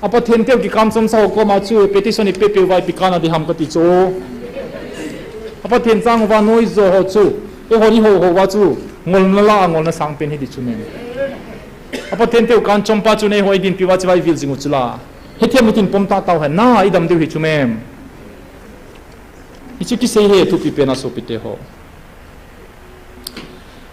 A Pathen teu kikamchomsa ho koma chu petition ipe peh uva ipi kana ding ham kati chu. A Pathen chang uva noijo ho chu, eihon ihou hou uva chu, ngolna lah a ngolna sangpen hi ding chu mem. A Pathen teu kanchompa chun eiho idinpi uva chiva ivil jing u chula. Hethem utin pom tah tau hen, na idam diu hi chu mem. Hichu kisei hi thupi pen a sopite ho.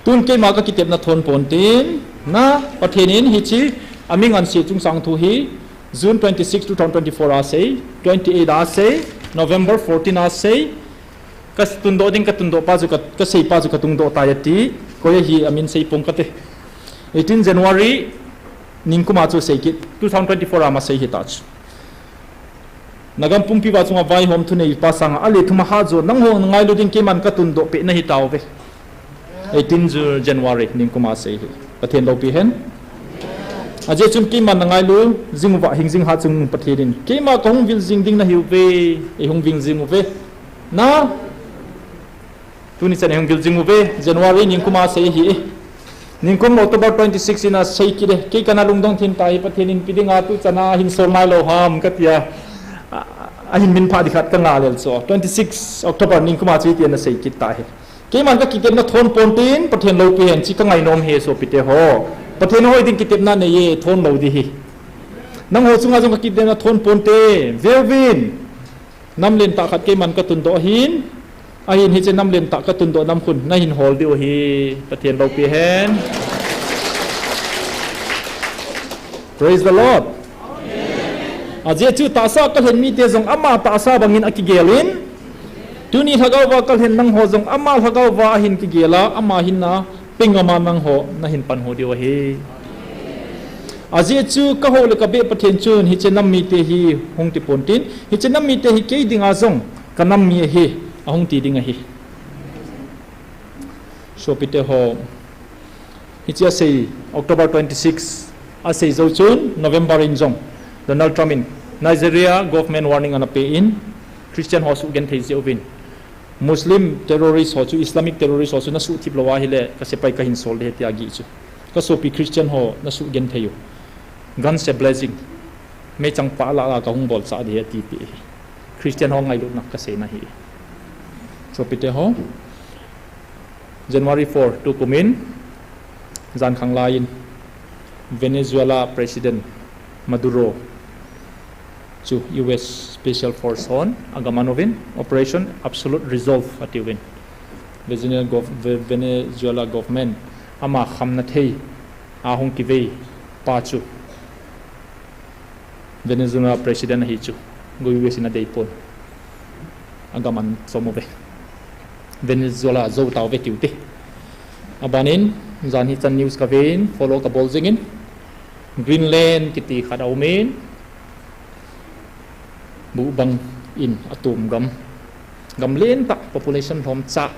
Tun keima kakitepna thon pontin, na, Pathen in hiche, ami ngansi chungchang thu hi, June twenty-six, two thousand twenty-four a sei, twenty-eight a sei, November fourteen a sei, katundoh ding, katundoh pa chu, ka, kasei pa chu katungdoh tai ati, koi ahi amin sei pong kate. Eighteen January, ningkuma chu sei kit, two thousand twenty-four a ma sei hita chu. Nagam pumpi uva chunga vaihom thunei pa sanga, ale thum a hat jo, nangho ngailu ding keiman katundoh peh nahi tauve. Eighteen Ju-, January, ningkuma sei hi. Pathen loupi hen. Ajeh chun keiman nangailu jing uva hing jing hat chun Pathen in keima kahung vil jing ding nahiuve, eihung vil jing uve. Na, Tuni chan eihung vil jing uve, January ningkuma sei hi. Ningkum October twenty-six in asei kit e, kei kana lungdong thim tahi, Pathen in ipi dinga tuchan a ahin sol nailou ham katia, a, ahin minphah ding khat kangah lel chu. Twenty-six October ningkuma chu hitia ana sei kit tahi. Keiman kakitepna thon pontin, Pathen loupi hen chi kangai nom e sopite ho. Pathen hoi ding kitepna neiye, thon lou ding hi. Nangho chunga jong kakitepna thon ponte, veuvin. Nam lentah khat keiman katundoh ahin, ahin hiche nam lentah katundoh nam khun nahin hol diu ahi, Pathen loupi hen. Praise the Lord. Ajeh chu tahsa kalhen mite jong ama tahsa bangin akigel in, tuni lhagao va kalhen nangho jong ama lhagao va ahin kigel a, ama hinna peng ama nangho nahin panhu diu ahi. Ajeh chu kahou le kabeh Pathen chun hiche nam mite hi hung ti pontin, hiche nam mite hi kei dinga jong kanam mi ahi, ahung ti ding ahi. Sopite ho, hiche asei October twenty-six asei jou chun November in jong Donald Trump in Nigeria government warning ana pe in, Christian ho suhgenthei jeh uvin, Muslim terrorist ho chu, Islamic terrorist ho chu nasuhthip lou ahile kasepai kahin sol ding ahi tia gih chu. Kasopi Christian ho nasuhgenthei u. Guns a blazing. Meichang pah lah lah kahung bolchah ding ahi atipeh hi. Christian ho ngailutna kaseina ahi. Sopite ho, January four, tukum in, jankhanglai in, Venezuela President Maduro chu U S Special Force hon agam an uvin, Operation Absolute Resolve atiuvin. Venezuela gov-, Ve-, Venezuela government ama khamna thei a hung kivei pa chu Venezuela President ahi chu, U S in adeipon. Agam an chom uve. Venezuela jou tauve tiute. Abanin, jan hichan news kaven, follow kabol jingin, Greenland kiti khat aumin, buhbang in atom gam, gam lentah, population lhomcha,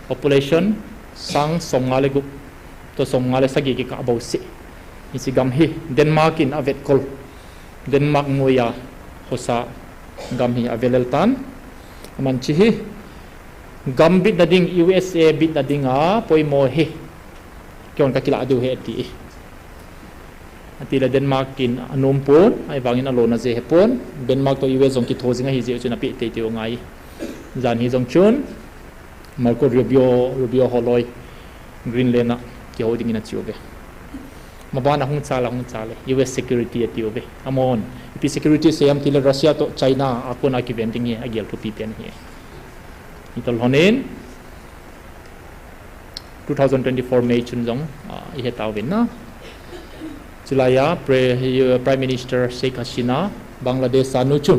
population sang somnga le gup toh somnga le sagi kikah bouseh. Hiche gam hi Denmark in avetkol, Denmark noiya khosa gam hi avelel tan. Aman hiche hi gam bitna ding, U S A bitna dinga poimo hi, keihon kakilah diu ahi ati. Atile Denmark in anompon, ahivangin alona jeh ahipon, Denmark toh U S jong kitho jing ahi jeh chun apeh teitei u angai. Jan hi jong chun Marco Rubio, Rubio holoi Greenland a kihou dingin achiuve. Maban ahung chal, ahung chal e, U S security atiuve. Amahon ipi security sei ham tile Russia toh China a kona kiven ding hi agel thupi pen ahi. Hitobang lhonin two thousand twenty-four May chun jong, ah, ihetauvin na. Chulaiya Pre-, hi, Prime Minister Sheikh Hasina, Bangladesh a nu chu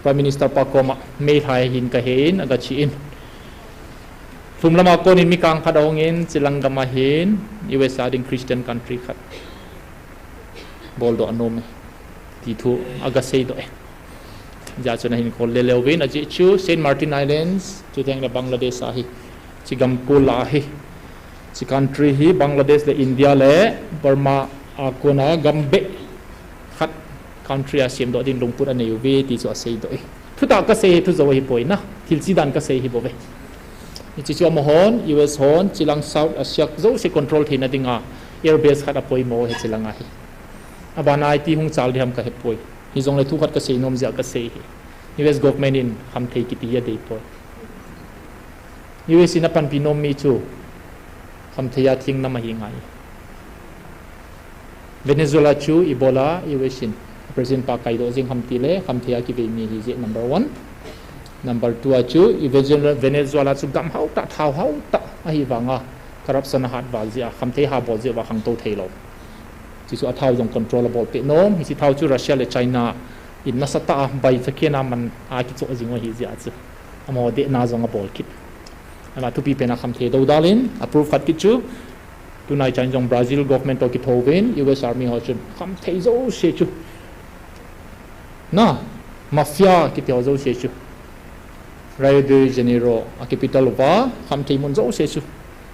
Prime Minister pa koma May lha hin kahen agachen, lhum lama konin mi kang khat ahungin, chulang gam a hin U S a ding Christian country khat boldoh anom e, ti thu agaseidoh e. Hijeh chun ahin khol lele uvin, ajeh chu Saint Martin Islands, chuteng le Bangladesh ahi. Hiche gam kol lah ahi. Hiche country hi Bangladesh le India le Burma a kona gam beh khat country a semdoh din lungput anei uve ti chu aseidoh e. Thutah kasei hi thujou ahipoi na, thil chidan kasei ahibouve. Hiche chu amahon, U S hon, chulang South Asia jouse control theina dinga air base khat apoimo hi chulang ahi. Abana iti hung chal ding ham kahepoi. Hijongle thu khat kasei nom jeh a kasei ahi. U S government in khamthei kiti hi adeipoi. U S in apanpi nom mi chu khamthei a thengnam ahi ngai. Venezuela chu ibola U S in President pa kaidoh jing ham tile khamthei a kivei mi ahijeh number one. Number two a chu i Venezuela, Venezuela chu gam haotah, thao haotah ahivanga corruption ahat val jeh a, khamthei ha bol jeh uva khangtou theilou. Hiche chu athao jong control abol peh nom. Hiche thao chu Russia le China in nasatah a bai chakhen a man a kichoh jing u ahijeh a chu, amaho dehna jong abol kit. Ama thupi pen a khamthei doudal in, a proof khat kit chu, tunai chan jong Brazil government toh kithouvin, U S Army ho chun khamthei jouse chu, na, mafia kiti ho jouse chu, Rio de Janeiro a capital uva khamthei mun jouse chu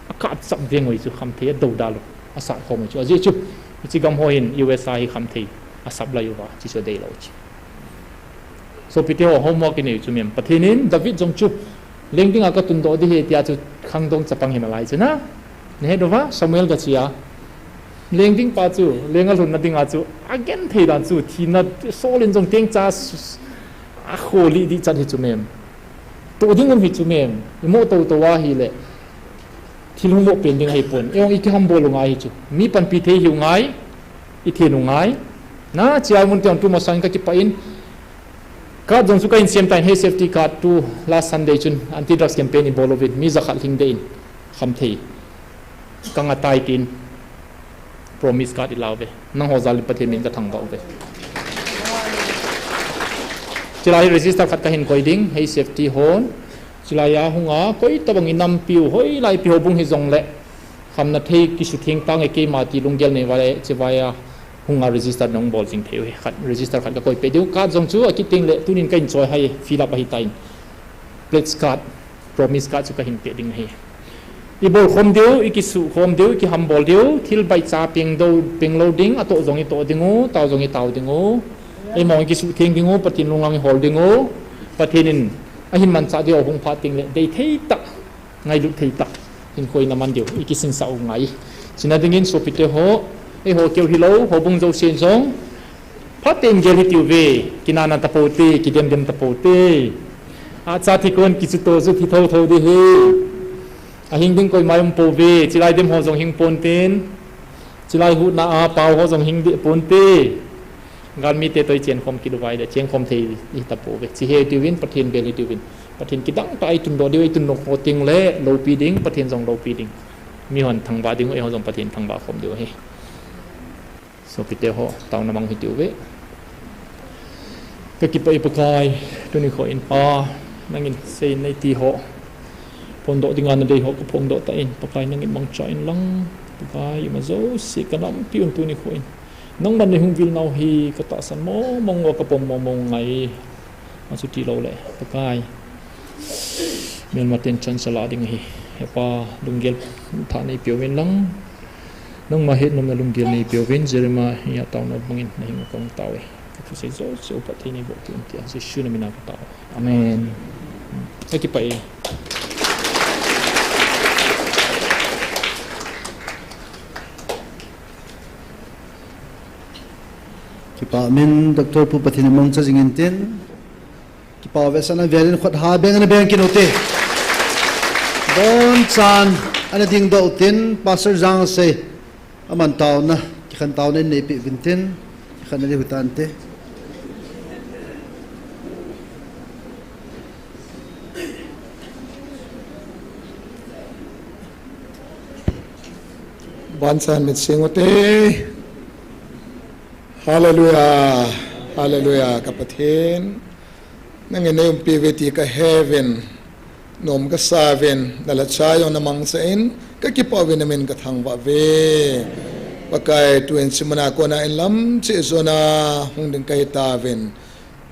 akapchap veng u ahi chu, khamthei adoudal u, asatkhom u ahi chu. Ajeh chu hiche gam ho hin U S a hi khamthei asupply uva, hiche chu adeilou chu. Sopite ho, homework inei u chu mem. Pathen in David jong chu leng dinga katundoh ding ahi tia chu khangdong chapang hi nalai chu na. Nahet uva, Samuel gache a, leng ding pa chu, leng alhunna dinga chu agenthei dan chu, thina Saul in jong tengcha s-, s-, akholih dihchat hi chu mem. Toh ding um hi chu mem. Imoh toutou ahile thil hung moh pen ding ahipon. Eihon ikihambol u ngai hi chu. Mi panpi thei hiu ngai, ithen u ngai. Na, chea mun teng tuma sangin kakipah in, card jong chu kahin sem tan, Haze Safety card, tu last Sunday chun anti drugs campaign ibol uvin, mi jakhat lhingdeh in khamthei kanga tai tin promise card ilau ve. Nangho jal in Pathen min kathangvah uve. Chulai register khat kahin koi ding, Haze Safety hon. Chulai a hunga koitobang inampiu, hoilai ipi houbung hijongle, khamna thei kisutheng tange keima ti lunggel nei uva le, chuvai a hunga register nahung bol jing thei u hi. Khat, register khat kakoi peh diu. Card jong chu akit tengle tunin kahin choi hai, fill up ahitan. Pledge card, promise card chu kahin peh ding ahi. Ibol khom diu, ikisuh khom diu, ikihambol diu, thil baihcha peng do, peng lou ding, atoh jong itoh ding u, tao jong itao ding u. Eima jong ikisuh theng ding u, Pathen lunglang ihol ding u. Pathen in ahin manchah diu ahung phat teng le, dei thei tah, ngailut thei tah, hinkho ina man diu, ikisinsah u ngai. Chuna dingin sopite ho, eiho keu hilou, houbung jousen jong, phaten gel hitiuve, kinahna tapou te, kidemdem tapou te. Acha thi kon kichuto ju thi thotho ding ahi. Ahing ding koima um pouve, chilai dem ho jong hing ponte. Chilai huhna a pao ho jong hing deh ponte. Galmite toh ichenkhom kit uvai le, chenkhom thei hitapouve. Chi hitiuvin, Pathen bel hitiuvin. Pathen kidang tah a itundoh diu, itundoh khom teng le, loupi ding, Pathen jong loupi ding. Mihon thangvah ding u, eiho jong Pathen thangvah khom diu ahi. Sopite ho, taona mang hitiuve. Kakipah e Pakai, tuni kho in Pa, nangin seiyin neiti ho, phongdoh dinga nadei ho kaphongdoh tan, Pakai nangin mangcha inlang, Pakai ima jouse kanampi un tuni kho in. Nangman neihung vil nau hi katahsan mong mong uva kapom mong mong ngai. Achuti lou le, Pakai, melmaten chan salah ding ahi. He Pa, lunggel tha neipeuvin lang, nangma hetnomna lunggel neipeuvin, Jeremiah a taona bangin nahenga kahung tao e. Kathusei jouse u phatthei neiboh peh un tia, Jesu namina katao e. Amen. Kakipah e. Kipah min, Doctor Pu, Pathen in mangcha jing intin. Kipah vetsahna velin khut ha beng ana beng kit ute. Bonchan ana dingdoh utin, Pastor Jangsei, aman taona, kikhen taona in neipeh uvin tin, kikhen na ding ahi tante. Bonchan mit sing ute. Hallelujah. Hallelujah. Ka Pathen, nangin neiumpi uve ti kaheuvin, nom kasauvin, nalhacha jong namangchan, kakipah uvin namin kathangvah uve. Pakai, tun chimuna kona inlam cheh jona hung ding kahitauvin,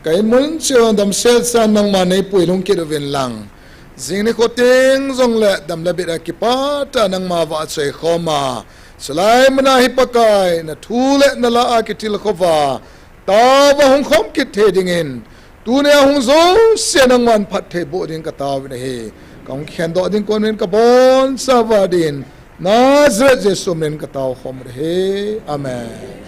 ka inmun cheh u damsel chan nangman neipui lhung kit uvin lang. Jing nikho teng jongle dam le bit a kipah tah a nangma vahchoi khoma, chulai muna hi Pakai, nathu le nalah a kitilkhou va, taova hung khom kit thei dingin, tunia hung jouse nangman phattheiboh ding kataovin ahi. Kahung kikhendoh ding kon uvin kabonchauva din, Nazareth Jesu minin katao khom uve. Amen.